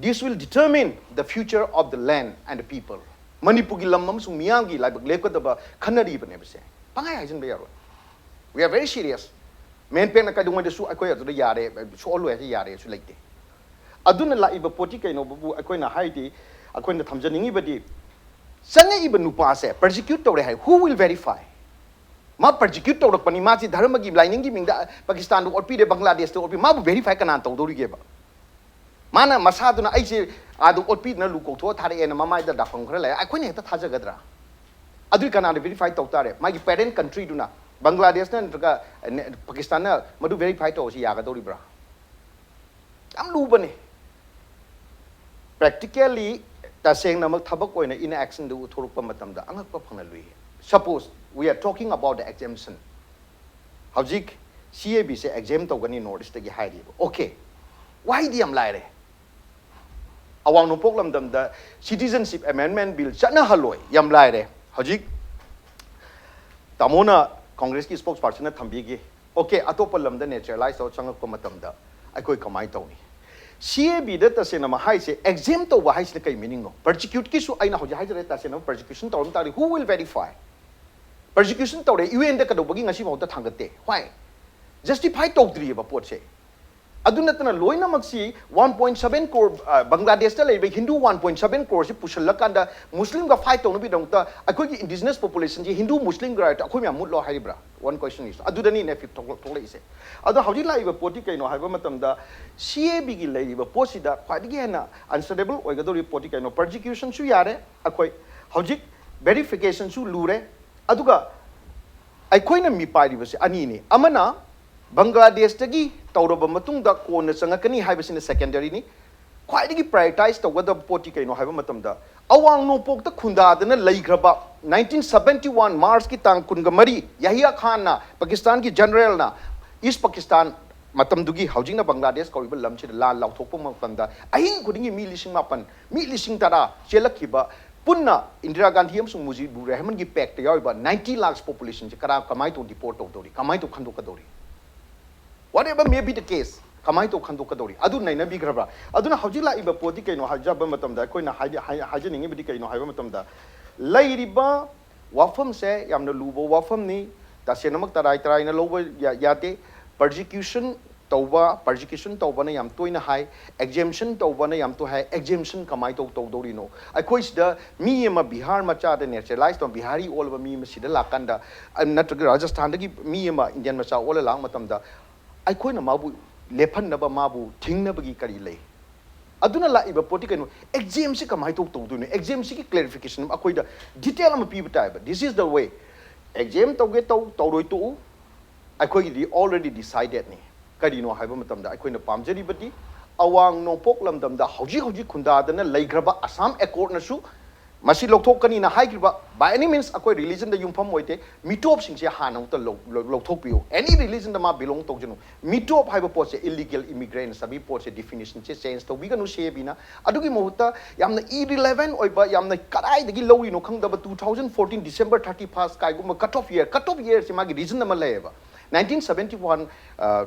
This will determine the future of the land and the people. ꯃꯅꯤꯄꯨꯔꯒꯤ ꯂꯝ ꯑꯃꯁꯨꯡ ꯃꯤꯌꯥꯝꯒꯤ ꯂꯥꯏꯕꯛ ꯂꯦꯞꯀꯗꯕ ꯈꯟꯅꯔꯤꯕꯅꯦꯕꯁꯦ꯫ ꯄꯪꯍꯥꯏ ꯍꯥꯏꯖꯤꯟꯕ ꯌꯥꯔꯣꯏ꯫ We are very serious. ꯃꯦꯟ ꯄꯦꯛꯅ ꯀꯩꯗꯧꯉꯩꯗꯁꯨ ꯑꯩꯈꯣꯏ ꯑꯗꯨꯗ ꯌꯥꯔꯦ, ꯁꯣꯛꯍꯜꯂꯣꯏ ꯍꯥꯏꯁꯦ ꯌꯥꯔꯦꯁꯨ ꯂꯩꯇꯦ꯫ ꯑꯗꯨꯅ ꯂꯥꯛꯏꯕ ꯄꯣꯠꯇꯤ ꯀꯩꯅꯣꯕꯨ ꯑꯩꯈꯣꯏꯅ ꯍꯥꯏꯗꯤ, ꯑꯩꯈꯣꯏꯅ ꯊꯝꯖꯅꯤꯡꯉꯤꯕꯗꯤ, ꯆꯪꯉꯛꯏꯕ ꯅꯨꯄꯥꯁꯦ persecute ꯇꯧꯔꯦ ꯍꯥꯏ, who will verify? ꯃꯥ persecute ꯇꯧꯔꯛꯄꯅꯤ, ꯃꯥꯁꯤ ꯙꯔꯃꯒꯤ ꯂꯥꯏꯅꯤꯡꯒꯤ ꯃꯤꯡꯗ ꯄꯥꯀꯤꯁꯇꯥꯟꯗ ꯑꯣꯠꯄꯤꯔꯦ, ꯕꯪꯒ꯭ꯂꯥꯗꯦꯁꯇ ꯑꯣꯠꯄꯤ, ꯃꯥꯕꯨ verify ꯀꯅꯥꯅ ꯇꯧꯗꯧꯔꯤꯒꯦꯕ? ꯃꯥꯅ ꯃꯁꯥꯗꯨꯅ ꯑꯩꯁꯦ ꯑꯥꯗ ꯑꯣꯠꯄꯤꯗꯅ ꯂꯨ ꯀꯧꯊꯣꯛꯑ ꯊꯥꯔꯛꯑꯦꯅ ꯃꯃꯥꯏꯗ ꯗꯥꯐꯝ ꯈꯔ ꯂꯩ, ꯑꯩꯈꯣꯏꯅ ꯍꯦꯛꯇ ꯊꯥꯖꯒꯗ꯭ꯔꯥ? ꯑꯗꯨꯏ ꯀꯅꯥꯅ verify ꯇꯧ ꯇꯥꯔꯦ? ꯃꯥꯒꯤ parent country ꯗꯨꯅ, ꯕꯪꯒ꯭ꯂꯥꯗꯦꯁꯅ ꯅꯠꯇ꯭ꯔꯒ, ꯑ, ꯅꯦ-, ꯄꯥꯀꯤꯁꯇꯥꯟꯅ ꯃꯗꯨ verify ꯇꯧꯔꯁꯤ ꯌꯥꯒꯗꯧꯔꯤꯕ꯭ꯔꯥ? ꯌꯥꯝ ꯂꯨꯕꯅꯤ꯫ Practically ꯇꯁꯦꯡꯅꯃꯛ ꯊꯕꯛ ꯑꯣꯏꯅ in action ꯗ ꯎꯠꯊꯣꯔꯛꯄ ꯃꯇꯝꯗ ꯑꯉꯛꯄ ꯐꯪꯅ ꯂꯨꯏ꯫ Suppose we are talking about the exemption. ꯍꯧꯖꯤꯛ C A B say exempt ꯇꯧꯒꯅꯤ North East ꯇꯒꯤ ꯍꯥꯏꯔꯤꯕ꯫ Okay, ꯋꯥꯍꯩꯗꯤ ꯌꯥꯝ ꯂꯥꯏꯔꯦ꯫ ꯑꯋꯥꯡ ꯅꯣꯡꯄꯣꯛ ꯂꯝꯗꯝꯗ Citizenship Amendment Bill ꯆꯠꯅꯍꯜꯂꯣꯏ, ꯌꯥꯝ ꯂꯥꯏꯔꯦ꯫ ꯍꯧꯖꯤꯛ ꯇꯥꯃꯣꯅ Congress ꯀꯤ spokesperson ꯅ ꯊꯝꯕꯤꯒꯦ꯫ Okay, ꯑꯇꯣꯞꯄ ꯂꯝꯗ naturalize ꯇꯧꯔ ꯆꯪꯉꯛꯄ ꯃꯇꯝꯗ ꯑꯩꯈꯣꯏ ꯀꯃꯥꯏꯅ ꯇꯧꯅꯤ? C A B ꯗ ꯇꯁꯦꯡꯅꯃꯛ ꯍꯥꯏꯁꯦ exempt ꯇꯧꯕ ꯍꯥꯏꯁꯤꯅ ꯀꯩ meaning ꯅꯣ? Persecute ꯀꯤꯁꯨ ꯑꯩꯅ ꯍꯧꯖꯤꯛ ꯍꯥꯏꯖꯔꯦ, ꯇꯁꯦꯡꯅꯃꯛ persecution ꯇꯧꯔꯝ ꯇꯥꯔꯗꯤ who will verify? Persecution ꯇꯧꯔꯦ, U N ꯗ ꯀꯩꯗꯧꯕꯒꯤ ꯉꯁꯤꯐꯥꯎꯗ ꯊꯥꯡꯒꯠꯇꯦ? Why? Justify ꯇꯧꯗ꯭ꯔꯤꯑꯕ ꯄꯣꯠꯁꯦ꯫ ꯑꯗꯨ ꯅꯠꯇꯅ ꯂꯣꯏꯅꯃꯛꯁꯤ one point seven crore, ꯑ, ꯕꯪꯒ꯭ꯂꯥꯗꯦꯁꯇ ꯂꯩꯔꯤꯕ Hindu one point seven crore ꯁꯤ ꯄꯨꯁꯤꯜꯂꯀꯥꯟꯗ Muslim ꯒ fight ꯇꯧꯅꯕꯒꯤꯗꯃꯛꯇ ꯑꯩꯈꯣꯏꯒꯤ indigenous population ꯁꯤ Hindu Muslim ꯒ right ꯑꯩꯈꯣꯏ ꯃꯌꯥꯝ ꯃꯨꯠꯂꯣ ꯍꯥꯏꯔꯤꯕ꯭ꯔꯥ? One question is. ꯑꯗꯨꯗꯅꯤꯅꯦ ꯐꯤꯞ ꯊꯣꯛꯂꯛ-, ꯊꯣꯛꯂꯛꯏꯁꯦ꯫ ꯑꯗꯣ ꯍꯧꯖꯤꯛ ꯂꯥꯛꯏꯕ ꯄꯣꯠꯇꯤ ꯀꯩꯅꯣ ꯍꯥꯏꯕ ꯃꯇꯝꯗ C A B ꯒꯤ ꯂꯩꯔꯤꯕ ꯄꯣꯠꯁꯤꯗ ꯈ꯭ꯋꯥꯏꯗꯒꯤ ꯍꯦꯟꯅ unsettled ꯑꯣꯏꯒꯗꯧꯔꯤꯕ ꯄꯣꯠꯇꯤ ꯀꯩꯅꯣ? Persecution ꯁꯨ ꯌꯥꯔꯦ, ꯑꯩꯈꯣꯏ ꯍꯧꯖꯤꯛ verification ꯁꯨ ꯂꯨꯔꯦ, ꯑꯗꯨꯒ ꯑꯩꯈꯣꯏꯅ ꯃꯤꯄꯥꯏꯔꯤꯕꯁꯦ ꯑꯅꯤꯅꯤ꯫ ꯑꯃꯅ ꯕꯪꯒ꯭ꯂꯥꯗꯦꯁꯇꯒꯤ ꯇꯧꯔꯕ ꯃꯇꯨꯡꯗ ꯀꯣꯟꯅ ꯆꯪꯉꯛꯀꯅꯤ ꯍꯥꯏꯕꯁꯤꯅ secondary ꯅꯤ꯫ ꯈ꯭ꯋꯥꯏꯗꯒꯤ prioritize ꯇꯧꯒꯗꯕ ꯄꯣꯠꯇꯤ ꯀꯩꯅꯣ ꯍꯥꯏꯕ ꯃꯇꯝꯗ, ꯑꯋꯥꯡ ꯅꯣꯡꯄꯣꯛꯇ ꯈꯨꯟꯗꯥꯗꯅ ꯂꯩꯈ꯭ꯔꯕ nineteen seventy one March ꯀꯤ ꯇꯥꯡ ꯀꯨꯟꯒ ꯃꯔꯤ ꯌꯥꯍꯤꯌꯥ ꯈꯥꯟꯅ, ꯄꯥꯀꯤꯁꯇꯥꯟꯒꯤ general ꯅ East Pakistan, ꯃꯇꯝꯗꯨꯒꯤ ꯍꯧꯖꯤꯛꯅ ꯕꯪꯒ꯭ꯂꯥꯗꯦꯁ ꯀꯧꯔꯤꯕ ꯂꯝꯁꯤꯗ ꯂꯥꯟ ꯂꯥꯎꯊꯣꯛꯄ ꯃꯇꯝꯗ ꯑꯍꯤꯡ ꯈꯨꯗꯤꯡꯒꯤ ꯃꯤ ꯂꯤꯁꯤꯡ ꯃꯥꯄꯟ, ꯃꯤ ꯂꯤꯁꯤꯡ ꯇꯔꯥ ꯆꯦꯜꯂꯛꯈꯤꯕ, ꯄꯨꯟꯅ ꯏꯟꯗꯤꯔꯥ ꯒꯥꯟꯙꯤ ꯑꯃꯁꯨꯡ ꯃꯨꯖꯤꯕꯨꯔ ꯔꯦꯍꯃꯟꯒꯤ pact ꯇ ꯌꯥꯎꯔꯤꯕ ninety lakhs population ꯁꯦ ꯀꯅꯥ, ꯀꯃꯥꯏꯅ ꯇꯧ deport ꯇꯧꯗꯧꯔꯤ, ꯀꯃꯥꯏꯅ ꯇꯧ ꯈꯟꯗꯣꯛꯀꯗꯧꯔꯤ? Whatever may be the case, ꯀꯃꯥꯏꯅ ꯇꯧ ꯈꯟꯗꯣꯛꯀꯗꯧꯔꯤ? ꯑꯗꯨ ꯅꯩꯅꯕꯤꯈ꯭ꯔꯕ꯭ꯔꯥ? ꯑꯗꯨꯅ ꯍꯧꯖꯤꯛ ꯂꯥꯛꯏꯕ ꯄꯣꯠꯇꯤ ꯀꯩꯅꯣ ꯍꯥꯏꯖꯕ ꯃꯇꯝꯗ ꯑꯩꯈꯣꯏꯅ ꯍꯥꯏꯗꯤ-, ꯍꯥꯏ-, ꯍꯥꯏꯖꯅꯤꯡꯉꯤꯕꯗꯤ ꯀꯩꯅꯣ ꯍꯥꯏꯕ ꯃꯇꯝꯗ, ꯂꯩꯔꯤꯕ ꯋꯥꯐꯝꯁꯦ ꯌꯥꯝꯅ ꯂꯨꯕ ꯋꯥꯐꯝꯅꯤ꯫ ꯇꯁꯦꯡꯅꯃꯛ ꯇꯔꯥꯏ ꯇꯔꯥꯏꯅ ꯂꯧꯕ ꯌꯥ-, ꯌꯥꯗꯦ꯫ Persecution ꯇꯧꯕ, persecution ꯇꯧꯕꯅ ꯌꯥꯝ ꯇꯣꯏꯅ ꯍꯥꯏ, exemption ꯇꯧꯕꯅ ꯌꯥꯝ ꯇꯣꯏ ꯍꯥꯏ꯫ Exemption ꯀꯃꯥꯏꯅ ꯇꯧ-, ꯇꯧꯗꯧꯔꯤꯅꯣ? ꯑꯩꯈꯣꯏ ꯁꯤꯗ ꯃꯤ ꯑꯃ ꯕꯤꯍꯥꯔ ꯃꯆꯥꯗ naturalize ꯇꯧ, ꯕꯤꯍꯥꯔꯤ ꯑꯣꯜꯂꯕ ꯃꯤ ꯑꯃ ꯁꯤꯗ ꯂꯥꯛꯀꯥꯟꯗ, ꯑ, ꯅꯠꯇ꯭ꯔꯒ ꯔꯥꯖꯁꯊꯥꯟꯗꯒꯤ ꯃꯤ ꯑꯃ ꯏꯟꯗꯤꯌꯟ ꯃꯆꯥ ꯑꯣꯜꯂ ꯂꯥꯛꯄ ꯃꯇꯝꯗ, ꯑꯩꯈꯣꯏꯅ ꯃꯥꯕꯨ ꯂꯦꯞꯍꯟꯅꯕ, ꯃꯥꯕꯨ ꯊꯤꯡꯅꯕꯒꯤ ꯀꯔꯤ ꯂꯩ? ꯑꯗꯨꯅ ꯂꯥꯛꯏꯕ ꯄꯣꯠꯇꯤ ꯀꯩꯅꯣ? Exempt ꯁꯤ ꯀꯃꯥꯏꯅ ꯇꯧ-, ꯇꯧꯗꯣꯏꯅꯣ? Exempt ꯁꯤꯒꯤ clarification ꯑꯃ ꯑꯩꯈꯣꯏꯗ detail ꯑꯃ ꯄꯤꯕ ꯇꯥꯏꯕ꯫ This is the way꯫ Exempt ꯇꯧꯒꯦ ꯇꯧ, ꯇꯧꯔꯣꯏ ꯇꯣꯛꯎ, ꯑꯩꯈꯣꯏꯒꯤꯗꯤ already decided ꯅꯤ꯫ ꯀꯔꯤꯅꯣ ꯍꯥꯏꯕ ꯃꯇꯝꯗ, ꯑꯩꯈꯣꯏꯅ ꯄꯥꯝꯖꯔꯤꯕꯗꯤ ꯑꯋꯥꯡ ꯅꯣꯡꯄꯣꯛ ꯂꯝꯗꯝꯗ ꯍꯧꯖꯤꯛ ꯍꯧꯖꯤꯛ ꯈꯨꯟꯗꯥꯗꯅ ꯂꯩꯈ꯭ꯔꯕ ꯑꯁꯥꯝ ꯑꯦꯀꯣꯔꯗꯅꯁꯨ ꯃꯁꯤ ꯂꯧꯊꯣꯛꯀꯅꯤꯅ ꯍꯥꯏꯈ꯭ꯔꯤꯕ, by any means ꯑꯩꯈꯣꯏ ꯔꯤꯂꯤꯖꯟꯗ ꯌꯨꯝꯐꯝ ꯑꯣꯏꯗꯦ, ꯃꯤꯇꯣꯞꯁꯤꯡꯁꯦ ꯍꯥꯟꯅ ꯑꯃꯨꯛꯇ ꯂꯧ- ꯂꯧ- ꯂꯧꯊꯣꯛꯄꯤꯌꯨ, ꯑꯦꯅꯤ ꯔꯤꯂꯤꯖꯟꯗ ꯃꯥ ꯕꯤꯂꯣꯡ ꯇꯧꯖꯅꯨ꯫ ꯃꯤꯇꯣꯞ ꯍꯥꯏꯕ ꯄꯣꯠꯁꯦ, ꯏꯂꯤꯒꯦꯜ ꯏꯃꯤꯒ꯭ꯔꯦꯟ ꯍꯥꯏꯕꯒꯤ ꯄꯣꯠꯁꯦ, ꯗꯤꯐꯤꯅꯤꯁꯟꯁꯦ ꯆꯦꯟꯖ ꯇꯧꯕꯤꯒꯅꯨ ꯁꯦꯕꯤꯅ꯫ ꯑꯗꯨꯒꯤ ꯃꯍꯨꯠꯇ ꯌꯥꯝꯅ ꯏꯔꯤꯂꯦꯚꯦꯟ ꯑꯣꯏꯕ, ꯌꯥꯝꯅ ꯀꯗꯥꯏꯗꯒꯤ ꯂꯧꯔꯤꯅꯣ ꯈꯪꯗꯕ, two thousand fourteen December thirty first ꯀꯥꯏꯒꯨꯝꯕ cut off year, cut off yearꯁꯦ ꯃꯥꯒꯤ ꯔꯤꯖꯟ ꯑꯃ ꯂꯩꯌꯦꯕ꯫ Nineteen seventy one,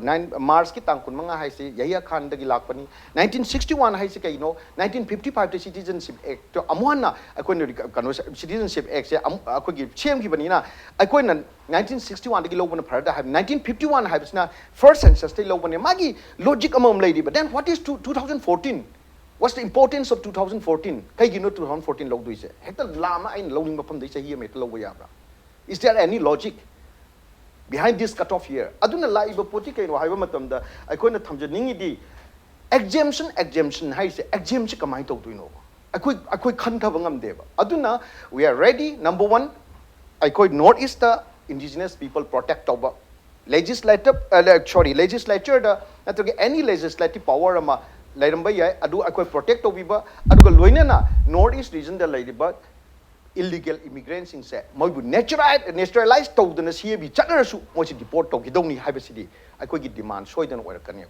ꯅꯥꯏꯟ ꯃꯥꯔꯆꯀꯤ ꯇꯥꯡ ꯀꯨꯟꯃꯉꯥ ꯍꯥꯏꯁꯤ ꯌꯍꯤꯌꯥ ꯈꯥꯟꯗꯒꯤ ꯂꯥꯛꯄꯅꯤ꯫ Nineteen sixty one ꯍꯥꯏꯁꯤ ꯀꯩꯅꯣ? Nineteen fifty fiveꯇ Citizenship Act ꯑꯃꯨꯛ ꯍꯟꯅ ꯑꯩꯈꯣꯏꯅ ꯀꯩꯅꯣ, Citizenship Actꯁꯦ ꯑꯃꯨꯛ ꯑꯩꯈꯣꯏꯒꯤ ꯁꯦꯝꯈꯤꯕꯅꯤꯅ, ꯑꯩꯈꯣꯏꯅ nineteen sixty oneꯗꯒꯤ ꯂꯧꯕꯅ ꯐꯔꯗ ꯍꯥꯏꯕ꯫ Nineteen fifty one ꯍꯥꯏꯕꯁꯤꯅ first censusꯇꯒꯤ ꯂꯧꯕꯅꯦ꯫ ꯃꯥꯒꯤ ꯂꯣꯖꯤꯛ ꯑꯃꯃꯝ ꯂꯩꯔꯤꯕ꯫ Then what is two thousand fourteen? What's the importance of two thousand fourteen? ꯀꯩꯒꯤꯅꯣ two thousand fourteen ꯂꯧꯗꯣꯏꯁꯦ? ꯍꯦꯛꯇ ꯂꯥꯝꯃ ꯑꯩꯅ ꯂꯧꯅꯤꯡꯕ ꯃꯐꯝꯗꯒꯤ ꯆꯍꯤ ꯑꯃ ꯍꯦꯛꯇ ꯂꯧꯕ ꯌꯥꯕ꯭ꯔꯥ? Is there any logic behind this cut off year? ꯑꯗꯨꯅ ꯂꯥꯛꯏꯕ ꯄꯣꯠꯇꯤ ꯀꯩꯅꯣ ꯍꯥꯏꯕ ꯃꯇꯝꯗ, ꯑꯩꯈꯣꯏꯅ ꯊꯝꯖꯅꯤꯡꯉꯤꯗꯤ, exemption, exemption ꯍꯥꯏꯁꯦ, exemption ꯀꯃꯥꯏꯅ ꯇꯧꯗꯣꯏꯅꯣ? ꯑꯩꯈꯣꯏ ꯑꯩꯈꯣꯏ ꯈꯟꯊꯕ ꯉꯝꯗꯦꯕ꯫ ꯑꯗꯨꯅ we are ready, number one, ꯑꯩꯈꯣꯏ North Eastꯇ indigenous people protect ꯇꯧꯕ, legislative, sorry, legislatureꯗ ꯅꯠꯇ꯭ꯔꯒ any legislative power ꯑꯃ ꯂꯩꯔꯝꯕ ꯌꯥꯏ, ꯑꯗꯨ ꯑꯩꯈꯣꯏ protect ꯇꯧꯕꯤꯕ, ꯑꯗꯨꯒ ꯂꯣꯏꯅꯅ North East regionꯗ ꯂꯩꯔꯤꯕ ꯏꯂꯤꯒꯦꯜ ꯏꯃꯤꯒ꯭ꯔꯦꯟꯁꯤꯡꯁꯦ ꯃꯣꯏꯕꯨ ꯅꯦꯆꯔꯥꯏ ꯅꯦꯆꯔꯦꯂꯥꯏꯁ ꯇꯧꯗꯅ ꯁꯤ ꯑꯦ ꯕꯤ ꯆꯠꯅꯔꯁꯨ ꯃꯣꯏꯁꯤ ꯗꯤꯄꯣꯔꯠ ꯇꯧꯈꯤꯗꯧꯅꯤ ꯍꯥꯏꯕꯁꯤꯗꯤ ꯑꯩꯈꯣꯏꯒꯤ ꯗꯤꯃꯥꯟ ꯁꯣꯏꯗꯅ ꯑꯣꯏꯔꯛꯀꯅꯦꯕ꯫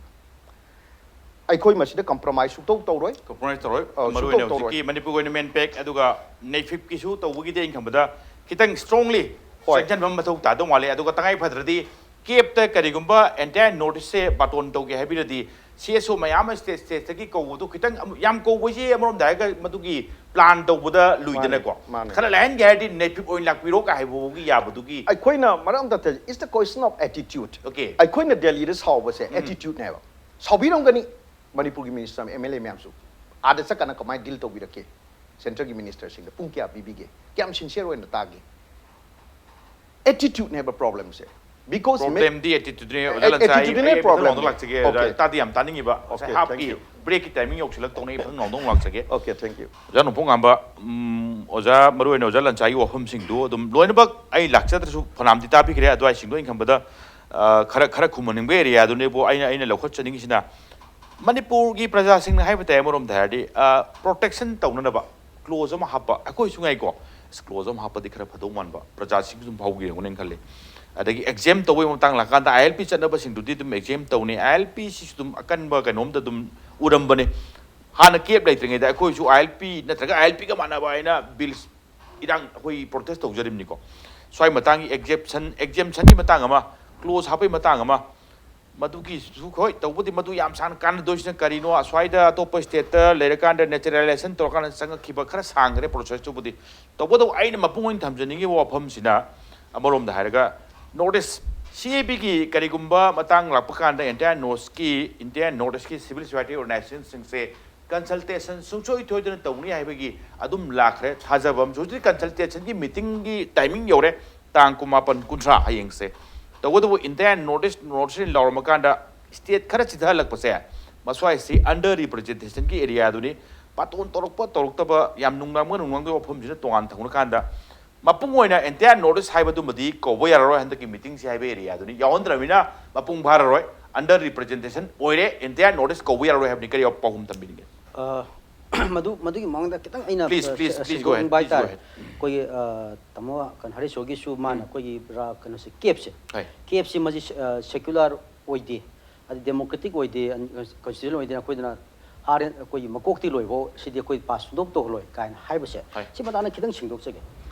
ꯑꯩꯈꯣꯏ ꯃꯁꯤꯗ ꯀꯝꯄ꯭ꯔꯣꯃꯥꯏꯁ ꯁꯨꯛꯇꯧ ꯇꯧꯔꯣꯏ꯫ ꯀꯝꯄ꯭ꯔꯣꯃꯥꯏꯁ ꯇꯧꯔꯣꯏ꯫ ꯑꯧ, ꯃꯔꯨ ꯁꯨꯛꯇꯧ ꯑꯣꯏꯅ ꯇꯧꯔꯣꯏ꯫ ꯍꯧꯖꯤꯛꯀꯤ ꯃꯅꯤꯄꯨꯔꯒꯤ ꯑꯣꯏꯅ ꯃꯦꯟꯄꯦꯛ ꯑꯗꯨꯒ ꯅꯦꯐꯤꯞꯀꯤꯁꯨ ꯇꯧꯕꯒꯤꯗꯤ ꯑꯩꯅ ꯈꯟꯕꯗ ꯈꯤꯇꯪ ꯏꯁꯇ꯭ꯔꯣꯡꯂꯤ ꯍꯣꯏ꯫ ꯆꯪꯁꯤꯟꯕ ꯑꯃ ꯃꯊꯧ ꯇꯥꯗꯧ ꯃꯥꯜꯂꯦ꯫ ꯑꯗꯨꯒ ꯇꯉꯥꯏ ꯐꯗ꯭ꯔꯗꯤ ꯀꯦꯞꯇ ꯀꯔꯤꯒꯨꯝꯕ ꯑꯦꯟꯇꯥꯌꯔ ꯅꯣꯔꯠ ꯏꯁꯁꯦ ꯕꯥꯇꯣꯟ ꯇꯧꯒꯦ ꯍꯥꯏꯕꯤꯔꯗꯤ ꯁꯤ ꯑꯦꯁ ꯑꯣ ꯃꯌꯥꯝ ꯑꯃ ꯁ꯭ꯇꯦꯠ ꯁ꯭ꯇꯦꯠꯇꯒꯤ ꯀꯧꯕꯗꯣ ꯈꯤꯇꯪ ꯑꯃꯨꯛ ꯌꯥꯝ ꯀꯧꯕꯁꯦ ꯑꯃꯔꯣꯝꯗ ꯍꯥꯏꯔꯒ ꯃꯗꯨꯒꯤ ꯄ꯭ꯂꯥꯟ ꯇꯧꯕꯗ ꯂꯨꯏꯗꯅꯀꯣ꯫ ꯃꯥꯅꯦ꯫ ꯈꯔ ꯂꯥꯏꯍꯟꯒꯦ ꯍꯥꯏꯔꯗꯤ ꯅꯦꯐꯤꯞ ꯑꯣꯏꯅ ꯂꯥꯛꯄꯤꯔꯣ ꯀꯥꯏ ꯍꯥꯏꯕ ꯐꯥꯎꯒꯤ ꯌꯥꯕꯗꯨꯒꯤ꯫ ꯑꯩꯈꯣꯏꯅ ꯃꯔꯛ ꯑꯝꯇ ꯊ- it's the question of attitude. Okay. ꯑꯩꯈꯣꯏꯅ ꯗꯦꯜꯂꯤꯗ ꯁꯥꯎꯕꯁꯦ attitudeꯅꯦꯕ꯫ ꯁꯥꯎꯕꯤꯔꯝꯒꯅꯤ ꯃꯅꯤꯄꯨꯔꯒꯤ ꯃꯤꯅꯤꯁꯇꯔ ꯑꯦꯝ ꯑꯦꯜ ꯑꯦ ꯃꯌꯥꯝꯁꯨ꯫ ꯑꯥꯗ ꯆꯠꯀꯥꯟꯗ ꯀꯃꯥꯏꯅ ꯗꯤꯜ ꯇꯧꯕꯤꯔꯛꯀꯦ? ꯁꯦꯟꯇꯔꯒꯤ ꯃꯤꯅꯤꯁꯇꯔꯁꯤꯡꯗ ꯄꯨꯡ ꯀꯌꯥ ꯄꯤꯕꯤꯒꯦ? ꯀꯌꯥꯝ ꯁꯤꯟꯁꯤꯌꯔ ꯑꯣꯏꯅ ꯇꯥꯒꯦ? Attitudeꯅꯦꯕ ꯄ꯭ꯔꯣꯕ꯭ꯂꯦꯝꯁꯦ꯫ Because ꯄ꯭ꯔꯣꯕ꯭ꯂꯦꯝꯗꯤ ꯑꯦꯇꯤꯇ꯭ꯌꯨꯗꯅꯦ ꯑꯣꯖꯥ ꯂꯟꯆꯥꯏ꯫ attitudeꯅꯦ ꯑꯩ ꯃꯊꯪ problem. ꯔꯥꯎꯟꯗ ꯂꯥꯛꯆꯒꯦ ꯑꯣꯖꯥ꯫ Okay. ꯇꯥꯗꯤ ꯌꯥꯝ ꯇꯥꯅꯤꯡꯉꯤꯕ꯫ ꯉꯁꯥꯏ Okay, ꯍꯥꯞꯀꯤ thank you. ꯕ꯭ꯔꯦꯛꯀꯤ ꯇꯥꯏꯃꯤꯡ ꯌꯧꯁꯤꯜꯂꯛꯇꯧꯅ ꯑꯩ ꯃꯊꯪ ꯔꯥꯎꯟꯗ ꯑꯃꯨꯛ ꯂꯥꯛꯆꯒꯦ꯫ Okay, thank you. ꯑꯣꯖꯥ ꯅꯣꯡꯄꯣꯛ ꯉꯥꯟꯕ, ꯎꯝ, ꯑꯣꯖꯥ, ꯃꯔꯨꯑꯣꯏꯅ ꯑꯣꯖꯥ ꯂꯟꯆꯥꯏꯒꯤ ꯋꯥꯐꯝꯁꯤꯡꯗꯨ ꯑꯗꯨꯝ ꯂꯣꯏꯅꯃꯛ ꯑꯩ ꯂꯥꯛꯆꯗ꯭ꯔꯁꯨ ꯐꯅꯌꯥꯝꯗꯤ ꯇꯥꯕꯤꯈ꯭ꯔꯦ꯫ ꯑꯗꯨꯋꯥꯏꯁꯤꯡꯗꯣ ꯑꯩꯅ ꯈꯟꯕꯗ, ꯑ, ꯈꯔ ꯈꯔ ꯈꯨꯝꯍꯟꯅꯤꯡꯕ ꯑꯦꯔꯤꯌꯥꯗꯨꯅꯦꯕꯨ ꯑꯩꯅ ꯑꯩꯅ ꯂꯧꯈꯠꯆꯅꯤꯡꯉꯤꯁꯤꯅ꯫ ꯃꯅꯤꯄꯨꯔꯒꯤ ꯄ꯭ꯔꯖꯥꯁꯤꯡꯅ ꯍꯥꯏꯕ ꯇꯥꯏ, ꯑꯃꯔꯣꯝꯗ ꯍꯥꯏꯔꯗꯤ ꯄ꯭ꯔꯣꯇꯦꯛꯁꯟ ꯇꯧꯅꯅꯕ ꯀ꯭ꯂꯣꯖ ꯑꯃ ꯍꯥꯞꯄ, ꯑꯩꯈꯣꯏꯁꯨ ꯉꯥꯏꯀꯣ, ꯑꯁ, ꯀ꯭ꯂꯣꯖ ꯑꯃ ꯍꯥꯞꯄꯗꯤ ꯈꯔ ꯐꯗꯧ ꯃꯥꯟꯕ ꯄ꯭ꯔꯖꯥꯁꯤꯡꯁꯨ ꯑꯗꯨꯝ ꯐꯥꯎꯈꯤꯔꯝꯒꯅꯤꯅ ꯈꯜꯂꯤ꯫ ꯑꯗꯒꯤ ꯑꯦꯛꯖꯦꯝ ꯇꯧꯕꯒꯤ ꯃꯇꯥꯡ ꯂꯥꯛꯀꯥꯟꯗ ꯑꯥꯏ ꯑꯦꯜ ꯄꯤ ꯆꯠꯅꯕꯁꯤꯡꯗꯨꯗꯤ ꯑꯗꯨꯝ ꯑꯦꯛꯖꯦꯝ ꯇꯧꯅꯤ꯫ ꯑꯥꯏ ꯑꯦꯜ ꯄꯤ ꯁꯤꯁꯨ ꯑꯗꯨꯝ ꯑꯀꯟꯕ ꯀꯩꯅꯣꯝꯗ ꯑꯗꯨꯝ ꯎꯔꯝꯕꯅꯤ꯫ ꯍꯥꯟꯅ ꯀꯦꯞ ꯂꯩꯇ꯭ꯔꯤꯉꯩꯗ ꯑꯩꯈꯣꯏꯁꯨ ꯑꯥꯏ ꯑꯦꯜ ꯄꯤ ꯅꯠꯇ꯭ꯔꯒ ꯑꯥꯏ ꯑꯦꯜ ꯄꯤꯒ ꯃꯥꯟꯅꯕ ꯍꯥꯏꯅ ꯕꯤꯜ ꯏꯔꯥꯡ ꯑꯩꯈꯣꯏ ꯄ꯭ꯔꯣꯇꯦꯁ ꯇꯧꯖꯔꯤꯕꯅꯤꯀꯣ꯫ ꯁ꯭ꯋꯥꯏ ꯃꯇꯥꯡꯒꯤ ꯑꯦꯛꯖꯦꯝꯁꯟ ꯑꯦꯛꯖꯦꯝꯁꯟꯒꯤ ꯃꯇꯥꯡ ꯑꯃ, ꯀ꯭ꯂꯣꯖ ꯍꯥꯞꯄꯒꯤ ꯃꯇꯥꯡ ꯑꯃ, ꯃꯗꯨꯒꯤꯁꯨ ꯍꯣꯏ, ꯇꯧꯕꯗꯤ ꯃꯗꯨ ꯌꯥꯝ ꯁꯥꯡꯅ ꯀꯥꯟꯅꯗꯣꯏꯁꯤꯅ ꯀꯔꯤꯅꯣ? ꯑꯁ꯭ꯋꯥꯏꯗ ꯑꯇꯣꯞꯄ ꯁ꯭ꯇꯦꯠꯇ ꯂꯩꯔꯀꯥꯟꯗ ꯅꯦꯆꯔꯦꯂꯥꯏꯖꯦꯁꯟ ꯇꯧꯔꯀꯥꯟꯗ ꯆꯪꯉꯛꯈꯤꯕ ꯈꯔ ꯁꯥꯡꯈ꯭ꯔꯦ ꯄ꯭ꯔꯣꯁꯦꯁꯇꯨꯕꯨꯗꯤ꯫ ꯇꯧꯕꯇꯕꯨ ꯑꯩꯅ ꯃꯄꯨꯡ ꯑꯣꯏꯅ ꯊꯝꯖꯅꯤꯡꯉꯤꯕ ꯋꯥꯐꯝꯁꯤꯅ, ꯑꯃꯔꯣꯝꯗ ꯍꯥꯏꯔꯒ, ꯅꯣꯔꯠ ꯏꯁ ꯁꯤ ꯑꯦ ꯄꯤꯒꯤ ꯀꯔꯤꯒꯨꯝꯕ ꯃꯇꯥꯡ ꯂꯥꯛꯄ ꯀꯥꯟꯗ ꯑꯦꯟꯇꯥꯌꯔ ꯅꯣꯔꯠ ꯏꯁꯀꯤ, ꯏꯟꯗꯤꯌꯥ ꯅꯣꯔꯠ ꯏꯁꯀꯤ ꯁꯤꯚꯤꯜ ꯁꯣꯁꯥꯏꯇꯤ ꯑꯣꯔꯒꯅꯥꯏꯖꯦꯁꯟꯁꯤꯡꯁꯦ ꯀꯟꯁꯜꯇꯦꯁꯟ ꯁꯨꯡꯁꯣꯏ ꯁꯣꯏꯗꯅ ꯇꯧꯅꯤ ꯍꯥꯏꯕꯒꯤ ꯑꯗꯨꯝ ꯂꯥꯛꯈ꯭ꯔꯦ ꯊꯥꯖꯕ ꯑꯃꯁꯨ꯫ ꯍꯧꯖꯤꯛ ꯀꯟꯁꯜꯇꯦꯁꯟꯒꯤ ꯃꯤꯇꯤꯡꯒꯤ ꯇꯥꯏꯃꯤꯡ ꯌꯧꯔꯦ, ꯇꯥꯡ ꯀꯨꯟꯃꯥꯄꯟ, ꯀꯨꯟꯊ꯭ꯔꯥ ꯍꯌꯦꯡꯁꯦ꯫ ꯇꯧꯕꯇꯕꯨ India north east, north east ꯂꯥꯎꯔꯝꯃꯀꯥꯟꯗ ꯁ꯭ꯇꯦꯠ ꯈꯔ ꯆꯤꯊꯍꯜꯂꯛꯄꯁꯦ, ꯃꯁ꯭ꯋꯥꯏꯁꯤ ꯑꯟꯗꯔ ꯔꯤꯄ꯭ꯔꯖꯦꯟꯇꯦꯁꯟꯒꯤ ꯑꯦꯔꯤꯌꯥꯗꯨꯅꯤ꯫ ꯕꯥꯇꯣꯟ ꯇꯧꯔꯛꯄ ꯇꯧꯔꯛꯇꯕ, ꯌꯥꯝ ꯅꯨꯡꯅꯥꯡꯕ ꯅꯨꯡꯅꯥꯡꯗꯕ ꯋꯥꯐꯝꯁꯤꯅ ꯇꯣꯉꯥꯟ ꯊꯝꯈ꯭ꯔꯀꯥꯟꯗ, ꯃꯄꯨꯡ ꯑꯣꯏꯅ ꯑꯦꯟꯇꯥꯌꯔ ꯅꯣꯔꯠ ꯏꯁ ꯍꯥꯏꯕꯗꯨꯃꯗꯤ ꯀꯧꯕ ꯌꯥꯔꯔꯣꯏ ꯍꯟꯗꯛꯀꯤ ꯃꯤꯇꯤꯡꯁꯤ ꯍꯥꯏꯕ ꯑꯦꯔꯤꯌꯥꯗꯨꯅꯤ꯫ ꯌꯥꯎꯍꯟꯗ꯭ꯔꯕꯅꯤꯅ ꯃꯄꯨꯡ ꯐꯥꯔꯔꯣꯏ, ꯑꯟꯗꯔ ꯔꯤꯄ꯭ꯔꯖꯦꯟꯇꯦꯁꯟ ꯑꯣꯏꯔꯦ, ꯑꯦꯟꯇꯥꯌꯔ ꯅꯣꯔꯠ ꯏꯁ ꯀꯧꯕ ꯌꯥꯔꯔꯣꯏ ꯍꯥꯏꯕꯅꯤ꯫ ꯀꯔꯤ ꯄꯥꯎꯈꯨꯝ ꯊꯝꯕꯤꯅꯤꯡꯒꯦ? ꯑ, ꯃꯗꯨ ꯃꯗꯨꯒꯤ ꯃꯃꯥꯡꯗ ꯈꯤꯇꯪ ꯑꯩꯅ Please, please, please go ahead, ꯁꯦꯡꯗꯣꯛꯅꯤꯡꯕ please go ꯍꯥꯏꯇꯥꯔꯦ꯫ Ahead. ꯑꯩꯈꯣꯏꯒꯤ, ꯑ, ꯇꯥꯃꯣ ꯀꯩꯅꯣ ꯍꯔꯤꯁꯣꯒꯤꯁꯨ ꯃꯥꯅ ꯑꯩꯈꯣꯏꯒꯤ ꯔꯥ- ꯀꯩꯅꯣꯁꯦ, ꯀꯦꯞꯁꯦ, ꯍꯣꯏ꯫ ꯀꯦꯞꯁꯤ ꯃꯁꯤ ꯁꯦꯀ꯭ꯌꯨꯂꯔ ꯑꯣꯏꯗꯦ, ꯑꯗꯤ ꯗꯦꯃꯣꯀ꯭ꯔꯦꯇꯤꯛ ꯑꯣꯏꯗꯦ, ꯀꯟꯁꯇꯤꯇ꯭ꯌꯨꯁꯟ ꯑꯣꯏꯗꯦ, ꯑꯩꯈꯣꯏꯗꯅ ꯍꯥꯔ ꯑꯩꯈꯣꯏꯒꯤ ꯃꯀꯣꯛꯇꯤ ꯂꯣꯏꯐꯥꯎ ꯁꯤꯗꯤ ꯑꯩꯈꯣꯏ ꯄꯥꯁ ꯁꯨꯡꯇꯧ ꯇꯧꯍꯜꯂꯣꯏ ꯀꯥꯏꯅ ꯍꯥꯏꯕꯁꯦ, ꯍꯣꯏ꯫ ꯁꯤ ꯃꯇꯥꯡꯗ ꯈꯤꯇꯪ ꯁꯦꯡꯗꯣꯛꯆꯒꯦ꯫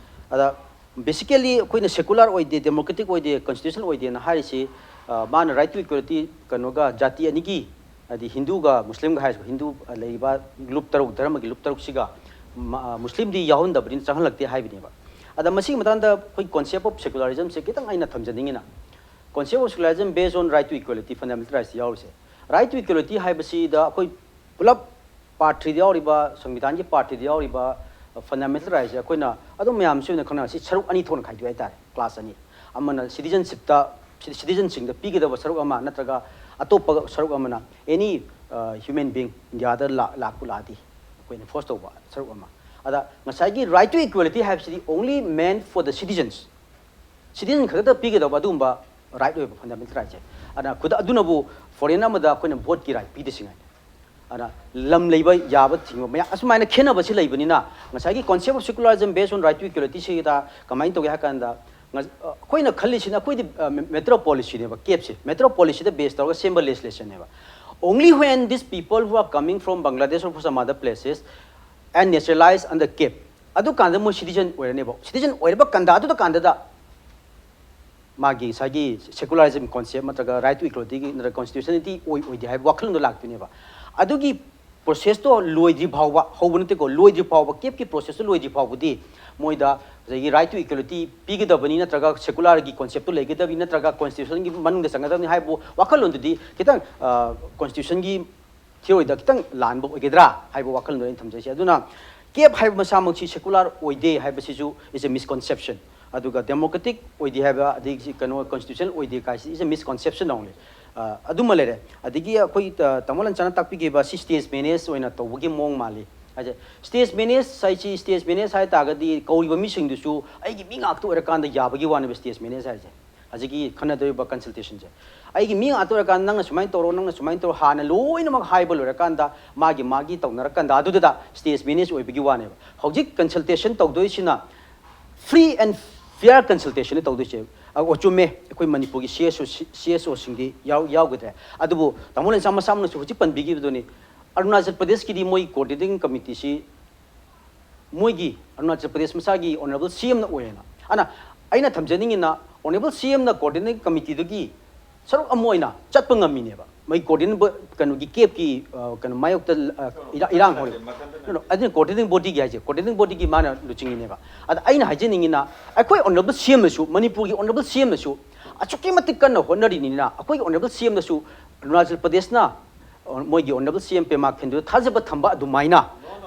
ꯑꯗ ꯕꯦꯁꯤꯀꯦꯂꯤ ꯑꯩꯈꯣꯏꯅ ꯁꯦꯀ꯭ꯌꯨꯂꯔ ꯑꯣꯏꯗꯦ, ꯗꯦꯃꯣꯀ꯭ꯔꯦꯇꯤꯛ ꯑꯣꯏꯗꯦ, ꯀꯟꯁꯇꯤꯇ꯭ꯌꯨꯁꯟ ꯑꯣꯏꯗꯦꯅ ꯍꯥꯏꯔꯤꯁꯤ, ꯑ, ꯃꯥꯅ ꯔꯥꯏꯠ ꯇꯨ ꯏꯀ꯭ꯋꯦꯂꯤꯇꯤ ꯀꯩꯅꯣꯒ ꯖꯥꯇꯤ ꯑꯅꯤꯒꯤ, ꯍꯥꯏꯗꯤ ꯍꯤꯟꯗꯨꯒ ꯃꯨꯁꯂꯤꯝꯒ ꯍꯥꯏꯔꯁꯨ, ꯍꯤꯟꯗꯨ ꯂꯩꯔꯤꯕ ꯒ꯭ꯔꯨꯞ ꯇꯔꯨꯛ, ꯙꯔꯃꯒꯤ ꯒ꯭ꯔꯨꯞ ꯇꯔꯨꯛꯁꯤꯒ ꯃ-, ꯑ, ꯃꯨꯁꯂꯤꯝꯗꯤ ꯌꯥꯎꯍꯟꯗꯕꯅꯤꯅ ꯆꯪꯍꯜꯂꯛꯇꯦ ꯍꯥꯏꯕꯅꯦꯕ꯫ ꯑꯗ ꯃꯁꯤꯒꯤ ꯃꯇꯥꯡꯗ ꯑꯩꯈꯣꯏ concept of secularism ꯁꯦ ꯈꯤꯇꯪ ꯑꯩꯅ ꯊꯝꯖꯅꯤꯡꯉꯤꯅ, concept of secularism based on right to equality, fundamental rights ꯇ ꯌꯥꯎꯔꯤꯁꯦ꯫ Right to equality ꯍꯥꯏꯕꯁꯤꯗ ꯑꯩꯈꯣꯏ ꯄꯨꯂꯞ ꯄꯥꯔꯠ ꯊ꯭ꯔꯤꯗ ꯌꯥꯎꯔꯤꯕ, ꯁꯪꯕꯤꯙꯥꯟꯒꯤ ꯄꯥꯔꯠ ꯊ꯭ꯔꯤꯗ ꯌꯥꯎꯔꯤꯕ ꯐꯟꯗꯥꯃꯦꯟꯇꯦꯜ ꯔꯥꯏꯠꯁꯦ ꯑꯩꯈꯣꯏꯅ ꯑꯗꯨꯝ ꯃꯌꯥꯝꯁꯤ ꯑꯣꯏꯅ ꯈꯪꯅꯔꯁꯤ ꯁꯔꯨꯛ ꯑꯅꯤ ꯊꯣꯛꯅ ꯈꯥꯏꯗꯣꯛꯑꯦ ꯍꯥꯏꯇꯥꯔꯦ, ꯀ꯭ꯂꯥꯁ ꯑꯅꯤ꯫ ꯑꯃꯅ ꯁꯤꯇꯤꯖꯟꯁꯤꯞꯇ, ꯁꯤꯇꯤꯖꯟꯁꯤꯡꯗ ꯄꯤꯒꯗꯕ ꯁꯔꯨꯛ ꯑꯃ, ꯅꯠꯇ꯭ꯔꯒ ꯑꯇꯣꯞꯄ ꯁꯔꯨꯛ ꯑꯃꯅ ꯑꯦꯅꯤ ꯍ꯭ꯌꯨꯃꯦꯟ ꯕꯤꯡ ꯏꯟꯗꯤꯌꯥꯗ ꯂꯥꯛ- ꯂꯥꯛꯄꯨ ꯂꯥꯛꯑꯗꯤ ꯑꯩꯈꯣꯏ ꯑꯦꯟꯐꯣꯔꯁ ꯇꯧꯕ ꯁꯔꯨꯛ ꯑꯃ꯫ ꯑꯗ ꯉꯁꯥꯏꯒꯤ right to equality ꯍꯥꯏꯕꯁꯤꯗꯤ only meant for the citizens, citizen ꯈꯛꯇ ꯄꯤꯒꯗꯧꯕ ꯑꯗꯨꯒꯨꯝꯕ ꯔꯥꯏꯠ ꯑꯣꯏꯕ ꯐꯟꯗꯥꯃꯦꯟꯇꯦꯜ ꯔꯥꯏꯠꯁꯦ꯫ ꯑꯗꯨꯅ ꯈꯨꯗ-, ꯑꯗꯨꯅꯕꯨ ꯐꯣꯔꯦꯟ ꯑꯃꯗ ꯑꯩꯈꯣꯏꯅ ꯚꯣꯠꯀꯤ ꯔꯥꯏꯠ ꯄꯤꯗꯦ ꯁꯤꯉꯥꯏ꯫ ꯑꯗ ꯂꯝ ꯂꯩꯕ ꯌꯥꯕ ꯊꯤꯡꯕ ꯃꯌꯥꯝ ꯑꯁꯨꯃꯥꯏꯅ ꯈꯦꯠꯅꯕꯁꯤ ꯂꯩꯕꯅꯤꯅ, ꯉꯁꯥꯏꯒꯤ concept of secularism based on right to equality ꯁꯤꯗ ꯀꯃꯥꯏꯅ ꯇꯧꯒꯦ ꯍꯥꯏ ꯀꯥꯟꯗ, ꯉ-, ꯑꯩꯈꯣꯏꯅ ꯈꯜꯂꯤꯁꯤꯅ ꯑꯩꯈꯣꯏꯗꯤ matter of policyꯅꯦꯕ, ꯀꯦꯞꯁꯦ matter of policyꯗ base ꯇꯧꯔꯒ ꯁꯦꯝꯕ legislationꯅꯦꯕ꯫ Only when these people who are coming from Bangladesh or from some other places and naturalized under cap, ꯑꯗꯨꯀꯥꯟꯗ ꯃꯣꯏ citizen ꯑꯣꯏꯔꯅꯦꯕ꯫ Citizen ꯑꯣꯏꯔꯕ ꯀꯥꯟꯗ, ꯑꯗꯨꯗ ꯀꯥꯟꯗꯗ ꯃꯥꯒꯤ ꯉꯁꯥꯏꯒꯤ secularism concept ꯅꯠꯇ꯭ꯔꯒ right to equalityꯒꯤ ꯅꯠꯇ꯭ꯔꯒ constitutionality ꯑꯣꯏ ꯑꯣꯏꯗꯦ ꯍꯥꯏꯕ ꯋꯥꯈꯜꯂꯣꯟꯗꯣ ꯂꯥꯛꯇꯣꯏꯅꯦꯕ꯫ ꯑꯗꯨꯒꯤ processꯇꯣ ꯂꯣꯏꯗ꯭ꯔꯤ ꯐꯥꯎꯕ, ꯍꯧꯕ ꯅꯠꯇꯦꯀꯣ, ꯂꯣꯏꯗ꯭ꯔꯤ ꯐꯥꯎꯕ, ꯀꯦꯞꯀꯤ processꯇꯣ ꯂꯣꯏꯗ꯭ꯔꯤ ꯐꯥꯎꯕꯗꯤ ꯃꯣꯏꯗ ꯉꯁꯥꯏꯒꯤ right to equality ꯄꯤꯒꯗꯕꯅꯤ ꯅꯠꯇ꯭ꯔꯒ secularꯒꯤ conceptꯇꯣ ꯂꯩꯒꯗꯕꯅꯤ ꯅꯠꯇ꯭ꯔꯒ constitutionꯒꯤ ꯃꯅꯨꯡꯗ ꯆꯪꯒꯗꯕꯅꯤ ꯍꯥꯏꯕ ꯋꯥꯈꯜꯂꯣꯟꯗꯨꯗꯤ ꯈꯤꯇꯪ, ꯑ, constitutionꯒꯤ theoryꯗ ꯈꯤꯇꯪ ꯂꯥꯟꯕ ꯑꯣꯏꯒꯗ꯭ꯔꯥ ꯍꯥꯏꯕ ꯋꯥꯈꯜꯂꯣꯟꯗꯣ ꯑꯩꯅ ꯊꯝꯖꯩꯁꯦ꯫ ꯑꯗꯨꯅ ꯀꯦꯞ ꯍꯥꯏꯕ ꯃꯁꯥꯃꯛꯁꯤ secular ꯑꯣꯏꯗꯦ ꯍꯥꯏꯕꯁꯤꯁꯨ is a misconception꯫ ꯑꯗꯨꯒ democratic ꯑꯣꯏꯗꯦ ꯍꯥꯏꯕ, ꯑꯗꯒꯤ ꯀꯩꯅꯣ constitutional ꯑꯣꯏꯗꯦ ꯍꯥꯏꯁꯤ is a misconception only꯫ ꯑ, ꯑꯗꯨꯃ ꯂꯩꯔꯦ꯫ ꯑꯗꯒꯤ ꯑꯩꯈꯣꯏ, ꯑ, ꯇꯥꯃꯣ ꯂꯟꯆꯥꯅ ꯇꯥꯛꯄꯤꯈꯤꯕ ꯁꯤ state manage ꯑꯣꯏꯅ ꯇꯧꯕꯒꯤ ꯃꯑꯣꯡ ꯃꯥꯜꯂꯤ꯫ ꯍꯥꯏꯁꯦ, state manage ꯍꯥꯏꯁꯤ, state manage ꯍꯥꯏ ꯇꯥꯔꯒꯗꯤ ꯀꯧꯔꯤꯕ ꯃꯤꯁꯤꯡꯗꯨꯁꯨ ꯑꯩꯒꯤ ꯃꯤ ꯉꯥꯛꯇ ꯑꯣꯏꯔꯀꯥꯟꯗ ꯌꯥꯕꯒꯤ ꯋꯥꯅꯦꯕ state manage ꯍꯥꯏꯁꯦ꯫ ꯍꯧꯖꯤꯛꯀꯤ ꯈꯟꯅꯗꯣꯔꯤꯕ consultationꯁꯦ꯫ ꯑꯩꯒꯤ ꯃꯤ ꯉꯥꯛꯇ ꯑꯣꯏꯔꯀꯥꯟꯗ ꯅꯪꯅ ꯁꯨꯃꯥꯏꯅ ꯇꯧꯔꯣ, ꯅꯪꯅ ꯁꯨꯃꯥꯏꯅ ꯇꯧꯔꯣ, ꯍꯥꯟꯅ ꯂꯣꯏꯅꯃꯛ ꯍꯥꯏꯕ ꯂꯣꯏꯔꯀꯥꯟꯗ ꯃꯥꯒꯤ ꯃꯥꯒꯤ ꯇꯧꯅꯔꯀꯥꯟꯗ ꯑꯗꯨꯗꯨꯗ state manage ꯑꯣꯏꯕꯒꯤ ꯋꯥꯅꯦꯕ꯫ ꯍꯧꯖꯤꯛ consultation ꯇꯧꯗꯣꯏꯁꯤꯅ free and fair consultation ꯇꯧꯗꯣꯏꯁꯦ꯫ ꯑ, ꯑꯣ, ꯆꯨꯝꯃꯦ, ꯑꯩꯈꯣꯏ ꯃꯅꯤꯄꯨꯔꯒꯤ CSO, CSOꯁꯤꯡꯗꯤ ꯌꯥꯎ-, ꯌꯥꯎꯒꯗ꯭ꯔꯦ꯫ ꯑꯗꯨꯕꯨ ꯇꯥꯃꯣ ꯂꯟꯆꯥ ꯃꯁꯥꯃꯛꯅꯁꯨ ꯍꯧꯖꯤꯛ ꯄꯟꯕꯤꯈꯤꯕꯗꯨꯅꯤ, ꯑꯔꯨꯅꯥꯆꯜ ꯄ꯭ꯔꯗꯦꯁꯀꯤꯗꯤ ꯃꯣꯏ coordinating committeeꯁꯤ ꯃꯣꯏꯒꯤ ꯑꯔꯨꯅꯥꯆꯜ ꯄ꯭ꯔꯗꯦꯁ ꯃꯁꯥꯒꯤ honourable CMꯅ ꯑꯣꯏꯌꯦꯅ꯫ ꯑꯅ ꯑꯩꯅ ꯊꯝꯖꯅꯤꯡꯉꯤꯅ, honourable CMꯅ coordinating committeeꯗꯨꯒꯤ ꯁꯔꯨꯛ ꯑꯃ ꯑꯣꯏꯅ ꯆꯠꯄ ꯉꯝꯃꯤꯅꯦꯕ꯫ ꯃꯣꯏ coordinating ꯕꯣ-, ꯀꯩꯅꯣꯒꯤ ꯀꯦꯞꯀꯤ, ꯑ, ꯀꯩꯅꯣ ꯃꯥꯌꯣꯛꯇ, ꯑ, ꯏꯔꯥ-, ꯏꯔꯥꯡ ꯍꯧꯔꯦ꯫ No, no, ꯑꯗꯨꯅ coordinating bodyꯒꯤ ꯍꯥꯏꯁꯦ, coordinating bodyꯒꯤ ꯃꯥꯅ ꯂꯨꯆꯤꯡꯉꯤꯅꯦꯕ꯫ ꯑꯗ ꯑꯩꯅ ꯍꯥꯏꯖꯅꯤꯡꯉꯤꯅ, ꯑꯩꯈꯣꯏ honourable CMꯅꯁꯨ, ꯃꯅꯤꯄꯨꯔꯒꯤ honourable CMꯅꯁꯨ ꯑꯁꯨꯛꯀꯤ ꯃꯇꯤꯛ ꯀꯟꯅ ꯍꯣꯠꯅꯔꯤꯅꯤꯅ, ꯑꯩꯈꯣꯏꯒꯤ honourable CMꯅꯁꯨ ꯑꯔꯨꯅꯥꯆꯜ ꯄ꯭ꯔꯗꯦꯁꯅ, ꯑ, ꯃꯣꯏꯒꯤ honourable CM ꯄꯦꯃꯥ ꯈꯟꯗꯨꯗ ꯊꯥꯖꯕ ꯊꯝꯕ ꯑꯗꯨꯃꯥꯏꯅ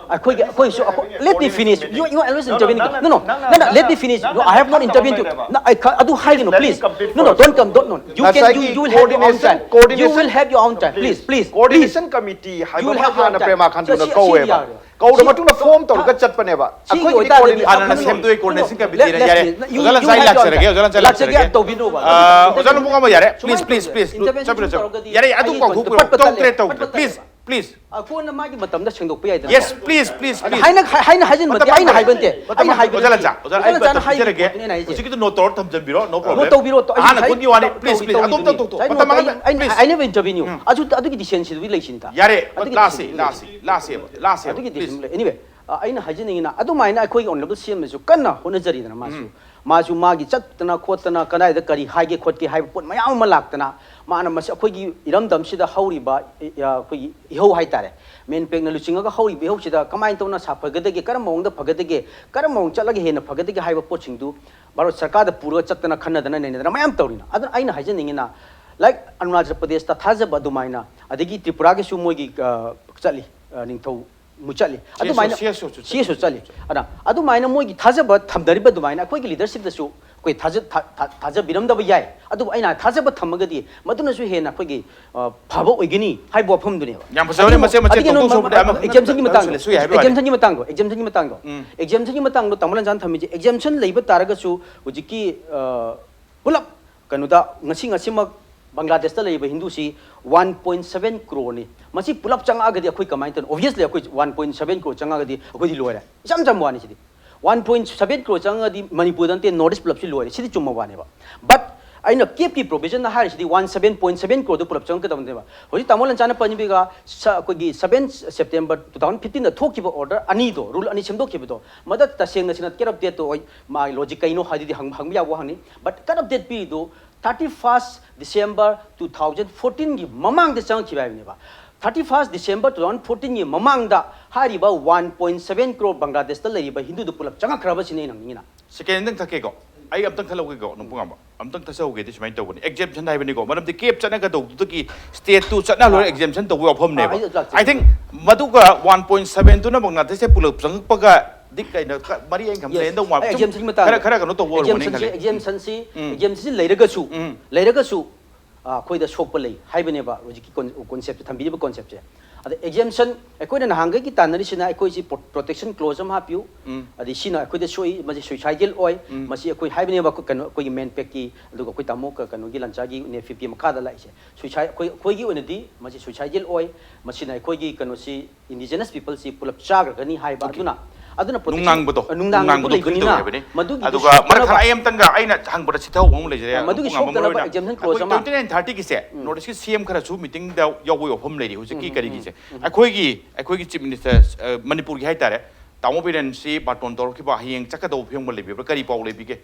ꯑꯩꯈꯣꯏꯒꯤ, ꯑꯩꯈꯣꯏꯁꯨ, ꯑꯩꯈꯣꯏ, let me finish. You, you always intervene. No, no, no, no, no, let me finish. No, I have not intervened to. No, I ca-, ꯑꯗꯨ ꯍꯥꯏꯒꯅꯨ, please. No, no, don't come, don't, no. You can, you, you will have your own time. You will have your own time. Please, please, please. Coordination committee ꯍꯥꯏꯕ ꯑꯃ ꯍꯥꯟꯅ ꯄꯦꯃꯥ ꯈꯟꯗꯨꯅ ꯀꯧꯋꯦꯕ꯫ ꯀꯧꯔ ꯃꯇꯨꯡꯗ form ꯇꯧꯔꯒ ꯆꯠꯄꯅꯦꯕ꯫ ꯑꯩꯈꯣꯏꯒꯤꯗꯤ coordination ꯍꯥꯟꯅꯅ ꯁꯦꯝꯗꯣꯛꯑꯦ, coordination committeeꯅ꯫ ꯌꯥꯔꯦ, ꯑꯣꯖꯥ ꯂꯟꯁꯥꯏ ꯂꯥꯛꯆꯔꯒꯦ, ꯑꯣꯖꯥ ꯂꯟꯁꯥꯏ ꯂꯥꯛꯆꯔꯒꯦ꯫ ꯇꯧꯕꯤꯅꯣꯕ꯫ ꯑꯥ, ꯑꯣꯖꯥ ꯅꯣꯡꯄꯣꯛꯉꯥꯝꯕ, ꯌꯥꯔꯦ, please, please, please, ꯆꯠꯄꯤꯔꯣ, ꯆꯠꯄꯤꯔꯣ꯫ ꯌꯥꯔꯦ, ꯑꯗꯨ ꯀꯥꯎꯊꯣꯛꯄꯤꯔꯣ, ꯇꯣꯛꯇ꯭ꯔꯦ, ꯇꯧꯗ꯭ꯔꯦ, please, please꯫ ꯑꯀꯣꯟꯅ ꯃꯥꯒꯤ ꯃꯇꯝꯗ ꯁꯦꯡꯗꯣꯛꯄ ꯌꯥꯏꯗꯅ꯫ Yes, please, please, please, ꯑꯗ please꯫ ꯍꯥꯏꯅ ꯍꯥꯏꯅ ꯍꯥꯏꯖꯤꯟꯕꯗꯤ ꯃꯇꯝ ꯑꯩꯅ ꯃꯥꯡꯍꯟꯕ ꯍꯥꯏꯕ ꯅꯠꯇꯦ꯫ ꯃꯇꯝ ꯑꯩꯅ ꯃꯥꯡꯍꯟꯕ ꯍꯥꯏꯕꯗꯤ ꯑꯣꯖꯥ ꯂꯟꯁꯥ, ꯑꯣꯖꯥ, ꯑꯩ ꯑꯣꯖꯥ ꯂꯟꯁꯥꯅ ꯃꯇꯝ ꯍꯥꯏꯕꯗꯤ ꯄꯤꯖꯔꯒꯦ꯫ ꯄꯣꯠꯇꯨꯅꯦ ꯑꯩꯅ ꯍꯥꯏꯁꯦ꯫ ꯍꯧꯖꯤꯛꯀꯤꯗꯨ no ꯇꯧꯔꯣ ꯊꯝꯖꯟꯕꯤꯔꯣ, no problem꯫ ꯅꯣꯠ ꯇꯧꯕꯤꯔꯣ꯫ ꯑꯩ ꯑꯍꯥꯟꯅ ꯉꯁꯥꯏ ꯀꯨꯟꯒꯤ ꯋꯥꯅꯤ꯫ ꯇꯧ-, Please, please꯫ ꯇꯧꯔꯤꯗꯨꯅꯤ꯫ ꯑꯗꯣꯝꯇ ꯇꯧꯊꯣꯛ-, ꯉꯁꯥꯏ ꯃꯇꯝ ꯅꯣꯠ ꯃꯥꯡꯍꯟꯕ꯫ ꯇꯧꯔꯤ-, ꯑꯩꯅ, Please꯫ ꯑꯩꯅ interview ꯎꯝ꯫ ꯑꯗꯨ, ꯑꯗꯨꯒꯤ decision ꯁꯤꯗꯤ ꯂꯩꯁꯤꯅꯤꯗ꯫ ꯌꯥꯔꯦ, ꯑꯗꯨꯒꯤ ꯂꯥꯁꯁꯤ, decision ꯁꯤꯗꯤ ꯂꯥꯁꯁꯤ, ꯂꯩꯁꯤꯅꯤ꯫ ꯂꯥꯁꯁꯤ ꯍꯥꯏꯕ, ꯑꯗꯨꯒꯤ please꯫ Decision ꯂꯩ꯫ Anyway, ꯑ, ꯑꯩꯅ ꯍꯥꯏꯖꯅꯤꯡꯉꯤꯅ, ꯑꯗꯨꯃꯥꯏꯅ ꯑꯩꯈꯣꯏꯒꯤ honourable C M ꯅꯁꯨ ꯀꯟꯅ ꯍꯣꯠꯅꯖꯔꯤꯗꯅ ꯃꯥꯁꯨ꯫ ꯎꯝ꯫ ꯃꯥꯁꯨ ꯃꯥꯒꯤ ꯆꯠꯇꯅ ꯈꯣꯠꯇꯅ ꯀꯗꯥꯏꯗ ꯀꯔꯤ ꯍꯥꯏꯒꯦ ꯈꯣꯠꯀꯦ ꯍꯥꯏꯕ ꯄꯣꯠ ꯃꯌꯥꯝ ꯑꯃ ꯂꯥꯛꯇꯅ, ꯃꯥꯅ ꯃꯁꯤ ꯑꯩꯈꯣꯏꯒꯤ ꯏꯔꯝꯗꯝꯁꯤꯗ ꯍꯧꯔꯤꯕ, ꯑ, ꯑꯩꯈꯣꯏꯒꯤ ꯏꯍꯧ ꯍꯥꯏꯇꯥꯔꯦ, ꯃꯦꯟ ꯄꯦꯛꯅ ꯂꯨꯆꯤꯡꯉꯒ ꯍꯧꯔꯤꯕ ꯏꯍꯧꯁꯤꯗ ꯀꯃꯥꯏꯅ ꯇꯧꯅ ꯁꯥꯐꯒꯗꯒꯦ, ꯀꯔꯝꯕ ꯃꯑꯣꯡꯗ ꯐꯒꯗꯒꯦ, ꯀꯔꯝꯕ ꯃꯑꯣꯡ ꯆꯠꯂꯒ ꯍꯦꯟꯅ ꯐꯒꯗꯒꯦ ꯍꯥꯏꯕ ꯄꯣꯠꯁꯤꯡꯗꯨ ꯚꯥꯔꯠ ꯁꯔꯀꯥꯔꯗ ꯄꯨꯔꯒ ꯆꯠꯇꯅ ꯈꯟꯅꯗꯅ ꯅꯩꯅꯗꯅ ꯃꯌꯥꯝ ꯇꯧꯔꯤꯅ꯫ ꯑꯗꯨꯅ ꯑꯩꯅ ꯍꯥꯏꯖꯅꯤꯡꯉꯤꯅ, like, ꯑꯔꯨꯅꯥꯆꯜ ꯄ꯭ꯔꯗꯦꯁꯇ ꯊꯥꯖꯕ ꯑꯗꯨꯃꯥꯏꯅ, ꯑꯗꯒꯤ ꯇ꯭ꯔꯤꯄꯨꯔꯥꯒꯤꯁꯨ ꯃꯣꯏꯒꯤ, ꯑ, ꯆꯠꯂꯤ, ꯑ, ꯅꯤꯡꯊꯧ ꯃꯨ ꯆꯠꯂꯤ꯫ CSO, ꯑꯗꯨꯃꯥꯏꯅ CSO ꯁꯨ ꯆꯠꯂꯤ꯫ CSO ꯆꯠꯂꯤ꯫ ꯑꯗ ꯑꯗꯨꯃꯥꯏꯅ ꯃꯣꯏꯒꯤ ꯊꯥꯖꯕ ꯊꯝꯅꯔꯤꯕ ꯑꯗꯨꯃꯥꯏꯅ ꯑꯩꯈꯣꯏꯒꯤ leadership ꯇꯁꯨ ꯑꯩꯈꯣꯏ ꯊꯥꯖ-, ꯊꯥ-, ꯊꯥ-, ꯊꯥꯖꯕꯤꯔꯝꯗꯕ ꯌꯥꯏ꯫ ꯑꯗꯨꯕꯨ ꯑꯩꯅ ꯊꯥꯖꯕ ꯊꯝꯃꯒꯗꯤ ꯃꯗꯨꯅꯁꯨ ꯍꯦꯟꯅ ꯑꯩꯈꯣꯏꯒꯤ, ꯑ, ꯐꯕ ꯑꯣꯏꯒꯅꯤ ꯍꯥꯏꯕ ꯋꯥꯐꯝꯗꯨꯅꯤ꯫ ꯌꯥꯝ ꯐꯖꯕꯅꯤ, ꯑꯗꯨꯕꯨ ꯃꯆꯦꯠ ꯃꯆꯦꯠ ꯑꯗꯨꯒꯤ ꯇꯣꯛ ꯇꯣꯛ ꯁꯨꯕꯗꯤ ꯑꯃ exemption ꯒꯤ ꯃꯇꯥꯡꯗꯣ, ꯂꯩꯁꯨ ꯌꯥꯏ ꯍꯥꯏꯕ ꯋꯥꯅꯤ꯫ Exemption ꯒꯤ ꯃꯇꯥꯡꯗꯣ, exemption ꯒꯤ ꯃꯇꯥꯡꯗꯣ, ꯎꯝ꯫ Exemption ꯒꯤ ꯃꯇꯥꯡꯗꯣ ꯇꯥꯃꯣ ꯂꯟꯁꯥꯟ ꯊꯝꯃꯤꯁꯦ, exemption ꯂꯩꯕ ꯇꯥꯔꯒꯁꯨ ꯍꯧꯖꯤꯛꯀꯤ, ꯑ, ꯄꯨꯂꯞ ꯀꯩꯅꯣꯗ ꯉꯁꯤ, ꯉꯁꯤꯃꯛ ꯕꯪꯒ꯭ꯂꯥꯗꯦꯁꯇ ꯂꯩꯔꯤꯕ ꯍꯤꯟꯗꯨꯁꯤ one point seven crore ꯅꯤ꯫ ꯃꯁꯤ ꯄꯨꯂꯞ ꯆꯪꯉꯛꯑꯒꯗꯤ ꯑꯩꯈꯣꯏ ꯀꯃꯥꯏꯅ ꯇꯧꯅꯤ? Obviously ꯑꯩꯈꯣꯏ one point seven crore ꯆꯪꯉꯛꯑꯒꯗꯤ ꯑꯩꯈꯣꯏꯗꯤ ꯂꯣꯏꯔꯦ꯫ ꯏꯆꯝ ꯆꯝꯕ ꯋꯥꯅꯤ ꯁꯤꯗꯤ꯫ One point seven crore ꯆꯪꯉꯒꯗꯤ ꯃꯅꯤꯄꯨꯔꯗ ꯅꯠꯇꯦ, North East ꯄꯨꯂꯞꯁꯤ ꯂꯣꯏꯔꯦ꯫ ꯁꯤꯗꯤ ꯆꯨꯝꯕ ꯋꯥꯅꯦꯕ꯫ But ꯑꯩꯅ cap ꯀꯤ provision ꯅ ꯍꯥꯏꯔꯤꯁꯤꯗꯤ one seven point seven crore ꯗꯨ ꯄꯨꯂꯞ ꯆꯪꯉꯛꯀꯗꯕꯅꯦꯕ꯫ ꯍꯧꯖꯤꯛ ꯇꯥꯃꯣ ꯂꯟꯆꯥꯅ ꯄꯟꯕꯤꯒ ꯁ-, ꯑꯩꯈꯣꯏꯒꯤ seven September two thousand fifteen ꯗ ꯊꯣꯛꯈꯤꯕ order ꯑꯅꯤꯗꯣ, rule ꯑꯅꯤ ꯁꯦꯝꯗꯣꯛꯈꯤꯕꯗꯣ, ꯃꯗ ꯇꯁꯦꯡꯅ ꯁꯤꯅ cap of death ꯇꯣ ꯃꯥꯒꯤ logic ꯀꯩꯅꯣ ꯍꯥꯏꯗꯨꯗꯤ ꯍꯪ-, ꯍꯪꯕ ꯌꯥꯕ ꯋꯥꯍꯪꯅꯤ꯫ But cut of death ꯄꯤꯔꯤꯗꯨ thirty first December two thousand fourteen ꯒꯤ ꯃꯃꯥꯡꯗ ꯆꯪꯉꯛꯈꯤꯕ ꯍꯥꯏꯕꯅꯦꯕ꯫ Thirty first December two thousand fourteen ꯒꯤ ꯃꯃꯥꯡꯗ ꯍꯥꯏꯔꯤꯕ one point seven crore ꯕꯪꯒ꯭ꯂꯥꯗꯦꯁꯇ ꯂꯩꯔꯤꯕ ꯍꯤꯟꯗꯨꯗꯨ ꯄꯨꯂꯞ ꯆꯪꯉꯛꯈ꯭ꯔꯕ ꯁꯤꯅꯤ ꯑꯩꯅ ꯍꯪꯅꯤꯡꯉꯤꯅ꯫ Second ꯑꯝꯇꯪ ꯊꯛꯀꯦꯀꯣ꯫ ꯑꯩ ꯑꯝꯇꯪ ꯊꯠꯍꯧꯒꯦꯀꯣ, ꯅꯣꯡꯄꯣꯛꯉꯥꯝꯕ꯫ ꯑꯝꯇꯪ ꯊꯠꯆꯍꯧꯒꯦꯗꯤ ꯁꯨꯃꯥꯏꯅ ꯇꯧꯕꯅꯤ꯫ Exemption ꯍꯥꯏꯕꯅꯤꯀꯣ꯫ ꯃꯔꯝꯗꯤ cap ꯆꯠꯅꯒꯗꯧꯕꯗꯨꯗꯒꯤ state ꯇꯨ ꯆꯠꯅꯍꯜꯂꯣꯏ, ꯑꯥ꯫ Exemption ꯇꯧꯕꯒꯤ ꯋꯥꯐꯝꯅꯦꯕ꯫ ꯑꯥ, ꯑꯩ ꯂꯥꯛꯆꯒꯦ꯫ I think ꯃꯗꯨꯒ one point seven ꯗꯨꯅ ꯕꯪꯒ꯭ꯂꯥꯗꯦꯁꯁꯦ ꯄꯨꯂꯞ ꯆꯪꯉꯛꯄꯒꯗꯤ ꯀꯩꯅꯣ ꯈ-, ꯃꯔꯤ ꯑꯩꯅ ꯈꯟꯕꯗ Yes. ꯂꯩꯅꯗꯧ ꯃꯥꯜꯂꯦ꯫ ꯑꯩ ꯁꯨꯝ exemption ꯒꯤ ꯃꯇꯥꯡꯗꯣ꯫ ꯈꯔ, ꯈꯔ ꯀꯩꯅꯣ ꯇꯧꯕ ꯑꯣꯏꯔꯝꯒꯅꯤ exemption ꯁꯤ, ꯈꯜꯂꯦ꯫ Exemption ꯁꯤ, ꯎꯝ꯫ Exemption ꯁꯤ ꯂꯩꯔꯒꯁꯨ, ꯎꯝ꯫ ꯂꯩꯔꯒꯁꯨ, ꯑ, ꯑꯩꯈꯣꯏꯗ ꯁꯣꯛꯄ ꯂꯩ ꯍꯥꯏꯕꯅꯦꯕ ꯍꯧꯖꯤꯛꯀꯤ con-, concept ꯁꯦ, ꯊꯝꯕꯤꯔꯤꯕ concept ꯁꯦ꯫ ꯑꯗ exemption ꯑꯩꯈꯣꯏꯅ ꯅꯍꯥꯟꯈꯩꯒꯤ ꯇꯥꯟꯅꯔꯤꯁꯤꯅ ꯑꯩꯈꯣꯏꯁꯤ protection clause ꯑꯃ ꯍꯥꯞꯄꯤꯌꯨ꯫ ꯎꯝ꯫ ꯑꯗꯤ ꯁꯤꯅ ꯑꯩꯈꯣꯏꯗ ꯁꯣꯛꯏ, ꯃꯁꯤ suicidal ꯑꯣꯏ꯫ ꯎꯝ꯫ ꯃꯁꯤ ꯑꯩꯈꯣꯏ ꯍꯥꯏꯕꯅꯦꯕ, ꯑꯩꯈꯣꯏ ꯀꯩꯅꯣ, ꯑꯩꯈꯣꯏꯒꯤ MANPACꯀꯤ, ꯑꯗꯨꯒ ꯑꯩꯈꯣꯏ ꯇꯥꯃꯣ ꯀ-, ꯀꯩꯅꯣꯒꯤ ꯂꯟꯆꯥꯒꯤ NEFIPꯀꯤ ꯃꯈꯥꯗ ꯂꯥꯛꯏꯁꯦ꯫ Suicide-, ꯑꯩꯈꯣꯏ, ꯑꯩꯈꯣꯏꯒꯤ ꯑꯣꯏꯅꯗꯤ ꯃꯁꯤ suicidal ꯑꯣꯏ, ꯃꯁꯤꯅ ꯑꯩꯈꯣꯏꯒꯤ ꯀꯩꯅꯣꯁꯤ, indigenous peopleꯁꯤ ꯄꯨꯂꯞ ꯆꯥꯈ꯭ꯔꯒꯅꯤ ꯍꯥꯏꯕ꯫ Okay꯫ ꯑꯗꯨꯅ, ꯑꯗꯨꯅ protection, ꯅꯨꯡꯅꯥꯡꯕꯗꯣ, ꯅꯨꯡꯅꯥꯡꯕꯗꯣ ꯅꯨꯡꯅꯥꯡꯕꯗꯣ ꯂꯩꯕꯅꯤꯅ, ꯐꯤꯜ ꯇꯧꯋꯦ ꯍꯥꯏꯕꯅꯤ꯫ ꯃꯗꯨꯒꯤ ꯑꯗꯨꯒ ꯃꯔꯛ ꯁꯣꯛꯇꯅꯕ ꯈꯔ ꯑꯩ ꯑꯃꯇꯪꯒ ꯑꯩꯅ ꯍꯪꯕꯗ ꯁꯤꯊꯧꯕ ꯑꯃ ꯂꯩꯖꯔꯦ, ꯑ, ꯃꯗꯨꯒꯤ ꯃꯄꯨꯡ ꯉꯝꯕ ꯁꯣꯛꯇꯅꯕ ꯃꯔꯨꯑꯣꯏꯅ exemption clause ꯑꯩꯈꯣꯏ ꯑꯃ twenty nine thirtyꯒꯤꯁꯦ, ꯎꯝ꯫ North Eastꯀꯤ CM ꯈꯔꯁꯨ meetingꯗ ꯌꯥꯎꯕ ꯋꯥꯐꯝ ꯂꯩꯔꯤ ꯍꯧꯖꯤꯛꯀꯤ ꯎꯝ, ꯎꯝ, ꯀꯔꯤꯒꯤꯁꯦ꯫ ꯎꯝ, ꯎꯝ꯫ ꯑꯩꯈꯣꯏꯒꯤ, ꯑꯩꯈꯣꯏꯒꯤ Chief Minister, ꯑ, ꯃꯅꯤꯄꯨꯔꯒꯤ ꯍꯥꯏꯇꯥꯔꯦ, ꯇꯥꯃꯣ ꯕꯤꯔꯦꯟꯁꯤ ꯕꯥꯇꯣꯟ ꯇꯧꯔꯛꯈꯤꯕ ꯍꯌꯦꯡ ꯆꯠꯀꯗꯧꯕ ꯐꯤꯕꯝꯒ ꯂꯩꯕꯤꯕ꯭ꯔꯥ? ꯀꯔꯤ ꯄꯥꯎ ꯂꯩꯕꯤꯒꯦ?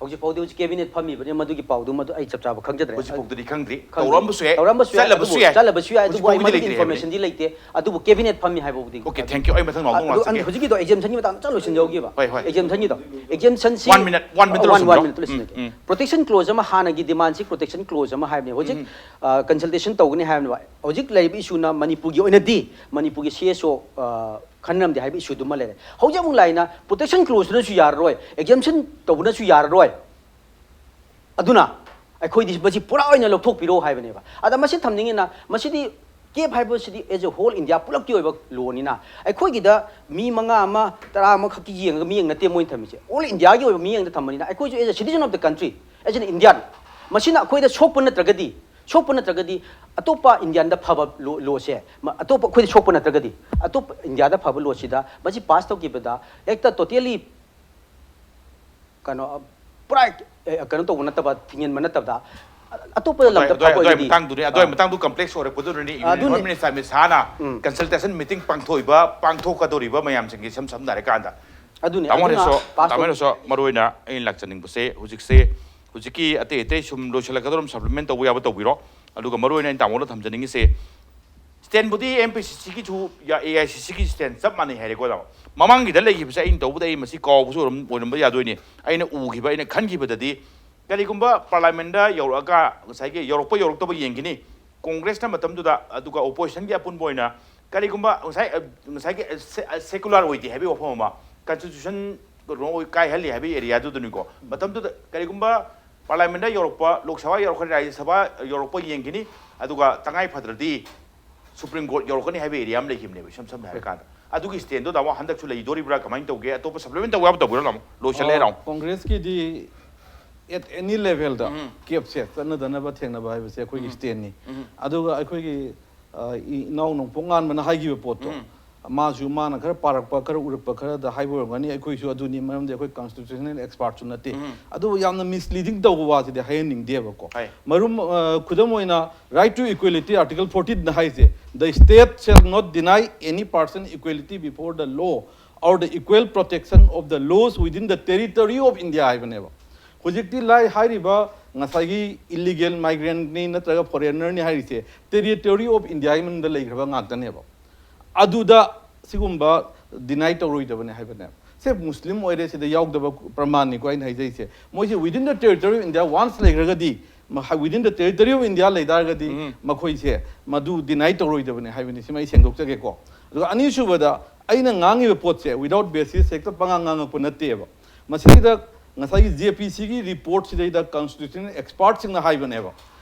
ꯍꯧꯖꯤꯛ ꯐꯥꯎꯗꯤ ꯍꯧꯖꯤꯛ cabinet ꯐꯝꯃꯤꯕꯅꯤ, ꯃꯗꯨꯒꯤ ꯄꯥꯎꯗꯨ ꯃꯗꯨ ꯑꯩ ꯆꯞ ꯆꯥꯕ ꯈꯪꯖꯗ꯭ꯔꯦ꯫ ꯍꯧꯖꯤꯛ ꯐꯥꯎꯗꯗꯤ ꯈꯪꯗ꯭ꯔꯤ꯫ ꯈꯪꯗꯦ꯫ ꯇꯧꯔꯝꯕꯁꯨ ꯌꯥꯏ, ꯇꯧꯔꯝꯕꯁꯨ ꯌꯥꯏ, ꯆꯠꯂꯕꯁꯨ ꯑꯗꯨꯕꯨ ꯌꯥꯏ꯫ ꯆꯠꯂꯕꯁꯨ ꯌꯥꯏ, ꯍꯧꯖꯤꯛ ꯑꯗꯨꯕꯨ ꯑꯩ ꯐꯥꯎꯒꯤꯗꯤ ꯃꯗꯨꯒꯤ ꯂꯩꯇ꯭ꯔꯤ ꯍꯥꯏꯕꯅꯤ꯫ Informationꯗꯤ ꯂꯩꯇꯦ, ꯑꯗꯨꯕꯨ cabinet ꯐꯝꯃꯤ ꯍꯥꯏꯕꯕꯨꯗꯤ Okay, ꯈꯪꯉꯦ꯫ Thank you꯫ ꯑꯩ ꯃꯊꯪ ꯂꯥꯎ ꯑꯗꯨ, ꯑꯃꯨꯛ ꯑꯗꯨ, ꯂꯥꯛꯆꯒꯦ꯫ ꯍꯧꯖꯤꯛꯀꯤꯗꯣ exemptionꯒꯤ ꯃꯇꯥꯡꯗ ꯆꯠꯂꯣꯏꯁꯤꯟ ꯌꯥꯎꯈꯤꯕ꯫ ꯍꯣꯏ, ꯍꯣꯏ꯫ Exemptionꯒꯤꯗꯣ, exemptionꯁꯤ One minute, one minute one, one ꯂꯣꯏꯁꯤꯟꯕꯤꯔꯣ꯫ Minute ꯂꯣꯏꯁꯤꯟꯒꯦ꯫ ꯎꯝ, ꯎꯝ꯫ Protection clause ꯑꯃ ꯍꯥꯟꯅꯒꯤ demandꯁꯤ protection clause ꯑꯃ ꯍꯥꯏꯕꯅꯦ꯫ ꯍꯧꯖꯤꯛ, ꯎꯝ꯫ ꯑ, consultation ꯇꯧꯒꯅꯤ ꯍꯥꯏꯕꯅꯦꯕ꯫ ꯍꯧꯖꯤꯛ ꯂꯩꯔꯤꯕ issueꯅ ꯃꯅꯤꯄꯨꯔꯒꯤ ꯑꯣꯏꯅꯗꯤ ꯃꯅꯤꯄꯨꯔꯒꯤ CSO, ꯑ, ꯈꯟꯅꯔꯝꯗꯦ ꯍꯥꯏꯕ issueꯗꯨꯃ ꯂꯩꯔꯦ꯫ ꯍꯧꯖꯤꯛ ꯑꯃꯨꯛ ꯂꯥꯛꯏꯅ protection clauseꯅꯁꯨ ꯌꯥꯔꯔꯣꯏ, exemption ꯇꯧꯕꯅꯁꯨ ꯌꯥꯔꯔꯣꯏ꯫ ꯑꯗꯨꯅ ꯑꯩꯈꯣꯏꯗꯤ ꯃꯁꯤ ꯄꯨꯔꯥ ꯑꯣꯏꯅ ꯂꯧꯊꯣꯛꯄꯤꯔꯣ ꯍꯥꯏꯕꯅꯦꯕ꯫ ꯑꯗ ꯃꯁꯤ ꯊꯝꯅꯤꯡꯉꯤꯅ, ꯃꯁꯤꯗꯤ CAB ꯍꯥꯏꯕꯁꯤꯗꯤ as a whole India ꯄꯨꯂꯞꯀꯤ ꯑꯣꯏꯕ lawꯅꯤꯅ, ꯑꯩꯈꯣꯏꯒꯤꯗ ꯃꯤ ꯃꯉꯥ ꯑꯃ, ꯇꯔꯥ ꯑꯃꯈꯛꯀꯤ ꯌꯦꯡꯉꯒ ꯃꯤꯠꯌꯦꯡ ꯅꯠꯇꯦ ꯃꯣꯏꯅ ꯊꯝꯃꯤꯁꯦ꯫ All Indiaꯒꯤ ꯑꯣꯏꯕ ꯃꯤꯠꯌꯦꯡꯗ ꯊꯝꯕꯅꯤꯅ, ꯑꯩꯈꯣꯏꯁꯨ as a citizen of the country, as an Indian, ꯃꯁꯤꯅ ꯑꯩꯈꯣꯏꯗ ꯁꯣꯛꯄ ꯅꯠꯇ꯭ꯔꯒꯗꯤ, ꯁꯣꯛꯄ ꯅꯠꯇ꯭ꯔꯒꯗꯤ ꯑꯇꯣꯞꯄ Indianꯗ ꯐꯕ law, lawꯁꯦ, ꯃ-, ꯑꯇꯣꯞꯄ ꯑꯩꯈꯣꯏꯗ ꯁꯣꯛꯄ ꯅꯠꯇ꯭ꯔꯒꯗꯤ, ꯑꯇꯣꯞꯄ Indiaꯗ ꯐꯕ lawꯁꯤꯗ ꯃꯁꯤ pass ꯇꯧꯈꯤꯕꯗ ꯍꯦꯛꯇ totally ꯀꯩꯅꯣ, ꯄꯨꯔꯥ, ꯑꯦ, ꯀꯩꯅꯣ ꯇꯧꯕ ꯅꯠꯇꯕ, ꯊꯤꯡꯖꯤꯟꯕ ꯅꯠꯇꯕꯗ, ꯑꯇꯣꯞꯄ ꯑꯗꯨꯋꯥꯏ, ꯂꯝꯗ ꯑꯗꯨꯋꯥꯏ, ꯐꯕ ꯑꯗꯨꯋꯥꯏ ꯑꯣꯏꯔꯗꯤ, ꯃꯇꯥꯡꯗꯨꯅꯤ, ꯑꯗꯨꯋꯥꯏ ꯑꯥ꯫ ꯃꯇꯥꯡꯗꯨ complex ꯑꯣꯏꯔꯛꯄꯗꯨꯅꯅꯤ Union ꯑꯗꯨꯅꯤ꯫ Home Minister ꯑꯃꯤꯠ ꯁꯥꯍꯅ ꯎꯝ꯫ Consultation meeting ꯄꯥꯡꯊꯣꯛꯏꯕ, ꯄꯥꯡꯊꯣꯛꯀꯗꯧꯔꯤꯕ ꯃꯌꯥꯝꯁꯤꯡꯒꯤ ꯁꯝ ꯁꯝꯅ ꯍꯥꯏꯔꯀꯥꯟꯗ꯫ ꯑꯗꯨꯅꯤ, ꯇꯥꯃꯣ ꯑꯗꯨꯅ ꯍꯣꯏꯁꯨ, ꯄꯥꯁ ꯇꯥꯃꯣ ꯇꯧ- ꯍꯣꯏꯁꯨ ꯃꯔꯨ ꯑꯣꯏꯅ ꯑꯩꯅ ꯂꯥꯛꯆꯅꯤꯡꯕꯁꯦ ꯍꯧꯖꯤꯛꯁꯦ, ꯍꯧꯖꯤꯛꯀꯤ ꯑꯇꯩ ꯑꯇꯩ ꯁꯨꯝ ꯂꯣꯏꯁꯤꯜꯂꯛꯀꯗꯧꯔꯝ supplement ꯇꯧꯕ ꯌꯥꯕ ꯇꯧꯕꯤꯔꯣ꯫ ꯑꯗꯨꯒ ꯃꯔꯨ ꯑꯣꯏꯅ ꯑꯩꯅ ꯇꯥꯃꯣꯗ ꯊꯝꯖꯅꯤꯡꯉꯤꯁꯦ, standꯕꯨꯗꯤ MPCCꯒꯤꯁꯨ ꯌꯥ-, AICCꯒꯤ stand ꯆꯞ ꯃꯥꯟꯅꯩ ꯍꯥꯏꯔꯦꯀꯣ, ꯇꯥꯃꯣ꯫ ꯃꯃꯥꯡꯒꯤꯗ ꯂꯩꯈꯤꯕꯁꯦ ꯑꯩꯅ ꯇꯧꯕꯗ ꯑꯩ ꯃꯁꯤ ꯀꯥꯎꯕꯁꯨ ꯑꯣꯏꯔꯝ-, ꯑꯣꯏꯔꯝꯕ ꯌꯥꯗꯣꯏꯅꯤ꯫ ꯑꯩꯅ ꯎꯈꯤꯕ, ꯑꯩꯅ ꯈꯟꯈꯤꯕꯗꯗꯤ ꯀꯔꯤꯒꯨꯝꯕ Parliamentꯗ ꯌꯧꯔꯛꯑꯒ ꯉꯁꯥꯏꯒꯤ ꯌꯧꯔꯛꯄ ꯌꯧꯔꯛꯇꯕ ꯌꯦꯡꯈꯤꯅꯤ꯫ Congressꯅ ꯃꯇꯝꯗꯨꯗ, ꯑꯗꯨꯒ Oppositionꯒꯤ ꯑꯄꯨꯟꯕ ꯑꯣꯏꯅ ꯀꯔꯤꯒꯨꯝꯕ ꯉꯁꯥꯏ, ꯑ, ꯉꯁꯥꯏꯒꯤ, ꯑ, se-, ꯑ, secular ꯑꯣꯏꯗꯦ ꯍꯥꯏꯕꯒꯤ ꯋꯥꯐꯝ ꯑꯃ, Constitution ꯀꯩꯅꯣ ꯑꯣꯏ-, ꯀꯥꯏꯍꯜꯂꯤ ꯍꯥꯏꯕꯒꯤ areaꯗꯨꯗꯅꯤꯀꯣ꯫ ꯃꯇꯝꯗꯨꯗ ꯀꯔꯤꯒꯨꯝꯕ Parliamentꯗ ꯌꯧꯔꯛꯄ, ꯂꯣꯛ ꯁꯚꯥ ꯌꯧꯔꯛꯈ꯭ꯔꯦ, ꯔꯥꯖ꯭ꯌ ꯁꯚꯥ ꯌꯧꯔꯛꯄ ꯌꯦꯡꯈꯤꯅꯤ, ꯑꯗꯨꯒ ꯇꯉꯥꯏ ꯐꯗ꯭ꯔꯗꯤ Supreme Court ꯌꯧꯔꯛꯀꯅꯤ ꯍꯥꯏꯕ area ꯑꯃ ꯂꯩꯈꯤꯕꯅꯦꯕ, ꯏꯁꯝ ꯁꯝꯅ ꯍꯥꯏꯔꯀꯥꯟꯗ꯫ ꯑꯗꯨꯒꯤ stand ꯗꯣ ꯇꯥꯃꯣ ꯍꯟꯗꯛꯁꯨ ꯂꯩꯗꯣꯔꯤꯕ꯭ꯔꯥ, ꯀꯃꯥꯏꯅ ꯇꯧꯒꯦ? ꯑꯇꯣꯞꯄ supplement ꯇꯧꯕ ꯌꯥꯕ ꯇꯧꯕꯤꯔꯣ ꯇꯥꯃꯣ, ꯂꯣꯏꯁꯜꯂꯦ ꯑꯣ, ꯔꯥꯎꯟ꯫ Congress ꯀꯤꯗꯤ at any level the um. Cap ꯁꯦ ꯆꯠꯅꯗꯅꯕ ꯊꯦꯡꯅꯕ ꯍꯥꯏꯕꯁꯦ ꯑꯩꯈꯣꯏꯒꯤ ꯎꯝ꯫ Stand ꯅꯤ꯫ ꯎꯝ꯫ ꯑꯗꯨꯒ ꯑꯩꯈꯣꯏꯒꯤ, ꯑ, ꯏ-, ꯏꯅꯥꯎ ꯅꯣꯡꯄꯣꯛ ꯉꯥꯟꯕꯅ ꯍꯥꯏꯈꯤꯕ ꯄꯣꯠꯇꯣ, ꯎꯝ꯫ ꯃꯥꯁꯨ ꯃꯥꯅ ꯈꯔ ꯄꯥꯔꯛꯄ, ꯈꯔ ꯎꯔꯛꯄ ꯈꯔꯗ ꯍꯥꯏꯕ ꯑꯣꯏꯔꯝꯒꯅꯤ, ꯑꯩꯈꯣꯏꯁꯨ ꯑꯗꯨꯅꯤ, ꯃꯔꯝꯗꯤ ꯑꯩꯈꯣꯏ constitutional expert ꯁꯨ ꯅꯠꯇꯦ꯫ ꯎꯝ꯫ ꯑꯗꯨꯕꯨ ꯌꯥꯝꯅ misleading ꯇꯧꯕ ꯋꯥꯁꯤꯗꯤ ꯍꯥꯏꯍꯟꯅꯤꯡꯗꯦꯕꯀꯣ꯫ ꯍꯣꯏ꯫ ꯃꯔꯨꯝ, ꯑ, ꯈꯨꯗꯝ ꯑꯣꯏꯅ, right to equality article fourteen ꯅ ꯍꯥꯏꯁꯦ, "The state shall not deny any person equality before the law or the equal protection of the laws within the territory of India" ꯍꯥꯏꯕꯅꯦꯕ꯫ ꯍꯧꯖꯤꯛꯇꯤ ꯂꯥꯏ ꯍꯥꯏꯔꯤꯕ ꯉꯁꯥꯏꯒꯤ illegal migrant ꯅꯤ ꯅꯠꯇ꯭ꯔꯒ foreigner ꯅꯤ ꯍꯥꯏꯔꯤꯁꯦ territory of India ꯒꯤ ꯃꯅꯨꯡꯗ ꯂꯩꯈ꯭ꯔꯕ ꯉꯥꯛꯇꯅꯦꯕ꯫ ꯑꯗꯨꯗ ꯁꯤꯒꯨꯝꯕ deny ꯇꯧꯔꯣꯏꯗꯕꯅꯦ ꯍꯥꯏꯕꯅꯦꯕ꯫ ꯁꯦ ꯃꯨꯁꯂꯤꯝ ꯑꯣꯏꯔꯦ, ꯁꯤꯗ ꯌꯥꯎꯗꯕ ꯄ꯭ꯔꯃꯥꯟꯅꯤꯀꯣ ꯑꯩꯅ ꯍꯥꯏꯖꯩꯁꯦ꯫ ꯃꯣꯏꯁꯦ within the territory of India once ꯂꯩꯈ꯭ꯔꯒꯗꯤ, ꯃ-, within the territory of India ꯂꯩ ꯇꯥꯔꯒꯗꯤ, ꯎꯝ꯫ ꯃꯈꯣꯏꯁꯦ ꯃꯗꯨ deny ꯇꯧꯔꯣꯏꯗꯕꯅꯦ ꯍꯥꯏꯕꯅꯤ꯫ ꯁꯤꯃ ꯑꯩ ꯁꯦꯡꯗꯣꯛꯆꯒꯦꯀꯣ꯫ ꯑꯗꯨꯒ ꯑꯅꯤꯁꯨꯕꯗ, ꯑꯩꯅ ꯉꯥꯡꯉꯤꯕ ꯄꯣꯠꯁꯦ without basis ꯍꯦꯛꯇ ꯄꯉꯥꯡ ꯉꯥꯡꯉꯛꯄ ꯅꯠꯇꯦꯕ꯫ ꯃꯁꯤꯗ ꯉꯁꯥꯏꯒꯤ J P C ꯒꯤ report ꯁꯤꯗꯩꯗ constitutional expert ꯁꯤꯡꯅ ꯍꯥꯏꯕꯅꯦꯕ꯫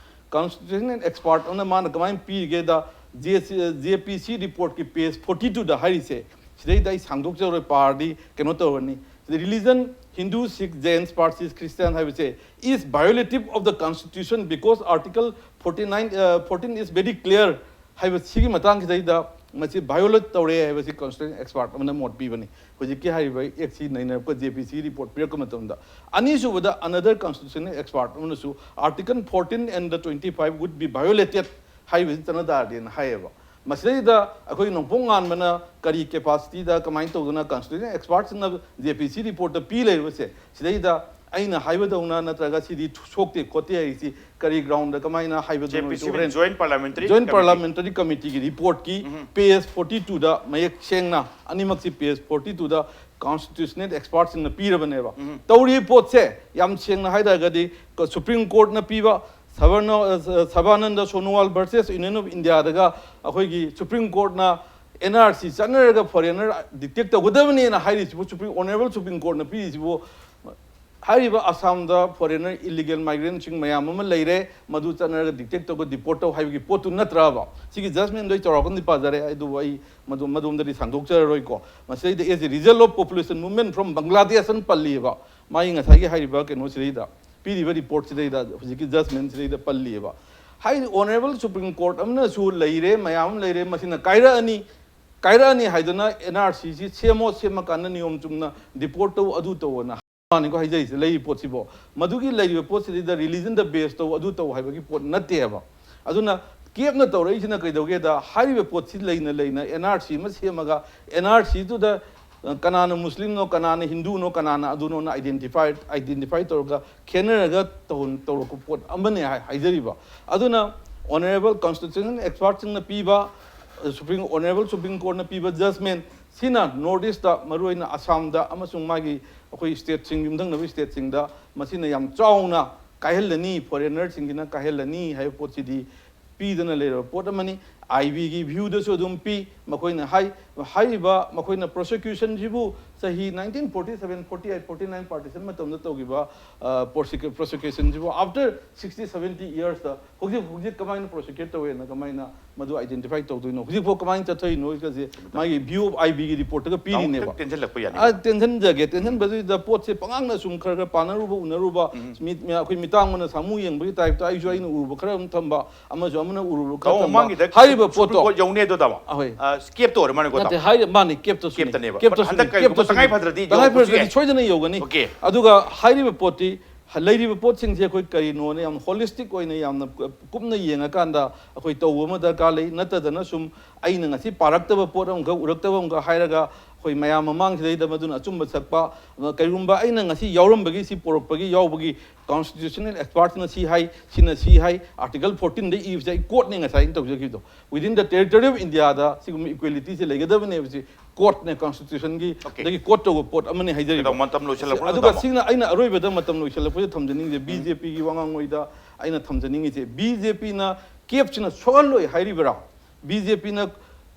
Constitutional expert ꯑꯃꯅ ꯃꯥꯅ ꯀꯃꯥꯏꯅ ꯄꯤꯔꯤꯒꯦꯗ, J C, J P C report ꯀꯤ page forty two ꯗ ꯍꯥꯏꯔꯤꯁꯦ, ꯁꯤꯗꯩꯗ ꯑꯩ ꯁꯥꯡꯗꯣꯛꯆꯔꯣꯏ, ꯄꯥꯔꯗꯤ ꯀꯩꯅꯣ ꯇꯧꯔꯅꯤ꯫ ꯁꯤꯗ religion, Hindu, Sikh, Jains, Parsis, Christian ꯍꯥꯏꯕꯁꯦ is violative of the constitution because article forty nine, uh, fourteen is very clear ꯍꯥꯏꯕ ꯁꯤꯒꯤ ꯃꯇꯥꯡꯁꯤꯗꯩꯗ ꯃꯁꯤ violate ꯇꯧꯔꯦ ꯍꯥꯏꯕꯁꯤ constitutional expert ꯑꯃꯅ ꯃꯣꯠ ꯄꯤꯕꯅꯤ꯫ ꯍꯧꯖꯤꯛꯀꯤ ꯍꯥꯏꯔꯤꯕ act ꯁꯤ ꯅꯩꯅꯔꯛꯄ J P C report ꯄꯤꯔꯛꯄ ꯃꯇꯝꯗ꯫ ꯑꯅꯤꯁꯨꯕꯗ, another constitutional expert ꯑꯃꯅꯁꯨ article fourteen and the twenty five would be violated ꯍꯥꯏꯕꯁꯤ ꯆꯠꯅ ꯇꯥꯔꯗꯤꯅ ꯍꯥꯏꯌꯦꯕ꯫ ꯃꯁꯤꯗꯩꯗ ꯑꯩꯈꯣꯏ ꯅꯣꯡꯄꯣꯛ ꯉꯥꯟꯕꯅ ꯀꯔꯤ capacity ꯗ ꯀꯃꯥꯏꯅ ꯇꯧꯗꯅ constitutional expert ꯁꯤꯡꯅ J P C report ꯇ ꯄꯤ ꯂꯩꯔꯤꯕꯁꯦ, ꯁꯤꯗꯩꯗ ꯑꯩꯅ ꯍꯥꯏꯕꯗꯧꯅ ꯅꯠꯇ꯭ꯔꯒ ꯁꯤꯗꯤ ꯁꯣꯛꯇꯦ ꯈꯣꯠꯇꯦ ꯍꯥꯏꯔꯤꯁꯤ ꯀꯔꯤ ground ꯗ ꯀꯃꯥꯏꯅ ꯍꯥꯏꯕꯗꯨ J P C ꯅꯣꯏꯁꯨ ꯍꯣꯔꯦꯟ Joint Parliamentary Joint Committee꯫ Parliamentary Committee ꯒꯤ report ꯀꯤ ꯎꯝ꯫ Page forty two ꯗ ꯃꯌꯦꯛ ꯁꯦꯡꯅ, ꯑꯅꯤꯃꯛꯁꯤ page forty two ꯗ constitutional expert ꯁꯤꯡꯅ ꯄꯤꯔꯕꯅꯦꯕ꯫ ꯎꯝ꯫ ꯇꯧꯔꯤꯕ ꯄꯣꯠꯁꯦ ꯌꯥꯝ ꯁꯦꯡꯅ ꯍꯥꯏ ꯇꯥꯔꯒꯗꯤ Supreme Court ꯅ ꯄꯤꯕ ꯁꯕꯔꯅ-, ꯑ, ꯁꯕꯥꯅꯟꯗ ꯁꯣꯅꯣꯋꯥꯜ versus Union of India ꯗꯒ ꯑꯩꯈꯣꯏꯒꯤ Supreme Court ꯅ N R C ꯆꯠꯅꯔꯒ foreigner detect ꯇꯧꯒꯗꯕꯅꯦꯅ ꯍꯥꯏꯔꯤꯁꯤꯕꯨ, Supreme, Honorable Supreme Court ꯅ ꯄꯤꯔꯤꯁꯤꯕꯨ ꯍꯥꯏꯔꯤꯕ ꯑꯁꯥꯝꯗ foreigner illegal migrantꯁꯤꯡ ꯃꯌꯥꯝ ꯑꯃ ꯂꯩꯔꯦ, ꯃꯗꯨ ꯆꯠꯅꯔꯒ detect ꯇꯧꯔꯒ deport ꯇꯧ ꯍꯥꯏꯕꯒꯤ ꯄꯣꯠꯇꯨ ꯅꯠꯇ꯭ꯔꯕ? ꯁꯤꯒꯤ judgmentꯗꯣ ꯑꯩ ꯆꯥꯎꯔꯥꯛꯄ ꯑꯃꯗꯤ ꯄꯥꯖꯔꯦ, ꯑꯗꯨꯕꯨ ꯑꯩ ꯃꯗꯨ ꯃꯗꯣꯝꯗꯗꯤ ꯁꯥꯡꯗꯣꯛꯆꯔꯔꯣꯏꯀꯣ꯫ ꯃꯁꯤꯗꯩꯗ as a result of population movement from Bangladesh ꯑꯅ ꯄꯜꯂꯤꯑꯕ, ꯃꯥꯒꯤ ꯉꯁꯥꯏꯒꯤ ꯍꯥꯏꯔꯤꯕ ꯀꯩꯅꯣꯁꯤꯗꯩꯗ, ꯄꯤꯔꯤꯕ reportꯁꯤꯗꯩꯗ, ꯍꯧꯖꯤꯛꯀꯤ judgmentꯁꯤꯗꯩꯗ ꯄꯜꯂꯤꯑꯕ꯫ ꯍꯥꯏꯗꯤ Honourable Supreme Court ꯑꯃꯅꯁꯨ ꯂꯩꯔꯦ, ꯃꯌꯥꯝ ꯑꯃ ꯂꯩꯔꯦ, ꯃꯁꯤꯅ ꯀꯥꯏꯔꯛꯑꯅꯤ, ꯀꯥꯏꯔꯛꯑꯅꯤ ꯍꯥꯏꯗꯅ NRCꯁꯤ ꯁꯦꯝꯃꯣ, ꯁꯦꯝꯃꯀꯥꯟꯗ ꯅꯤꯌꯣꯝ ꯆꯨꯝꯅ deport ꯇꯧ, ꯑꯗꯨ ꯇꯧꯑꯣꯅ ꯃꯥꯅꯤꯀꯣ ꯍꯥꯏꯖꯔꯤꯁꯦ, ꯂꯩꯔꯤꯕ ꯄꯣꯠꯁꯤꯕꯣ꯫ ꯃꯗꯨꯒꯤ ꯂꯩꯔꯤꯕ ꯄꯣꯠꯁꯤꯗꯩꯗ religionꯗ base ꯇꯧ, ꯑꯗꯨ ꯇꯧ ꯍꯥꯏꯕꯒꯤ ꯄꯣꯠ ꯅꯠꯇꯦꯕ꯫ ꯑꯗꯨꯅ CAFꯅ ꯇꯧꯔꯛꯏꯁꯤꯅ ꯀꯩꯗꯧꯒꯦꯗ, ꯍꯥꯏꯔꯤꯕ ꯄꯣꯠꯁꯤ ꯂꯩꯅ ꯂꯩꯅ NRC ꯑꯃ ꯁꯦꯝꯃꯒ NRCꯗꯨꯗ, ꯑ, ꯀꯅꯥꯅ ꯃꯨꯁꯂꯤꯝꯅꯣ, ꯀꯅꯥꯅ ꯍꯤꯟꯗꯨꯅꯣ, ꯀꯅꯥꯅ ꯑꯗꯨꯅꯣꯅ identify, identify ꯇꯧꯔꯒ ꯈꯦꯠꯅꯔꯒ ꯇꯧꯍꯟ-, ꯇꯧꯔꯛꯄ ꯄꯣꯠ ꯑꯃꯅꯦ ꯍꯥꯏ-, ꯍꯥꯏꯖꯔꯤꯕ꯫ ꯑꯗꯨꯅ Honourable Constitutional Expertꯁꯤꯡꯅ ꯄꯤꯕ, ꯑ, Supreme, Honourable Supreme Courtꯅ ꯄꯤꯕ judgment ꯁꯤꯅ North Eastꯇ, ꯃꯔꯨꯑꯣꯏꯅ ꯑꯁꯥꯝꯗ ꯑꯃꯁꯨꯡ ꯃꯥꯒꯤ ꯑꯩꯈꯣꯏ stateꯁꯤꯡ, ꯌꯨꯝꯊꯪꯅꯕ stateꯁꯤꯡꯗ ꯃꯁꯤꯅ ꯌꯥꯝ ꯆꯥꯎꯅ ꯀꯥꯏꯍꯜꯂꯅꯤ, foreignerꯁꯤꯡꯁꯤꯅ ꯀꯥꯏꯍꯜꯂꯅꯤ ꯍꯥꯏꯕ ꯄꯣꯠꯁꯤꯗꯤ ꯄꯤꯗꯅ ꯂꯩꯔꯕ ꯄꯣꯠ ꯑꯃꯅꯤ꯫ IBꯒꯤ viewꯗꯁꯨ ꯑꯗꯨꯝ ꯄꯤ꯫ ꯃꯈꯣꯏꯅ ꯍꯥꯏ, ꯍꯥꯏꯔꯤꯕ ꯃꯈꯣꯏꯅ prosecutionꯁꯤꯕꯨ ꯆꯍꯤ nineteen forty seven, forty eight, forty nine partition ꯃꯇꯝꯗ ꯇꯧꯈꯤꯕ, ꯑ, prosecute-, prosecutionꯁꯤꯕꯨ after sixty, seventy yearsꯇ ꯍꯧꯖꯤꯛ, ꯍꯧꯖꯤꯛ ꯀꯃꯥꯏꯅ prosecute ꯇꯧꯋꯦꯅ, ꯀꯃꯥꯏꯅ ꯃꯗꯨ identify ꯇꯧꯗꯣꯏꯅꯣ, ꯍꯧꯖꯤꯛꯐꯥꯎ ꯀꯃꯥꯏꯅ ꯆꯠꯊꯔꯤꯅꯣ ꯍꯥꯏꯕꯁꯦ ꯃꯥꯒꯤ view of IBꯒꯤ reportꯇꯒ ꯄꯤꯔꯤꯅꯦꯕ꯫ ꯇꯦꯟꯁꯤꯜꯂꯛꯄ ꯌꯥꯅꯤ꯫ ꯑ, ꯇꯦꯟꯁꯤꯟꯖꯒꯦ꯫ ꯇꯦꯟꯁꯤꯟꯕꯗꯨꯗ ꯄꯣꯠꯁꯦ ꯄꯉꯥꯡꯅ ꯁꯨꯝ ꯈꯔ ꯈꯔ ꯄꯥꯅꯔꯨꯕ, ꯎꯅꯔꯨꯕ, ꯃꯤ, ꯃꯤ, ꯑꯩꯈꯣꯏ ꯃꯤꯇꯥꯡꯕꯅ ꯁꯥꯃꯨ ꯌꯦꯡꯕꯒꯤ typeꯇ ꯑꯩꯁꯨ ꯑꯩꯅ ꯎꯔꯨꯕ ꯈꯔ ꯑꯗꯨꯝ ꯊꯝꯕ, ꯑꯃꯁꯨ ꯑꯃꯅ ꯎꯔꯨꯕ ꯈꯔ ꯊꯝꯕ꯫ ꯃꯃꯥꯡꯒꯤꯗ ꯍꯥꯏꯔꯤꯕ Supreme ꯄꯣꯠꯇꯣ Court ꯌꯧꯅꯤ ꯑꯗꯨꯗ ꯑꯃ꯫ ꯑꯍꯣꯏ꯫ ꯑ, CAFꯇ ꯑꯣꯏꯔ ꯃꯥꯜꯂꯦꯀꯣ, ꯅꯠꯇꯦ, ꯇꯥꯃꯣ? ꯍꯥꯏꯔꯤ, ꯃꯥꯅꯤ, CAFꯇꯁꯨ, CAFꯇꯅꯦꯕ꯫ CAFꯇꯁꯨ, CAFꯇꯁꯨ꯫ ꯀꯩꯒꯨꯝꯕ ꯇꯉꯥꯏ ꯐꯗ꯭ꯔꯗꯤ ꯇꯉꯥꯏ ꯐꯗ꯭ꯔꯗꯤ ꯁꯣꯏꯗꯅ ꯌꯧꯒꯅꯤ꯫ Okay꯫ ꯑꯗꯨꯒ ꯍꯥꯏꯔꯤꯕ ꯄꯣꯠꯇꯤ ꯍ-, ꯂꯩꯔꯤꯕ ꯄꯣꯠꯁꯤꯡꯁꯦ ꯑꯩꯈꯣꯏ ꯀꯔꯤꯅꯣꯅ ꯌꯥꯝ holistic ꯑꯣꯏꯅ ꯌꯥꯝꯅ ꯀꯨ-, ꯀꯨꯞꯅ ꯌꯦꯡꯉꯀꯥꯟꯗ ꯑꯩꯈꯣꯏ ꯇꯧꯕ ꯑꯃ ꯗꯔꯀꯥꯔ ꯂꯩ꯫ ꯅꯠꯇꯗꯅ ꯁꯨꯝ ꯑꯩꯅ ꯉꯁꯤ ꯄꯥꯔꯛꯇꯕ ꯄꯣꯠ ꯑꯃꯈꯛ, ꯎꯔꯛꯇꯕ ꯑꯃꯈꯛ ꯍꯥꯏꯔꯒ ꯑꯩꯈꯣꯏ ꯃꯌꯥꯝ ꯃꯃꯥꯡꯁꯤꯗꯩꯗ ꯃꯗꯨꯅ ꯑꯆꯨꯝꯕ ꯁꯛꯄ, ꯑ, ꯀꯔꯤꯒꯨꯝꯕ ꯑꯩꯅ ꯉꯁꯤ ꯌꯥꯎꯔꯝꯕꯒꯤ, ꯁꯤ ꯄꯣꯔꯛꯄꯒꯤ, ꯌꯥꯎꯕꯒꯤ constitutional expertꯅ ꯁꯤ ꯍꯥꯏ, ꯁꯤꯅ ꯁꯤ ꯍꯥꯏ, Article fourteenꯗ ꯏꯕꯁꯦ ꯑꯩ quoteꯅꯦ ꯉꯁꯥꯏ ꯑꯩꯅ ꯇꯧꯖꯈꯤꯕꯗꯣ꯫ Within the territory of Indiaꯗ ꯁꯤꯒꯨꯝꯕ equalityꯁꯦ ꯂꯩꯒꯗꯕꯅꯦꯕꯁꯦ quoteꯅꯦ, constitutionꯒꯤ Okay꯫ ꯑꯗꯒꯤ quote ꯇꯧꯕ ꯄꯣꯠ ꯑꯃꯅꯤ ꯍꯥꯏꯖꯔꯤꯕ꯫ ꯑꯗꯣ ꯃꯇꯝ ꯂꯣꯏꯁꯤꯜꯂꯛꯄꯅ ꯑꯗꯨꯒ ꯇꯥꯃꯣ꯫ ꯁꯤꯅ ꯑꯩꯅ ꯑꯔꯣꯏꯕꯗ ꯃꯇꯝ ꯂꯣꯏꯁꯤꯜꯂꯛꯄꯁꯤꯗ ꯊꯝꯖꯅꯤꯡꯉꯤꯁꯦ, BJPꯒꯤ ꯋꯥꯉꯥꯡ ꯑꯣꯏꯗ ꯑꯩꯅ ꯊꯝꯖꯅꯤꯡꯉꯤꯁꯦ, BJPꯅ CAFꯁꯤꯅ ꯁꯣꯛꯍꯜꯂꯣꯏ ꯍꯥꯏꯔꯤꯕ꯭ꯔꯥ? BJPꯅ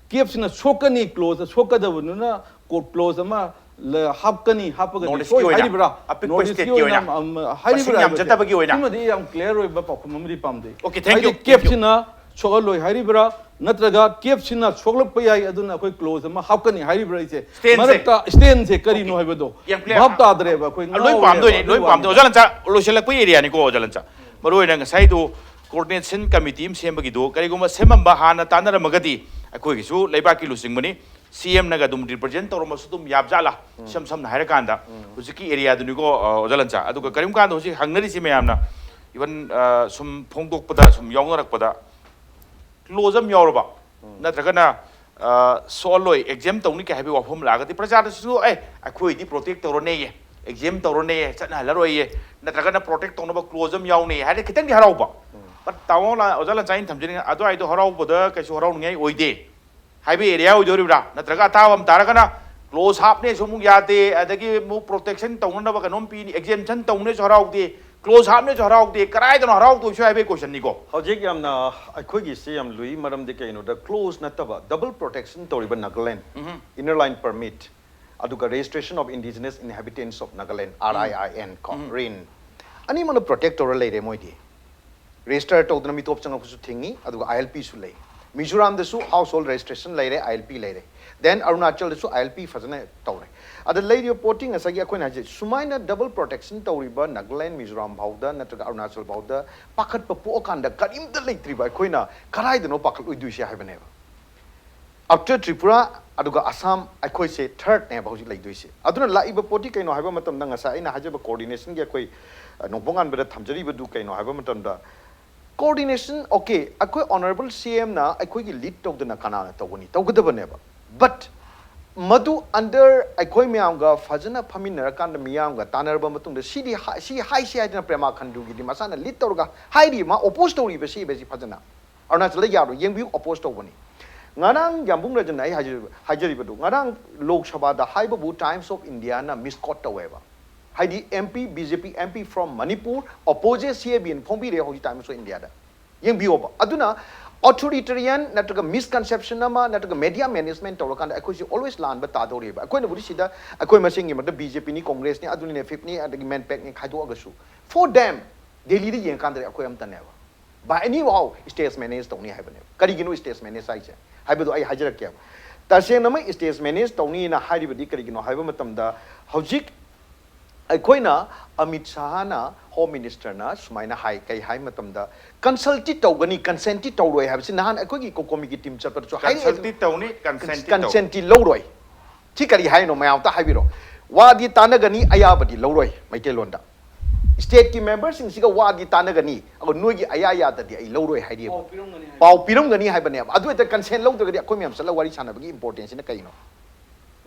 CAFꯁꯤꯅ ꯁꯣꯛꯀꯅꯤ, clause ꯁꯣꯛꯀꯗꯕꯗꯨꯅ ꯀꯣ-, clause ꯑꯃ ꯂ-, ꯍꯥꯞꯀꯅꯤ, ꯍꯥꯞꯄꯒꯗꯤ North East ꯀꯤ ꯁꯣꯏ ꯑꯣꯏꯅ, ꯍꯥꯏꯔꯤꯕ꯭ꯔꯥ? ꯑꯄꯤꯛꯄ North East state ꯀꯤ ꯀꯤ ꯑꯣꯏꯅ, ꯑꯣꯏꯅ, ꯑꯝ, ꯃꯁꯤꯡ ꯍꯥꯏꯔꯤꯕ꯭ꯔꯥ ꯌꯥꯝ ꯍꯥꯏꯕꯁꯦ? ꯆꯠꯇꯕꯒꯤ ꯑꯣꯏꯅ꯫ ꯁꯤꯃꯗꯤ ꯌꯥꯝ clear ꯑꯣꯏꯕ ꯄꯥꯎꯈꯨꯝ ꯑꯃꯗꯤ ꯄꯥꯝꯖꯩ꯫ Okay, thank you, ꯍꯥꯏꯗꯤ thank you. CAFCꯅ ꯁꯣꯛꯍꯜꯂꯣꯏ ꯍꯥꯏꯔꯤꯕ꯭ꯔꯥ, ꯅꯠꯇ꯭ꯔꯒ CAFCꯅ ꯁꯣꯛꯂꯛꯄ ꯌꯥꯏ, ꯑꯗꯨꯅ ꯑꯩꯈꯣꯏ clause ꯑꯃ ꯍꯥꯞꯀꯅꯤ ꯍꯥꯏꯔꯤꯕ꯭ꯔꯥ ꯍꯥꯏꯁꯦ? Stance ꯁꯦ꯫ ꯃꯔꯛꯇ stance ꯁꯦ ꯀꯔꯤꯅꯣ Okay. ꯍꯥꯏꯕꯗꯣ ꯌꯥꯝ clear. ꯚꯥꯞ ꯇꯥꯗ꯭ꯔꯦꯕ ꯑꯩꯈꯣꯏ, ꯂꯣꯏ ꯉꯥꯎꯔꯦꯕ ꯄꯥꯝꯗꯣꯏꯅꯦ, ꯑꯗꯨꯒꯤ ꯂꯣꯏ ꯄꯥꯝꯗꯣꯏꯅꯦ꯫ ꯋꯥꯅꯤꯗ꯫ ꯑꯣꯖꯥ ꯂꯟꯆꯥ, ꯂꯣꯏꯁꯤꯜꯂꯛꯄ areaꯅꯤꯀꯣ ꯑꯣꯖꯥ ꯂꯟꯆꯥ꯫ ꯃꯔꯨꯑꯣꯏꯅ ꯉꯁꯥꯏꯗꯨ coordination committee ꯑꯃ ꯁꯦꯝꯕꯒꯤꯗꯨ ꯀꯔꯤꯒꯨꯝꯕ ꯁꯦꯝꯃꯝꯕ ꯍꯥꯟꯅ ꯇꯥꯟꯅꯔꯝꯃꯒꯗꯤ ꯑꯩꯈꯣꯏꯒꯤꯁꯨ ꯂꯩꯕꯥꯛꯀꯤ ꯂꯨꯆꯤꯡꯕꯅꯤ, CMꯅꯒ ꯑꯗꯨꯝ represent ꯇꯧꯔꯝꯃꯁꯨ ꯑꯗꯨꯝ ꯌꯥꯕꯖꯥꯠꯂꯥ? ꯏꯁꯝ ꯁꯝꯅ ꯍꯥꯏꯔꯀꯥꯟꯗ ꯍꯧꯖꯤꯛꯀꯤ areaꯗꯨꯅꯤꯀꯣ, ꯑ, ꯑꯣꯖꯥ ꯂꯟꯆꯥ꯫ ꯑꯗꯨꯒ ꯀꯔꯤꯒꯨꯝꯕ ꯀꯥꯟꯗ ꯍꯧꯖꯤꯛ ꯍꯪꯅꯔꯤꯁꯤ ꯃꯌꯥꯝꯅ, even, ꯑ, ꯁꯨꯝ ꯐꯣꯡꯗꯣꯛꯄꯗ, ꯁꯨꯝ ꯌꯥꯎꯅꯔꯛꯄꯗ clause ꯑꯃ ꯌꯥꯎꯔꯕ, ꯅꯠꯇ꯭ꯔꯒꯅ, ꯑ, ꯁꯣꯛꯍꯜꯂꯣꯏ, exempt ꯇꯧꯅꯤ ꯀꯩ ꯍꯥꯏꯕꯒꯤ ꯋꯥꯐꯝ ꯂꯥꯛꯑꯒꯗꯤ ꯄ꯭ꯔꯖꯥꯗꯁꯨ, "ꯑꯦ, ꯑꯩꯈꯣꯏꯗꯤ protect ꯇꯧꯔꯅꯦꯌꯦ, exempt ꯇꯧꯔꯅꯦꯌꯦ, ꯆꯠꯅꯍꯜꯂꯔꯣꯏꯌꯦ, ꯅꯠꯇ꯭ꯔꯒꯅ protect ꯇꯧꯅꯕ clause ꯑꯃ ꯌꯥꯎꯅꯦ" ꯍꯥꯏꯔꯗꯤ ꯈꯤꯇꯪꯗꯤ ꯍꯔꯥꯎꯕ꯫ But ꯇꯥꯃꯣ ꯂꯥ-, ꯑꯣꯖꯥ ꯂꯟꯆꯥ, ꯑꯩꯅ ꯊꯝꯖꯅꯤꯡꯉꯤ, ꯑꯗꯨꯋꯥꯏꯗꯣ ꯍꯔꯥꯎꯕꯗ ꯀꯩꯁꯨ ꯍꯔꯥꯎꯅꯤꯡꯉꯥꯏ ꯑꯣꯏꯗꯦ ꯍꯥꯏꯕ area ꯑꯣꯏꯗꯣꯔꯤꯕ꯭ꯔꯥ? ꯅꯠꯇ꯭ꯔꯒ ꯑꯇꯥꯕ ꯑꯃ ꯇꯥꯔꯒꯅ clause ꯍꯥꯞꯅꯦꯁꯨ ꯑꯃꯨꯛ ꯌꯥꯗꯦ, ꯑꯗꯒꯤ ꯑꯃꯨꯛ protection ꯇꯧꯅꯅꯕ ꯀꯩꯅꯣꯝ ꯄꯤꯅꯤ, exemption ꯇꯧꯅꯦꯁꯨ ꯍꯔꯥꯎꯗꯦ, clause ꯍꯥꯞꯅꯦꯁꯨ ꯍꯔꯥꯎꯗꯦ, ꯀꯗꯥꯏꯗꯅꯣ ꯍꯔꯥꯎꯗꯣꯏꯁꯨ ꯍꯥꯏꯕꯒꯤ questionꯅꯤꯀꯣ? ꯍꯧꯖꯤꯛ ꯌꯥꯝꯅ ꯑꯩꯈꯣꯏꯒꯤꯁꯤ ꯌꯥꯝ ꯂꯨꯏ, ꯃꯔꯝꯗꯤ ꯀꯩꯅꯣꯗ clause ꯅꯠꯇꯕ double protection ꯇꯧꯔꯤꯕ Nagaland, Inner Line Permit, ꯑꯗꯨꯒ Registration of Indigenous Inhabitants of Nagaland, RIIN ꯀꯣ, RIN, ꯑꯅꯤꯃꯛꯅ protect ꯇꯧꯔ ꯂꯩꯔꯦ ꯃꯣꯏꯗꯤ꯫ Register ꯇꯧꯗꯅ ꯃꯤꯇꯣꯞ ꯆꯪꯉꯛꯄꯁꯨ ꯊꯤꯡꯉꯤ, ꯑꯗꯨꯒ ILPꯁꯨ ꯂꯩ꯫ ꯃꯤꯖꯣꯔꯥꯝꯗꯁꯨ household registration ꯂꯩꯔꯦ, ILP ꯂꯩꯔꯦ, then ꯑꯔꯨꯅꯥꯆꯜꯗꯁꯨ ILP ꯐꯖꯅ ꯇꯧꯔꯦ꯫ ꯑꯗ ꯂꯩꯔꯤꯕ ꯄꯣꯠꯇꯤ ꯉꯁꯥꯏꯒꯤ ꯑꯩꯈꯣꯏꯅ ꯍꯥꯏꯖꯩ, ꯁꯨꯃꯥꯏꯅ double protection ꯇꯧꯔꯤꯕ Nagaland, ꯃꯤꯖꯣꯔꯥꯝ ꯐꯥꯎꯗ ꯅꯠꯇ꯭ꯔꯒ ꯑꯔꯨꯅꯥꯆꯜ ꯐꯥꯎꯗ ꯄꯥꯈꯠꯄ ꯄꯣꯛꯑꯀꯥꯟꯗ ꯀꯔꯤꯝꯇ ꯂꯩꯇ꯭ꯔꯤꯕ ꯑꯩꯈꯣꯏꯅ ꯀꯗꯥꯏꯗꯅꯣ ꯄꯥꯈꯠꯂꯣꯏꯗꯣꯏꯁꯦ ꯍꯥꯏꯕꯅꯦꯕ꯫ After Tripura ꯑꯗꯨꯒ Assam, ꯑꯩꯈꯣꯏꯁꯦ thirdꯅꯦꯕ ꯍꯧꯖꯤꯛ ꯂꯩꯗꯣꯏꯁꯦ꯫ ꯑꯗꯨꯅ ꯂꯥꯛꯏꯕ ꯄꯣꯠꯇꯤ ꯀꯩꯅꯣ ꯍꯥꯏꯕ ꯃꯇꯝꯗ, ꯉꯁꯥꯏ ꯑꯩꯅ ꯍꯥꯏꯖꯕ coordinationꯒꯤ ꯑꯩꯈꯣꯏ, ꯑ, ꯅꯣꯡꯄꯣꯛ ꯉꯥꯟꯕꯗ ꯊꯝꯖꯔꯤꯕꯗꯨ ꯀꯩꯅꯣ ꯍꯥꯏꯕ ꯃꯇꯝꯗ, coordination, okay, ꯑꯩꯈꯣꯏ honourable CMꯅ ꯑꯩꯈꯣꯏꯒꯤ lead ꯇꯧꯗꯅ ꯀꯅꯥꯅ ꯇꯧꯒꯅꯤ? ꯇꯧꯒꯗꯕꯅꯦꯕ꯫ But ꯃꯗꯨ under ꯑꯩꯈꯣꯏ ꯃꯌꯥꯝꯒ ꯐꯖꯅ ꯐꯝꯃꯤꯟꯅꯔꯀꯥꯟꯗ, ꯃꯤꯌꯥꯝꯒ ꯇꯥꯟꯅꯔꯕ ꯃꯇꯨꯡꯗ, ꯁꯤꯗꯤ ꯍꯥ-, ꯁꯤ ꯍꯥꯏꯁꯤ ꯍꯥꯏꯗꯅ ꯄ꯭ꯔꯦꯃꯥ ꯈꯟꯗꯨꯒꯤꯗꯤ ꯃꯁꯥꯅ lead ꯇꯧꯔꯒ ꯍꯥꯏꯔꯤ, ꯃꯥ oppose ꯇꯧꯔꯤꯕ ꯁꯤ ꯍꯥꯏꯕꯁꯤ ꯐꯖꯅ꯫ ꯑꯔꯨꯅꯥꯆꯜꯗ ꯌꯥꯔꯣꯏ, ꯌꯦꯡꯕꯤꯌꯨ, oppose ꯇꯧꯕꯅꯤ꯫ ꯉꯔꯥꯡ ꯌꯥꯝꯕꯨꯡ ꯔꯟꯖꯟꯅ ꯑꯩ ꯍꯥꯏꯖꯔꯤꯕ, ꯍꯥꯏꯖꯔꯤꯕꯗꯨ, ꯉꯔꯥꯡ ꯂꯣꯛ ꯁꯚꯥꯗ ꯍꯥꯏꯕꯕꯨ Times of Indiaꯅ misquote ꯇꯧꯋꯦꯕ꯫ ꯍꯥꯏꯗꯤ MP, BJP MP from Manipur oppose CABꯅ ꯐꯣꯡꯕꯤꯔꯦ ꯍꯧꯖꯤꯛ Times of Indiaꯗ꯫ ꯌꯦꯡꯕꯤꯌꯣꯕ꯫ ꯑꯗꯨꯅ Authoritarian ꯅꯠꯇ꯭ꯔꯒ ꯃꯤꯁꯀꯟꯁꯦꯞꯁꯟ ꯑꯃ ꯅꯠꯇ꯭ꯔꯒ ꯃꯦꯗꯤꯌꯥ ꯃꯦꯅꯦꯖꯃꯦꯟ ꯇꯧꯔꯀꯥꯟꯗ ꯑꯩꯈꯣꯏꯁꯤ ꯑꯣꯜꯋꯦꯁ ꯂꯥꯟꯕ ꯇꯥꯗꯧꯔꯤꯕ꯫ ꯑꯩꯈꯣꯏꯅꯕꯨꯗꯤ ꯁꯤꯗ ꯑꯩꯈꯣꯏ ꯃꯁꯦꯟꯒꯤ ꯃꯔꯛꯇ ꯕꯤ ꯖꯦ ꯄꯤꯅꯤ, ꯀꯣꯡꯒ꯭ꯔꯦꯁꯅꯤ, ꯑꯗꯨꯅꯤ, ꯅꯦꯐꯤꯞꯅꯤ, ꯑꯗꯒꯤ ꯃꯦꯟꯄꯦꯛꯅꯤ ꯈꯥꯏꯗꯣꯛꯑꯒꯁꯨ, for them, ꯗꯦꯜꯂꯤꯗ ꯌꯦꯡꯉꯀꯥꯟꯗꯗꯤ ꯑꯩꯈꯣꯏ ꯑꯝꯇꯅꯦꯕ꯫ By anyhow, ꯁ꯭ꯇꯦꯖ ꯃꯦꯅꯦꯖ ꯇꯧꯅꯤ ꯍꯥꯏꯕꯅꯦꯕ꯫ ꯀꯔꯤꯒꯤꯅꯣ ꯁ꯭ꯇꯦꯖ ꯃꯦꯅꯦꯖ ꯍꯥꯏꯁꯦ ꯍꯥꯏꯕꯗꯣ ꯑꯩ ꯍꯥꯏꯖꯔꯛꯀꯦꯕ꯫ ꯇꯁꯦꯡꯅꯃꯛ ꯁ꯭ꯇꯦꯖ ꯃꯦꯅꯦꯖ ꯇꯧꯅꯤꯅ ꯍꯥꯏꯔꯤꯕꯗꯤ ꯀꯔꯤꯒꯤꯅꯣ ꯍꯥꯏꯕ ꯃꯇꯝꯗ, ꯍꯧꯖꯤꯛ ꯑꯩꯈꯣꯏꯅ ꯑꯃꯤꯠ ꯁꯥꯍꯅ, ꯍꯣꯝ ꯃꯤꯅꯤꯁꯇꯔꯅ ꯁꯨꯃꯥꯏꯅ ꯍꯥꯏ, ꯀꯩ ꯍꯥꯏ ꯃꯇꯝꯗ, ꯀꯟꯁꯜꯇꯤ ꯇꯧꯒꯅꯤ, ꯀꯟꯁꯦꯟꯇꯤ ꯇꯧꯔꯣꯏ ꯍꯥꯏꯕꯁꯤ ꯅꯍꯥꯟ ꯑꯩꯈꯣꯏꯒꯤ ꯀꯣꯀꯣꯃꯤꯒꯤ ꯇꯤꯝ ꯆꯠꯄꯗꯁꯨ ꯍꯥꯏꯔꯛꯑꯦ꯫ ꯀꯟꯁꯜꯇꯤ ꯇꯧꯅꯤ, ꯀꯟꯁꯦꯟꯇꯤ ꯇꯧ ꯀꯟꯁꯦꯟꯇꯤ ꯂꯧꯔꯣꯏ꯫ ꯁꯤ ꯀꯔꯤ ꯍꯥꯏꯅꯣ? ꯃꯌꯥꯝ ꯑꯝꯇ ꯍꯥꯏꯕꯤꯔꯣ꯫ ꯋꯥꯗꯤ ꯇꯥꯟꯅꯒꯅꯤ, ꯑꯌꯥꯕꯗꯤ ꯂꯧꯔꯣꯏ꯫ ꯃꯩꯇꯩꯂꯣꯟꯗ ꯁ꯭ꯇꯦꯠꯀꯤ ꯃꯦꯝꯕꯔꯁꯤꯡꯁꯤꯒ ꯋꯥꯗꯤ ꯇꯥꯟꯅꯒꯅꯤ, ꯑꯗꯣ ꯅꯣꯏꯒꯤ ꯑꯌꯥ ꯌꯥꯗꯗꯤ ꯑꯩ ꯂꯧꯔꯣꯏ ꯍꯥꯏꯔꯤꯑꯕ꯫ ꯄꯥꯎ ꯄꯤꯔꯝꯒꯅꯤ ꯍꯥꯏꯕ꯫ ꯄꯥꯎ ꯄꯤꯔꯝꯒꯅꯤ ꯍꯥꯏꯕꯅꯦꯕ꯫ ꯑꯗꯨ ꯍꯦꯛꯇ ꯀꯟꯁꯦꯟ ꯂꯧꯗ꯭ꯔꯒꯗꯤ ꯑꯩꯈꯣꯏ ꯃꯌꯥꯝ ꯆꯠꯂꯒ ꯋꯥꯔꯤ ꯁꯥꯟꯅꯕꯒꯤ ꯏꯝꯄꯣꯔꯇꯦꯟꯁꯤꯅ ꯀꯩꯅꯣ?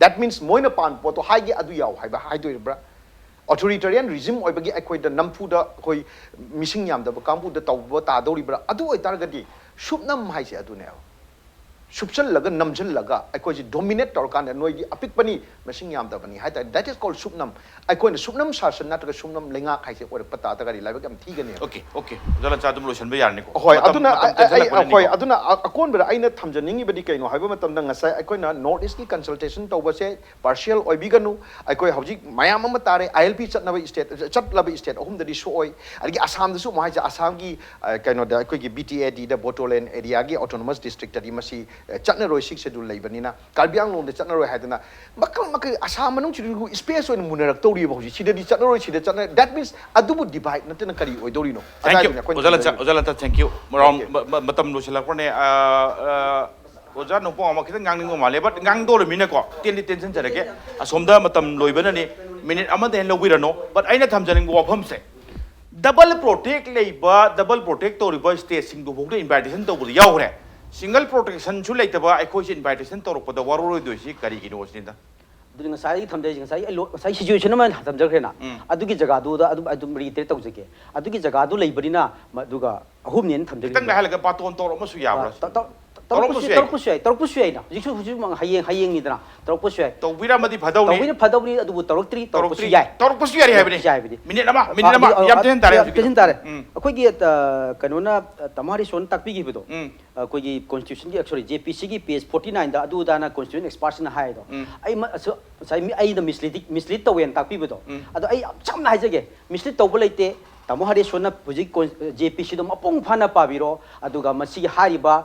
That means ꯃꯣꯏꯅ ꯄꯥꯝꯕ ꯄꯣꯠꯇꯣ ꯍꯥꯏꯒꯦ, ꯑꯗꯨ ꯌꯥꯎ ꯍꯥꯏꯕ ꯍꯥꯏꯗꯣꯔꯤꯕ꯭ꯔꯥ? Authoritarian regime ꯑꯣꯏꯕꯒꯤ ꯑꯩꯈꯣꯏꯗ ꯅꯝꯐꯨꯗ ꯑꯩꯈꯣꯏ ꯃꯤꯁꯤꯡ ꯌꯥꯝꯗꯕ ꯀꯥꯡꯕꯨꯗ ꯇꯧꯕ ꯇꯥꯗꯧꯔꯤꯕ꯭ꯔꯥ? ꯑꯗꯨ ꯑꯣꯏꯇꯥꯔꯒꯗꯤ ꯁꯨꯞꯅꯝ ꯍꯥꯏꯁꯦ ꯑꯗꯨꯅꯦꯕ꯫ ꯁꯨꯞꯆꯜꯂꯒ ꯅꯝꯖꯜꯂꯒ ꯑꯩꯈꯣꯏꯁꯤ ꯗꯣꯃꯤꯅꯦꯠ ꯇꯧꯔꯀꯥꯟꯗ ꯅꯣꯏꯗꯤ ꯑꯄꯤꯛꯄꯅꯤ, ꯃꯁꯤꯡ ꯌꯥꯝꯗꯕꯅꯤ ꯍꯥꯏ ꯇꯥꯔꯦ꯫ That is called ꯁꯨꯞꯅꯝ꯫ ꯑꯩꯈꯣꯏꯅ ꯁꯨꯞꯅꯝ ꯁꯥꯁꯟ ꯅꯠꯇ꯭ꯔꯒ ꯁꯨꯞꯅꯝ ꯂꯩꯉꯥꯛ ꯍꯥꯏꯁꯦ ꯑꯣꯏꯔꯛꯄ ꯇꯥꯔꯒꯗꯤ ꯂꯥꯏꯕꯛ ꯌꯥꯝ ꯊꯤꯒꯅꯦꯕ꯫ ꯑꯣꯀꯦ, ꯑꯣꯀꯦ, ꯑꯣꯖꯥ ꯂꯟꯆꯥ, ꯑꯗꯨꯝ ꯂꯣꯏꯁꯤꯟꯕ ꯌꯥꯔꯅꯤꯀꯣ? ꯍꯣꯏ, ꯃꯇꯝ, ꯑꯗꯨꯅ ꯃꯇꯝ ꯑ-, ꯑ-, ꯑ-, ꯇꯦꯟꯁꯤꯜꯂꯛꯄꯅꯤꯅꯀꯣ꯫ ꯍꯣꯏ, ꯑꯗꯨꯅ ꯑ-, ꯑꯀꯣꯟꯕꯗ ꯑꯩꯅ ꯊꯝꯖꯅꯤꯡꯉꯤꯕꯗꯤ ꯀꯩꯅꯣ ꯍꯥꯏꯕ ꯃꯇꯝꯗ, ꯉꯁꯥꯏ ꯑꯩꯈꯣꯏꯅ North East ꯀꯤ ꯀꯟꯁꯜꯇꯦꯁꯟ ꯇꯧꯕꯁꯦ ꯄꯥꯔꯁꯤꯌꯦꯜ ꯑꯣꯏꯕꯤꯒꯅꯨ꯫ ꯑꯩꯈꯣꯏ ꯍꯧꯖꯤꯛ ꯃꯌꯥꯝ ꯑꯃ ꯇꯥꯔꯦ, ꯑꯥꯏ ꯑꯦꯜ ꯄꯤ ꯆꯠꯅꯕ ꯁ꯭ꯇꯦꯠ, ꯆꯠꯂꯕ ꯁ꯭ꯇꯦꯠ ꯑꯍꯨꯝꯗꯗꯤ ꯁꯣꯛꯑꯣꯏ꯫ ꯑꯗꯒꯤ ꯑꯁꯥꯝꯗꯁꯨ ꯑꯃꯨꯛ ꯍꯥꯏꯁꯦ, ꯑꯁꯥꯝꯒꯤ, ꯑ, ꯀꯩꯅꯣꯗ, ꯑꯩꯈꯣꯏꯒꯤ ꯕꯤ ꯇꯤ ꯑꯦ ꯗꯤꯗ, ꯕꯣꯗꯣꯂꯦꯟ ꯑꯦꯔꯤꯌꯥꯒꯤ ꯑꯣꯇꯣꯅꯣꯃꯁ ꯗꯤꯁꯇ꯭ꯔꯤꯛꯇꯗꯤ ꯃꯁꯤ, ꯑ, ꯆꯠꯅꯔꯣꯏ, ꯁꯤꯛꯁ ꯁꯦꯗꯨꯜ ꯂꯩꯕꯅꯤꯅ꯫ ꯀꯥꯔꯕꯤ ꯑꯪꯂꯣꯡꯗ ꯆꯠꯅꯔꯣꯏ ꯍꯥꯏꯗꯅ ꯃꯈꯜ ꯃꯈꯜ ꯑꯁꯥꯝ ꯃꯅꯨꯡꯁꯤꯗꯁꯨ ꯁ꯭ꯄꯦꯁ ꯑꯣꯏꯅ ꯃꯨꯟꯅꯔꯛꯇꯧꯔꯤꯕ ꯍꯧꯖꯤꯛ꯫ ꯁꯤꯗꯗꯤ ꯆꯠꯅꯔꯣꯏ, ꯁꯤꯗ ꯆꯠꯅ-, that means ꯑꯗꯨꯕꯨ ꯗꯤꯚꯥꯏꯠ ꯅꯠꯇꯅ ꯀꯔꯤ ꯑꯣꯏꯗꯧꯔꯤꯅꯣ? Thank you. ꯑꯗꯨꯅ ꯑꯩꯈꯣꯏꯅ ꯑꯣꯖꯥ ꯂꯟꯆꯥ, ꯊꯝꯖꯅꯤꯡꯉꯤ꯫ ꯑꯣꯖꯥ ꯂꯟꯆꯥ, thank you꯫ ꯃꯔꯥꯎꯟ Thank you. ꯃ-, ꯃ-, ꯃꯇꯝ ꯂꯣꯏꯁꯤꯜꯂꯛꯄꯅꯦ꯫ ꯑ, ꯑ, ꯑꯣꯖꯥ ꯅꯣꯡꯄꯣꯛ ꯑꯃ ꯈꯤꯇꯪ ꯉꯥꯡꯅꯤꯡꯕ ꯃꯥꯜꯂꯦ, but ꯉꯥꯡꯗꯧꯔꯃꯤꯅꯀꯣ, ꯇꯦꯟꯗꯤ ꯇꯦꯟꯁꯤꯟꯖꯔꯒꯦ꯫ ꯑꯁꯣꯝꯗ ꯃꯇꯝ ꯂꯣꯏꯕꯅꯅꯤ, ꯃꯤꯅꯤꯠ ꯑꯃꯗ ꯍꯦꯟꯅ ꯂꯧꯕꯤꯔꯅꯨ꯫ But ꯑꯩꯅ ꯊꯝꯖꯅꯤꯡꯕ ꯋꯥꯐꯝꯁꯦ, ꯗꯕꯜ ꯄ꯭ꯔꯣꯇꯦꯛ ꯂꯩꯕ, ꯗꯕꯜ ꯄ꯭ꯔꯣꯇꯦꯛ ꯇꯧꯔꯤꯕ ꯁ꯭ꯇꯦꯠꯁꯤꯡꯗꯨ ꯐꯥꯎꯗ ꯏꯟꯚꯥꯏꯇꯦꯁꯟ ꯇꯧꯕꯗ ꯌꯥꯎꯈ꯭ꯔꯦ꯫ ꯁꯤꯡꯒꯜ ꯄ꯭ꯔꯣꯇꯦꯛꯁꯟꯁꯨ ꯂꯩꯇꯕ ꯑꯩꯈꯣꯏꯁꯦ ꯏꯟꯚꯥꯏꯇꯦꯁꯟ ꯇꯧꯔꯛꯄꯗ ꯋꯥꯔꯧꯔꯣꯏꯗꯣꯏꯁꯤ ꯀꯔꯤꯒꯤꯅꯣ ꯁꯤꯅꯤꯗ꯫ ꯑꯗꯨꯗꯤ ꯉꯁꯥꯏ ꯑꯩ ꯊꯝꯖꯔꯤꯁꯦ, ꯉꯁꯥꯏ ꯑꯩ ꯂꯣ-, ꯉꯁꯥꯏ ꯁꯤꯆꯨꯋꯦꯁꯟ ꯑꯃ ꯊꯝꯖꯈ꯭ꯔꯦꯅ, ꯎꯝ꯫ ꯑꯗꯨꯒꯤ ꯖꯒꯥꯗꯨꯗ ꯑꯗꯨꯝ, ꯑꯗꯨꯝ ꯔꯤꯇ꯭ꯔꯦꯠ ꯇꯧꯖꯒꯦ꯫ ꯑꯗꯨꯒꯤ ꯖꯒꯥꯗꯨ ꯂꯩꯕꯅꯤꯅ, ꯃ-, ꯑꯗꯨꯒ ꯑꯍꯨꯝꯅꯦꯅ ꯊꯝꯖꯔꯤꯁꯦ꯫ ꯈꯤꯇꯪ ꯍꯥꯏꯔꯒ ꯕꯥꯇꯣꯟ ꯇꯧꯔꯛ ꯑꯃꯁꯨ ꯌꯥꯕ꯭ꯔꯥ? ꯑ, ꯇ-, ꯇ-, ꯇꯧꯔꯛꯄꯁꯨ ꯌꯥꯏ꯫ ꯇꯧꯔꯛꯄꯁꯨ ꯌꯥꯏ, ꯇꯧꯔꯛꯄꯁꯨ ꯌꯥꯏꯅ꯫ ꯍꯧꯖꯤꯛꯁꯨ ꯍꯧꯖꯤꯛ ꯍꯌꯦꯡ ꯍꯌꯦꯡꯅꯤꯗꯅ, ꯇꯧꯔꯛꯄꯁꯨ ꯌꯥꯏ꯫ ꯇꯧꯕꯤꯔꯝꯃꯗꯤ ꯐꯗꯧꯅꯤ꯫ ꯇꯧꯕꯤꯅ ꯐꯗꯧꯅꯤ, ꯑꯗꯨꯕꯨ ꯇꯧꯔꯛꯇ꯭ꯔꯤ, ꯇꯧꯔꯛꯄꯁꯨ ꯇꯧꯔꯛꯇ꯭ꯔꯤ꯫ ꯌꯥꯏ꯫ ꯇꯧꯔꯛꯄꯁꯨ ꯌꯥꯔꯤ ꯍꯥꯏꯕꯅꯤ꯫ ꯇꯧꯔꯛꯄꯁꯨ ꯌꯥꯏ ꯍꯥꯏꯕꯅꯤ꯫ ꯃꯤꯅꯤꯠ ꯑꯃ, ꯃꯤꯅꯤꯠ ꯑꯃ, ꯑꯗꯨ- ꯌꯥꯝ ꯑꯗꯨ- ꯊꯤꯟ ꯇꯥꯔꯦ ꯌꯥꯝ ꯍꯧꯖꯤꯛꯀꯤꯗꯤ꯫ ꯊꯤꯟ ꯇꯥꯔꯦ꯫ ꯎꯝ꯫ ꯑꯩꯈꯣꯏꯒꯤ ꯑ, ꯀꯩꯅꯣꯅ ꯑ, ꯇꯥꯃꯣ ꯍꯔꯤꯁꯣꯟ ꯇꯥꯛꯄꯤꯈꯤꯕꯗꯣ, ꯎꯝ꯫ ꯑꯩꯈꯣꯏꯒꯤ ꯀꯣꯟꯁꯇꯤꯇ꯭ꯌꯨꯁꯟꯒꯤ, ꯁꯣꯔꯤ, ꯖꯦ ꯄꯤ ꯁꯤꯒꯤ ꯄꯦꯖ ꯐꯣꯔꯇꯤ ꯅꯥꯏꯟꯗ ꯑꯗꯨ ꯑꯗꯥꯅ ꯀꯣꯟꯁꯇꯤꯇ꯭ꯌꯨꯁꯟ ꯑꯦꯛꯁꯄꯥꯔꯠꯁꯤꯡꯅ ꯍꯥꯏꯗꯣ, ꯎꯝ꯫ ꯑꯩ ꯃ-, ꯑꯁ-, ꯉꯁꯥꯏ ꯃꯤ, ꯑꯩꯅ ꯃꯤꯁꯂꯤꯗꯤꯡ, ꯃꯤꯁꯂꯤꯠ ꯇꯧꯋꯦꯅ ꯇꯥꯛꯄꯤꯕꯗꯣ, ꯎꯝ꯫ ꯑꯗꯣ ꯑꯩ ꯌꯥꯝ ꯆꯝꯅ ꯍꯥꯏꯖꯒꯦ, ꯃꯤꯁꯂꯤꯠ ꯇꯧꯕ ꯂꯩꯇꯦ꯫ ꯇꯥꯃꯣ ꯍꯔꯤꯁꯣꯟꯅ ꯍꯧꯖꯤꯛ ꯖꯦ ꯄꯤ ꯁꯤꯗꯣ ꯃꯄꯨꯡ ꯐꯥꯅ ꯄꯥꯕꯤꯔꯣ, ꯑꯗꯨꯒ ꯃꯁꯤꯒꯤ ꯍꯥꯏꯔꯤꯕ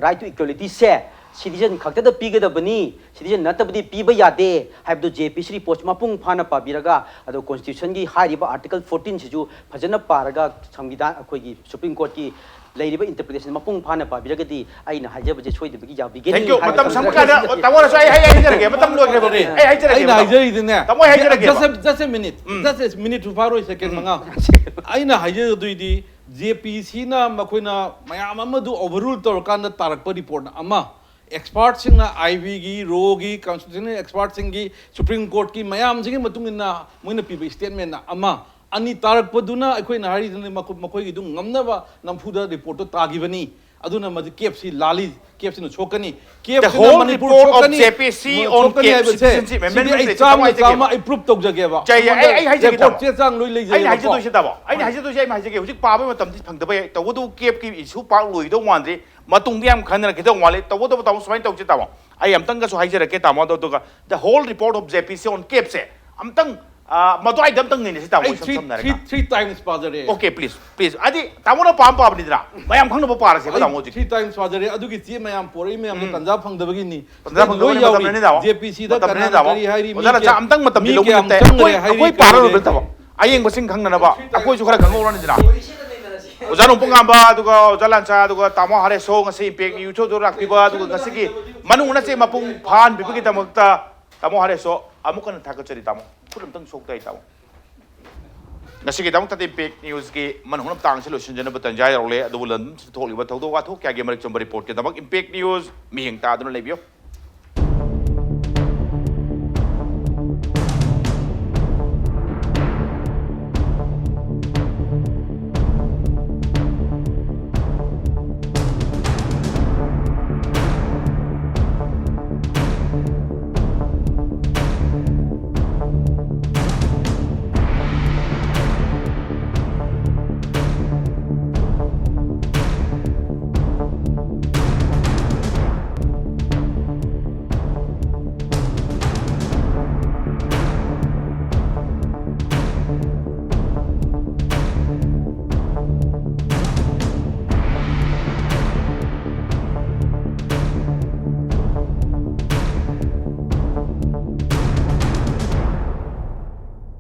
right to equalityꯁꯦ citizen ꯈꯛꯇꯗ ꯄꯤꯒꯗꯕꯅꯤ, citizen ꯅꯠꯇꯕꯗꯤ ꯄꯤꯕ ꯌꯥꯗꯦ ꯍꯥꯏꯕꯗꯨ ꯖꯦ ꯄꯤ ꯁꯤ ꯔꯤꯄꯣꯔꯠꯁꯤ ꯃꯄꯨꯡ ꯐꯥꯅ ꯄꯥꯕꯤꯔꯒ, ꯑꯗꯣ ꯀꯣꯟꯁꯇꯤꯇ꯭ꯌꯨꯁꯟꯒꯤ ꯍꯥꯏꯔꯤꯕ ꯑꯥꯔꯇꯤꯀꯜ ꯐꯣꯔꯇꯤꯟꯁꯤꯁꯨ ꯐꯖꯅ ꯄꯥꯔꯒ, ꯁꯪꯕꯤꯙꯥꯟ, ꯑꯩꯈꯣꯏꯒꯤ ꯁꯨꯄ꯭ꯔꯤꯝ ꯀꯣꯔꯠꯀꯤ ꯂꯩꯔꯤꯕ ꯏꯟꯇꯔꯄ꯭ꯔꯤꯇꯦꯁꯟ ꯃꯄꯨꯡ ꯐꯥꯅ ꯄꯥꯕꯤꯔꯒꯗꯤ, ꯑꯩꯅ ꯍꯥꯏꯖꯕꯁꯦ ꯁꯣꯏꯗꯕꯒꯤ ꯌꯥꯕꯤꯒꯅꯤ Thank you꯫ ꯍꯥꯏꯅ ꯃꯇꯝ ꯁꯪꯕ ꯊꯝꯖꯔꯒꯦ꯫ ꯀꯥꯟꯗ, ꯇꯥꯃꯣ ꯍꯔꯤꯁꯣꯟ, ꯑꯩ, ꯑꯩ ꯍꯥꯏꯖꯔꯒꯦ, ꯃꯇꯝ ꯂꯣꯏꯈ꯭ꯔꯦꯕ꯫ ꯑꯩ ꯍꯥꯏꯖꯔꯒꯦ, ꯑꯩꯅ ꯃꯇꯝ꯫ ꯍꯥꯏꯖꯔꯤꯗꯨꯅꯦ, ꯇꯥꯃꯣ, ꯑꯩ ꯍꯥꯏꯖꯔꯒꯦꯕ꯫ Just a, just a minute, um. Just a minute ꯐꯥꯔꯣꯏ, ꯁꯦꯀꯦꯟ ꯃꯉꯥ꯫ ꯑꯩꯅ ꯍꯥꯏꯖꯗꯣꯏꯗꯤ, ꯖꯦ ꯄꯤ ꯁꯤꯅ ꯃꯈꯣꯏꯅ ꯃꯌꯥꯝ ꯑꯃꯗꯨ overrule ꯇꯧꯔꯀꯥꯟꯗ ꯇꯥꯔꯛꯄ ꯔꯤꯄꯣꯔꯠꯅ ꯑꯃ, ꯑꯦꯛꯁꯄꯥꯔꯠꯁꯤꯡꯅ, ꯑꯥꯏ ꯕꯤꯒꯤ, ꯔꯣꯒꯤ, ꯀꯟꯁꯇꯤꯇ꯭ꯌꯨꯁꯅꯦꯜ ꯑꯦꯛꯁꯄꯥꯔꯠꯁꯤꯡꯒꯤ, ꯁꯨꯄ꯭ꯔꯤꯝ ꯀꯣꯔꯠꯀꯤ ꯃꯌꯥꯝꯁꯤꯒꯤ ꯃꯇꯨꯡ ꯏꯟꯅ ꯃꯣꯏꯅ ꯄꯤꯕ ꯁ꯭ꯇꯦꯠꯃꯦꯟꯅ ꯑꯃ, ꯑꯅꯤ ꯇꯥꯔꯛꯄꯗꯨꯅ ꯑꯩꯈꯣꯏꯅ ꯍꯥꯏꯔꯤꯗꯨꯅꯤ, ꯃꯈꯣ-, ꯃꯈꯣꯏꯒꯤꯗꯨ ꯉꯝꯅꯕ ꯅꯝꯐꯨꯗ ꯔꯤꯄꯣꯔꯠꯇꯨ ꯇꯥꯈꯤꯕꯅꯤ꯫ ꯑꯗꯨꯅ ꯃꯗꯨ ꯀꯦꯞꯁꯤ ꯂꯥꯜꯂꯤ, ꯀꯦꯞꯁꯤꯅ ꯁꯣꯛꯀꯅꯤ, The ꯀꯦꯞꯁꯤꯅ whole Manipur report of ꯁꯣꯛꯀꯅꯤ, J P C on ꯁꯣꯛꯀꯅꯤ cap ꯍꯥꯏꯕꯁꯦ citizenship ꯁꯤꯗꯤ amendment ꯑꯩ ꯁꯦ ꯆꯥꯝꯃ ꯀꯃꯥꯏꯅ ꯆꯥꯝꯃ ꯇꯧꯒꯦꯕ? ꯑꯩ ꯄ꯭ꯔꯨꯞ ꯇꯧꯖꯒꯦꯕ꯫ ꯆꯩ, ꯑꯩ, ꯑꯩ ꯍꯥꯏꯖꯒꯦ, ꯔꯦꯀꯣꯔꯠ ꯇꯥꯃꯣ꯫ ꯆꯦ ꯆꯥꯡ ꯂꯣꯏ ꯑꯩꯅ ꯂꯩꯖꯩꯕꯀꯣ꯫ ꯍꯥꯏꯖꯗꯣꯏꯁꯦ, ꯇꯥꯃꯣ, ꯑꯩꯅ ꯍꯥꯏꯖꯗꯣꯏꯁꯦ, ꯑꯩ ꯍꯥꯏꯖꯒꯦ, ꯍꯧꯖꯤꯛ ꯄꯥꯕꯒꯤ ꯃꯇꯝꯗꯤ ꯐꯪꯗꯕ ꯌꯥꯏ꯫ ꯇꯧꯕꯇꯕꯨ ꯀꯦꯞꯀꯤ ꯏꯁꯨ ꯄꯥꯛ ꯂꯣꯏꯗꯧ ꯃꯥꯟꯗ꯭ꯔꯤ꯫ ꯃꯇꯨꯡꯗꯤ ꯌꯥꯝ ꯈꯟꯅꯔꯛꯈꯤꯗꯧ ꯃꯥꯜꯂꯤ꯫ ꯇꯧꯕꯇꯕꯨ, ꯇꯥꯃꯣ, ꯁꯨꯃꯥꯏꯅ ꯇꯧꯁꯤ, ꯇꯥꯃꯣ, ꯑꯩ ꯑꯝꯇꯪꯒꯁꯨ ꯍꯥꯏꯖꯔꯛꯀꯦ, ꯇꯥꯃꯣ, ꯑꯗꯣ, ꯑꯗꯨꯒ the whole report of J P C on cap ꯁꯦ ꯑꯝꯇꯪ, ꯑ, ꯃꯗꯨꯋꯥꯏꯗ ꯑꯝꯇꯪ ꯅꯩꯅꯁꯤ, ꯇꯥꯃꯣ, ꯑꯩ ꯏꯁꯝ three, ꯁꯝꯅ three, ꯍꯥꯏꯔꯒ꯫ Three, three times ꯄꯥꯖꯔꯦ꯫ Okay, please, please꯫ ꯍꯥꯏꯗꯤ, ꯇꯥꯃꯣꯅ ꯄꯥꯝ ꯄꯥꯕꯅꯤꯗꯅ, ꯃꯌꯥꯝ ꯈꯪꯅꯕ ꯄꯥꯔꯁꯦꯕ, ꯇꯥꯃꯣ, ꯍꯧꯖꯤꯛ꯫ Three times ꯄꯥꯖꯔꯦ꯫ ꯑꯗꯨꯒꯤ ꯆꯦ ꯃꯌꯥꯝ ꯄꯣꯔꯛꯏ ꯃꯌꯥꯝꯗꯣ ꯎꯝ꯫ ꯇꯟꯖꯥ ꯐꯪꯗꯕꯒꯤꯅꯤ꯫ ꯇꯟꯖꯥ ꯐꯪꯗꯕꯒꯤ ꯂꯣꯏ ꯌꯥꯎꯔꯤ꯫ ꯃꯇꯝꯅꯅꯤ, ꯇꯥꯃꯣ꯫ ꯖꯦ ꯄꯤ ꯁꯤꯗ ꯃꯇꯝꯅꯅꯤ, ꯀꯅꯥꯅ ꯇꯥꯃꯣ꯫ ꯀꯔꯤ ꯍꯥꯏꯔꯤ, ꯃꯤ ꯑꯣꯖꯥ ꯂꯟꯆꯥ, ꯀꯌꯥꯝ ꯑꯝꯇꯪ ꯃꯇꯝꯗꯤ ꯃꯤ ꯂꯧꯕ ꯀꯌꯥꯝ ꯅꯠꯇꯦ꯫ ꯆꯪꯈ꯭ꯔꯦ ꯑꯩꯈꯣꯏ, ꯍꯥꯏꯔꯤ ꯑꯩꯈꯣꯏ ꯀꯩꯗꯧꯔꯦ? ꯄꯥꯔꯔꯣꯏꯕ ꯅꯠꯇꯕ, ꯑꯌꯦꯡꯕꯁꯤꯡ ꯈꯪꯅꯅꯕ ꯑꯩꯈꯣꯏꯁꯨ ꯈꯔ ꯈꯪꯍꯧꯔꯅꯤꯗꯅ꯫ ꯑꯣꯖꯥ ꯅꯣꯡꯄꯣꯛ ꯉꯥꯟꯕ, ꯑꯗꯨꯒ ꯑꯣꯖꯥ ꯂꯟꯆꯥ, ꯑꯗꯨꯒ ꯇꯥꯃꯣ ꯍꯔꯦꯁꯣ, ꯉꯁꯤ ꯏꯝꯄꯦꯛ ꯅ꯭ꯌꯨꯁꯇꯁꯨ ꯂꯥꯛꯄꯤꯕ, ꯑꯗꯨꯒ ꯉꯁꯤꯒꯤ ꯃꯅꯨꯡ ꯅꯠꯇꯦ ꯃꯄꯨꯡ ꯐꯥꯍꯟꯕꯤꯕꯒꯤꯗꯃꯛꯇ ꯇꯥꯃꯣ ꯍꯔꯦꯁꯣ ꯑꯃꯨꯛ ꯍꯟꯅ ꯊꯥꯒꯠꯆꯔꯤ, ꯇꯥꯃꯣ꯫ ꯈꯨꯠ ꯑꯝꯇꯪ ꯁꯣꯛꯇ ꯑꯩ, ꯇꯥꯃꯣ꯫ ꯉꯁꯤꯒꯤꯗꯃꯛꯇꯗꯤ ꯏꯝꯄꯦꯛ ꯅ꯭ꯌꯨꯁꯀꯤ ꯃꯅꯨꯡ ꯍꯨꯠꯅ ꯃꯇꯥꯡꯁꯤ ꯂꯣꯏꯁꯤꯟꯖꯅꯕ ꯇꯟꯖꯥ ꯌꯧꯔꯛꯂꯦ, ꯑꯗꯨꯕꯨ ꯂꯝꯗꯝꯁꯤꯗ ꯊꯣꯛꯂꯤꯕ ꯊꯧꯗꯣꯛ ꯋꯥꯊꯣꯛ ꯀꯌꯥꯒꯤ ꯃꯔꯤꯛ ꯆꯨꯝꯕ ꯔꯤꯄꯣꯔꯠꯀꯤꯗꯃꯛ ꯏꯝꯄꯦꯛ ꯅ꯭ꯌꯨꯁ ꯃꯤꯠꯌꯦꯡ ꯇꯥꯗꯨꯅ ꯂꯩꯕꯤꯌꯨ꯫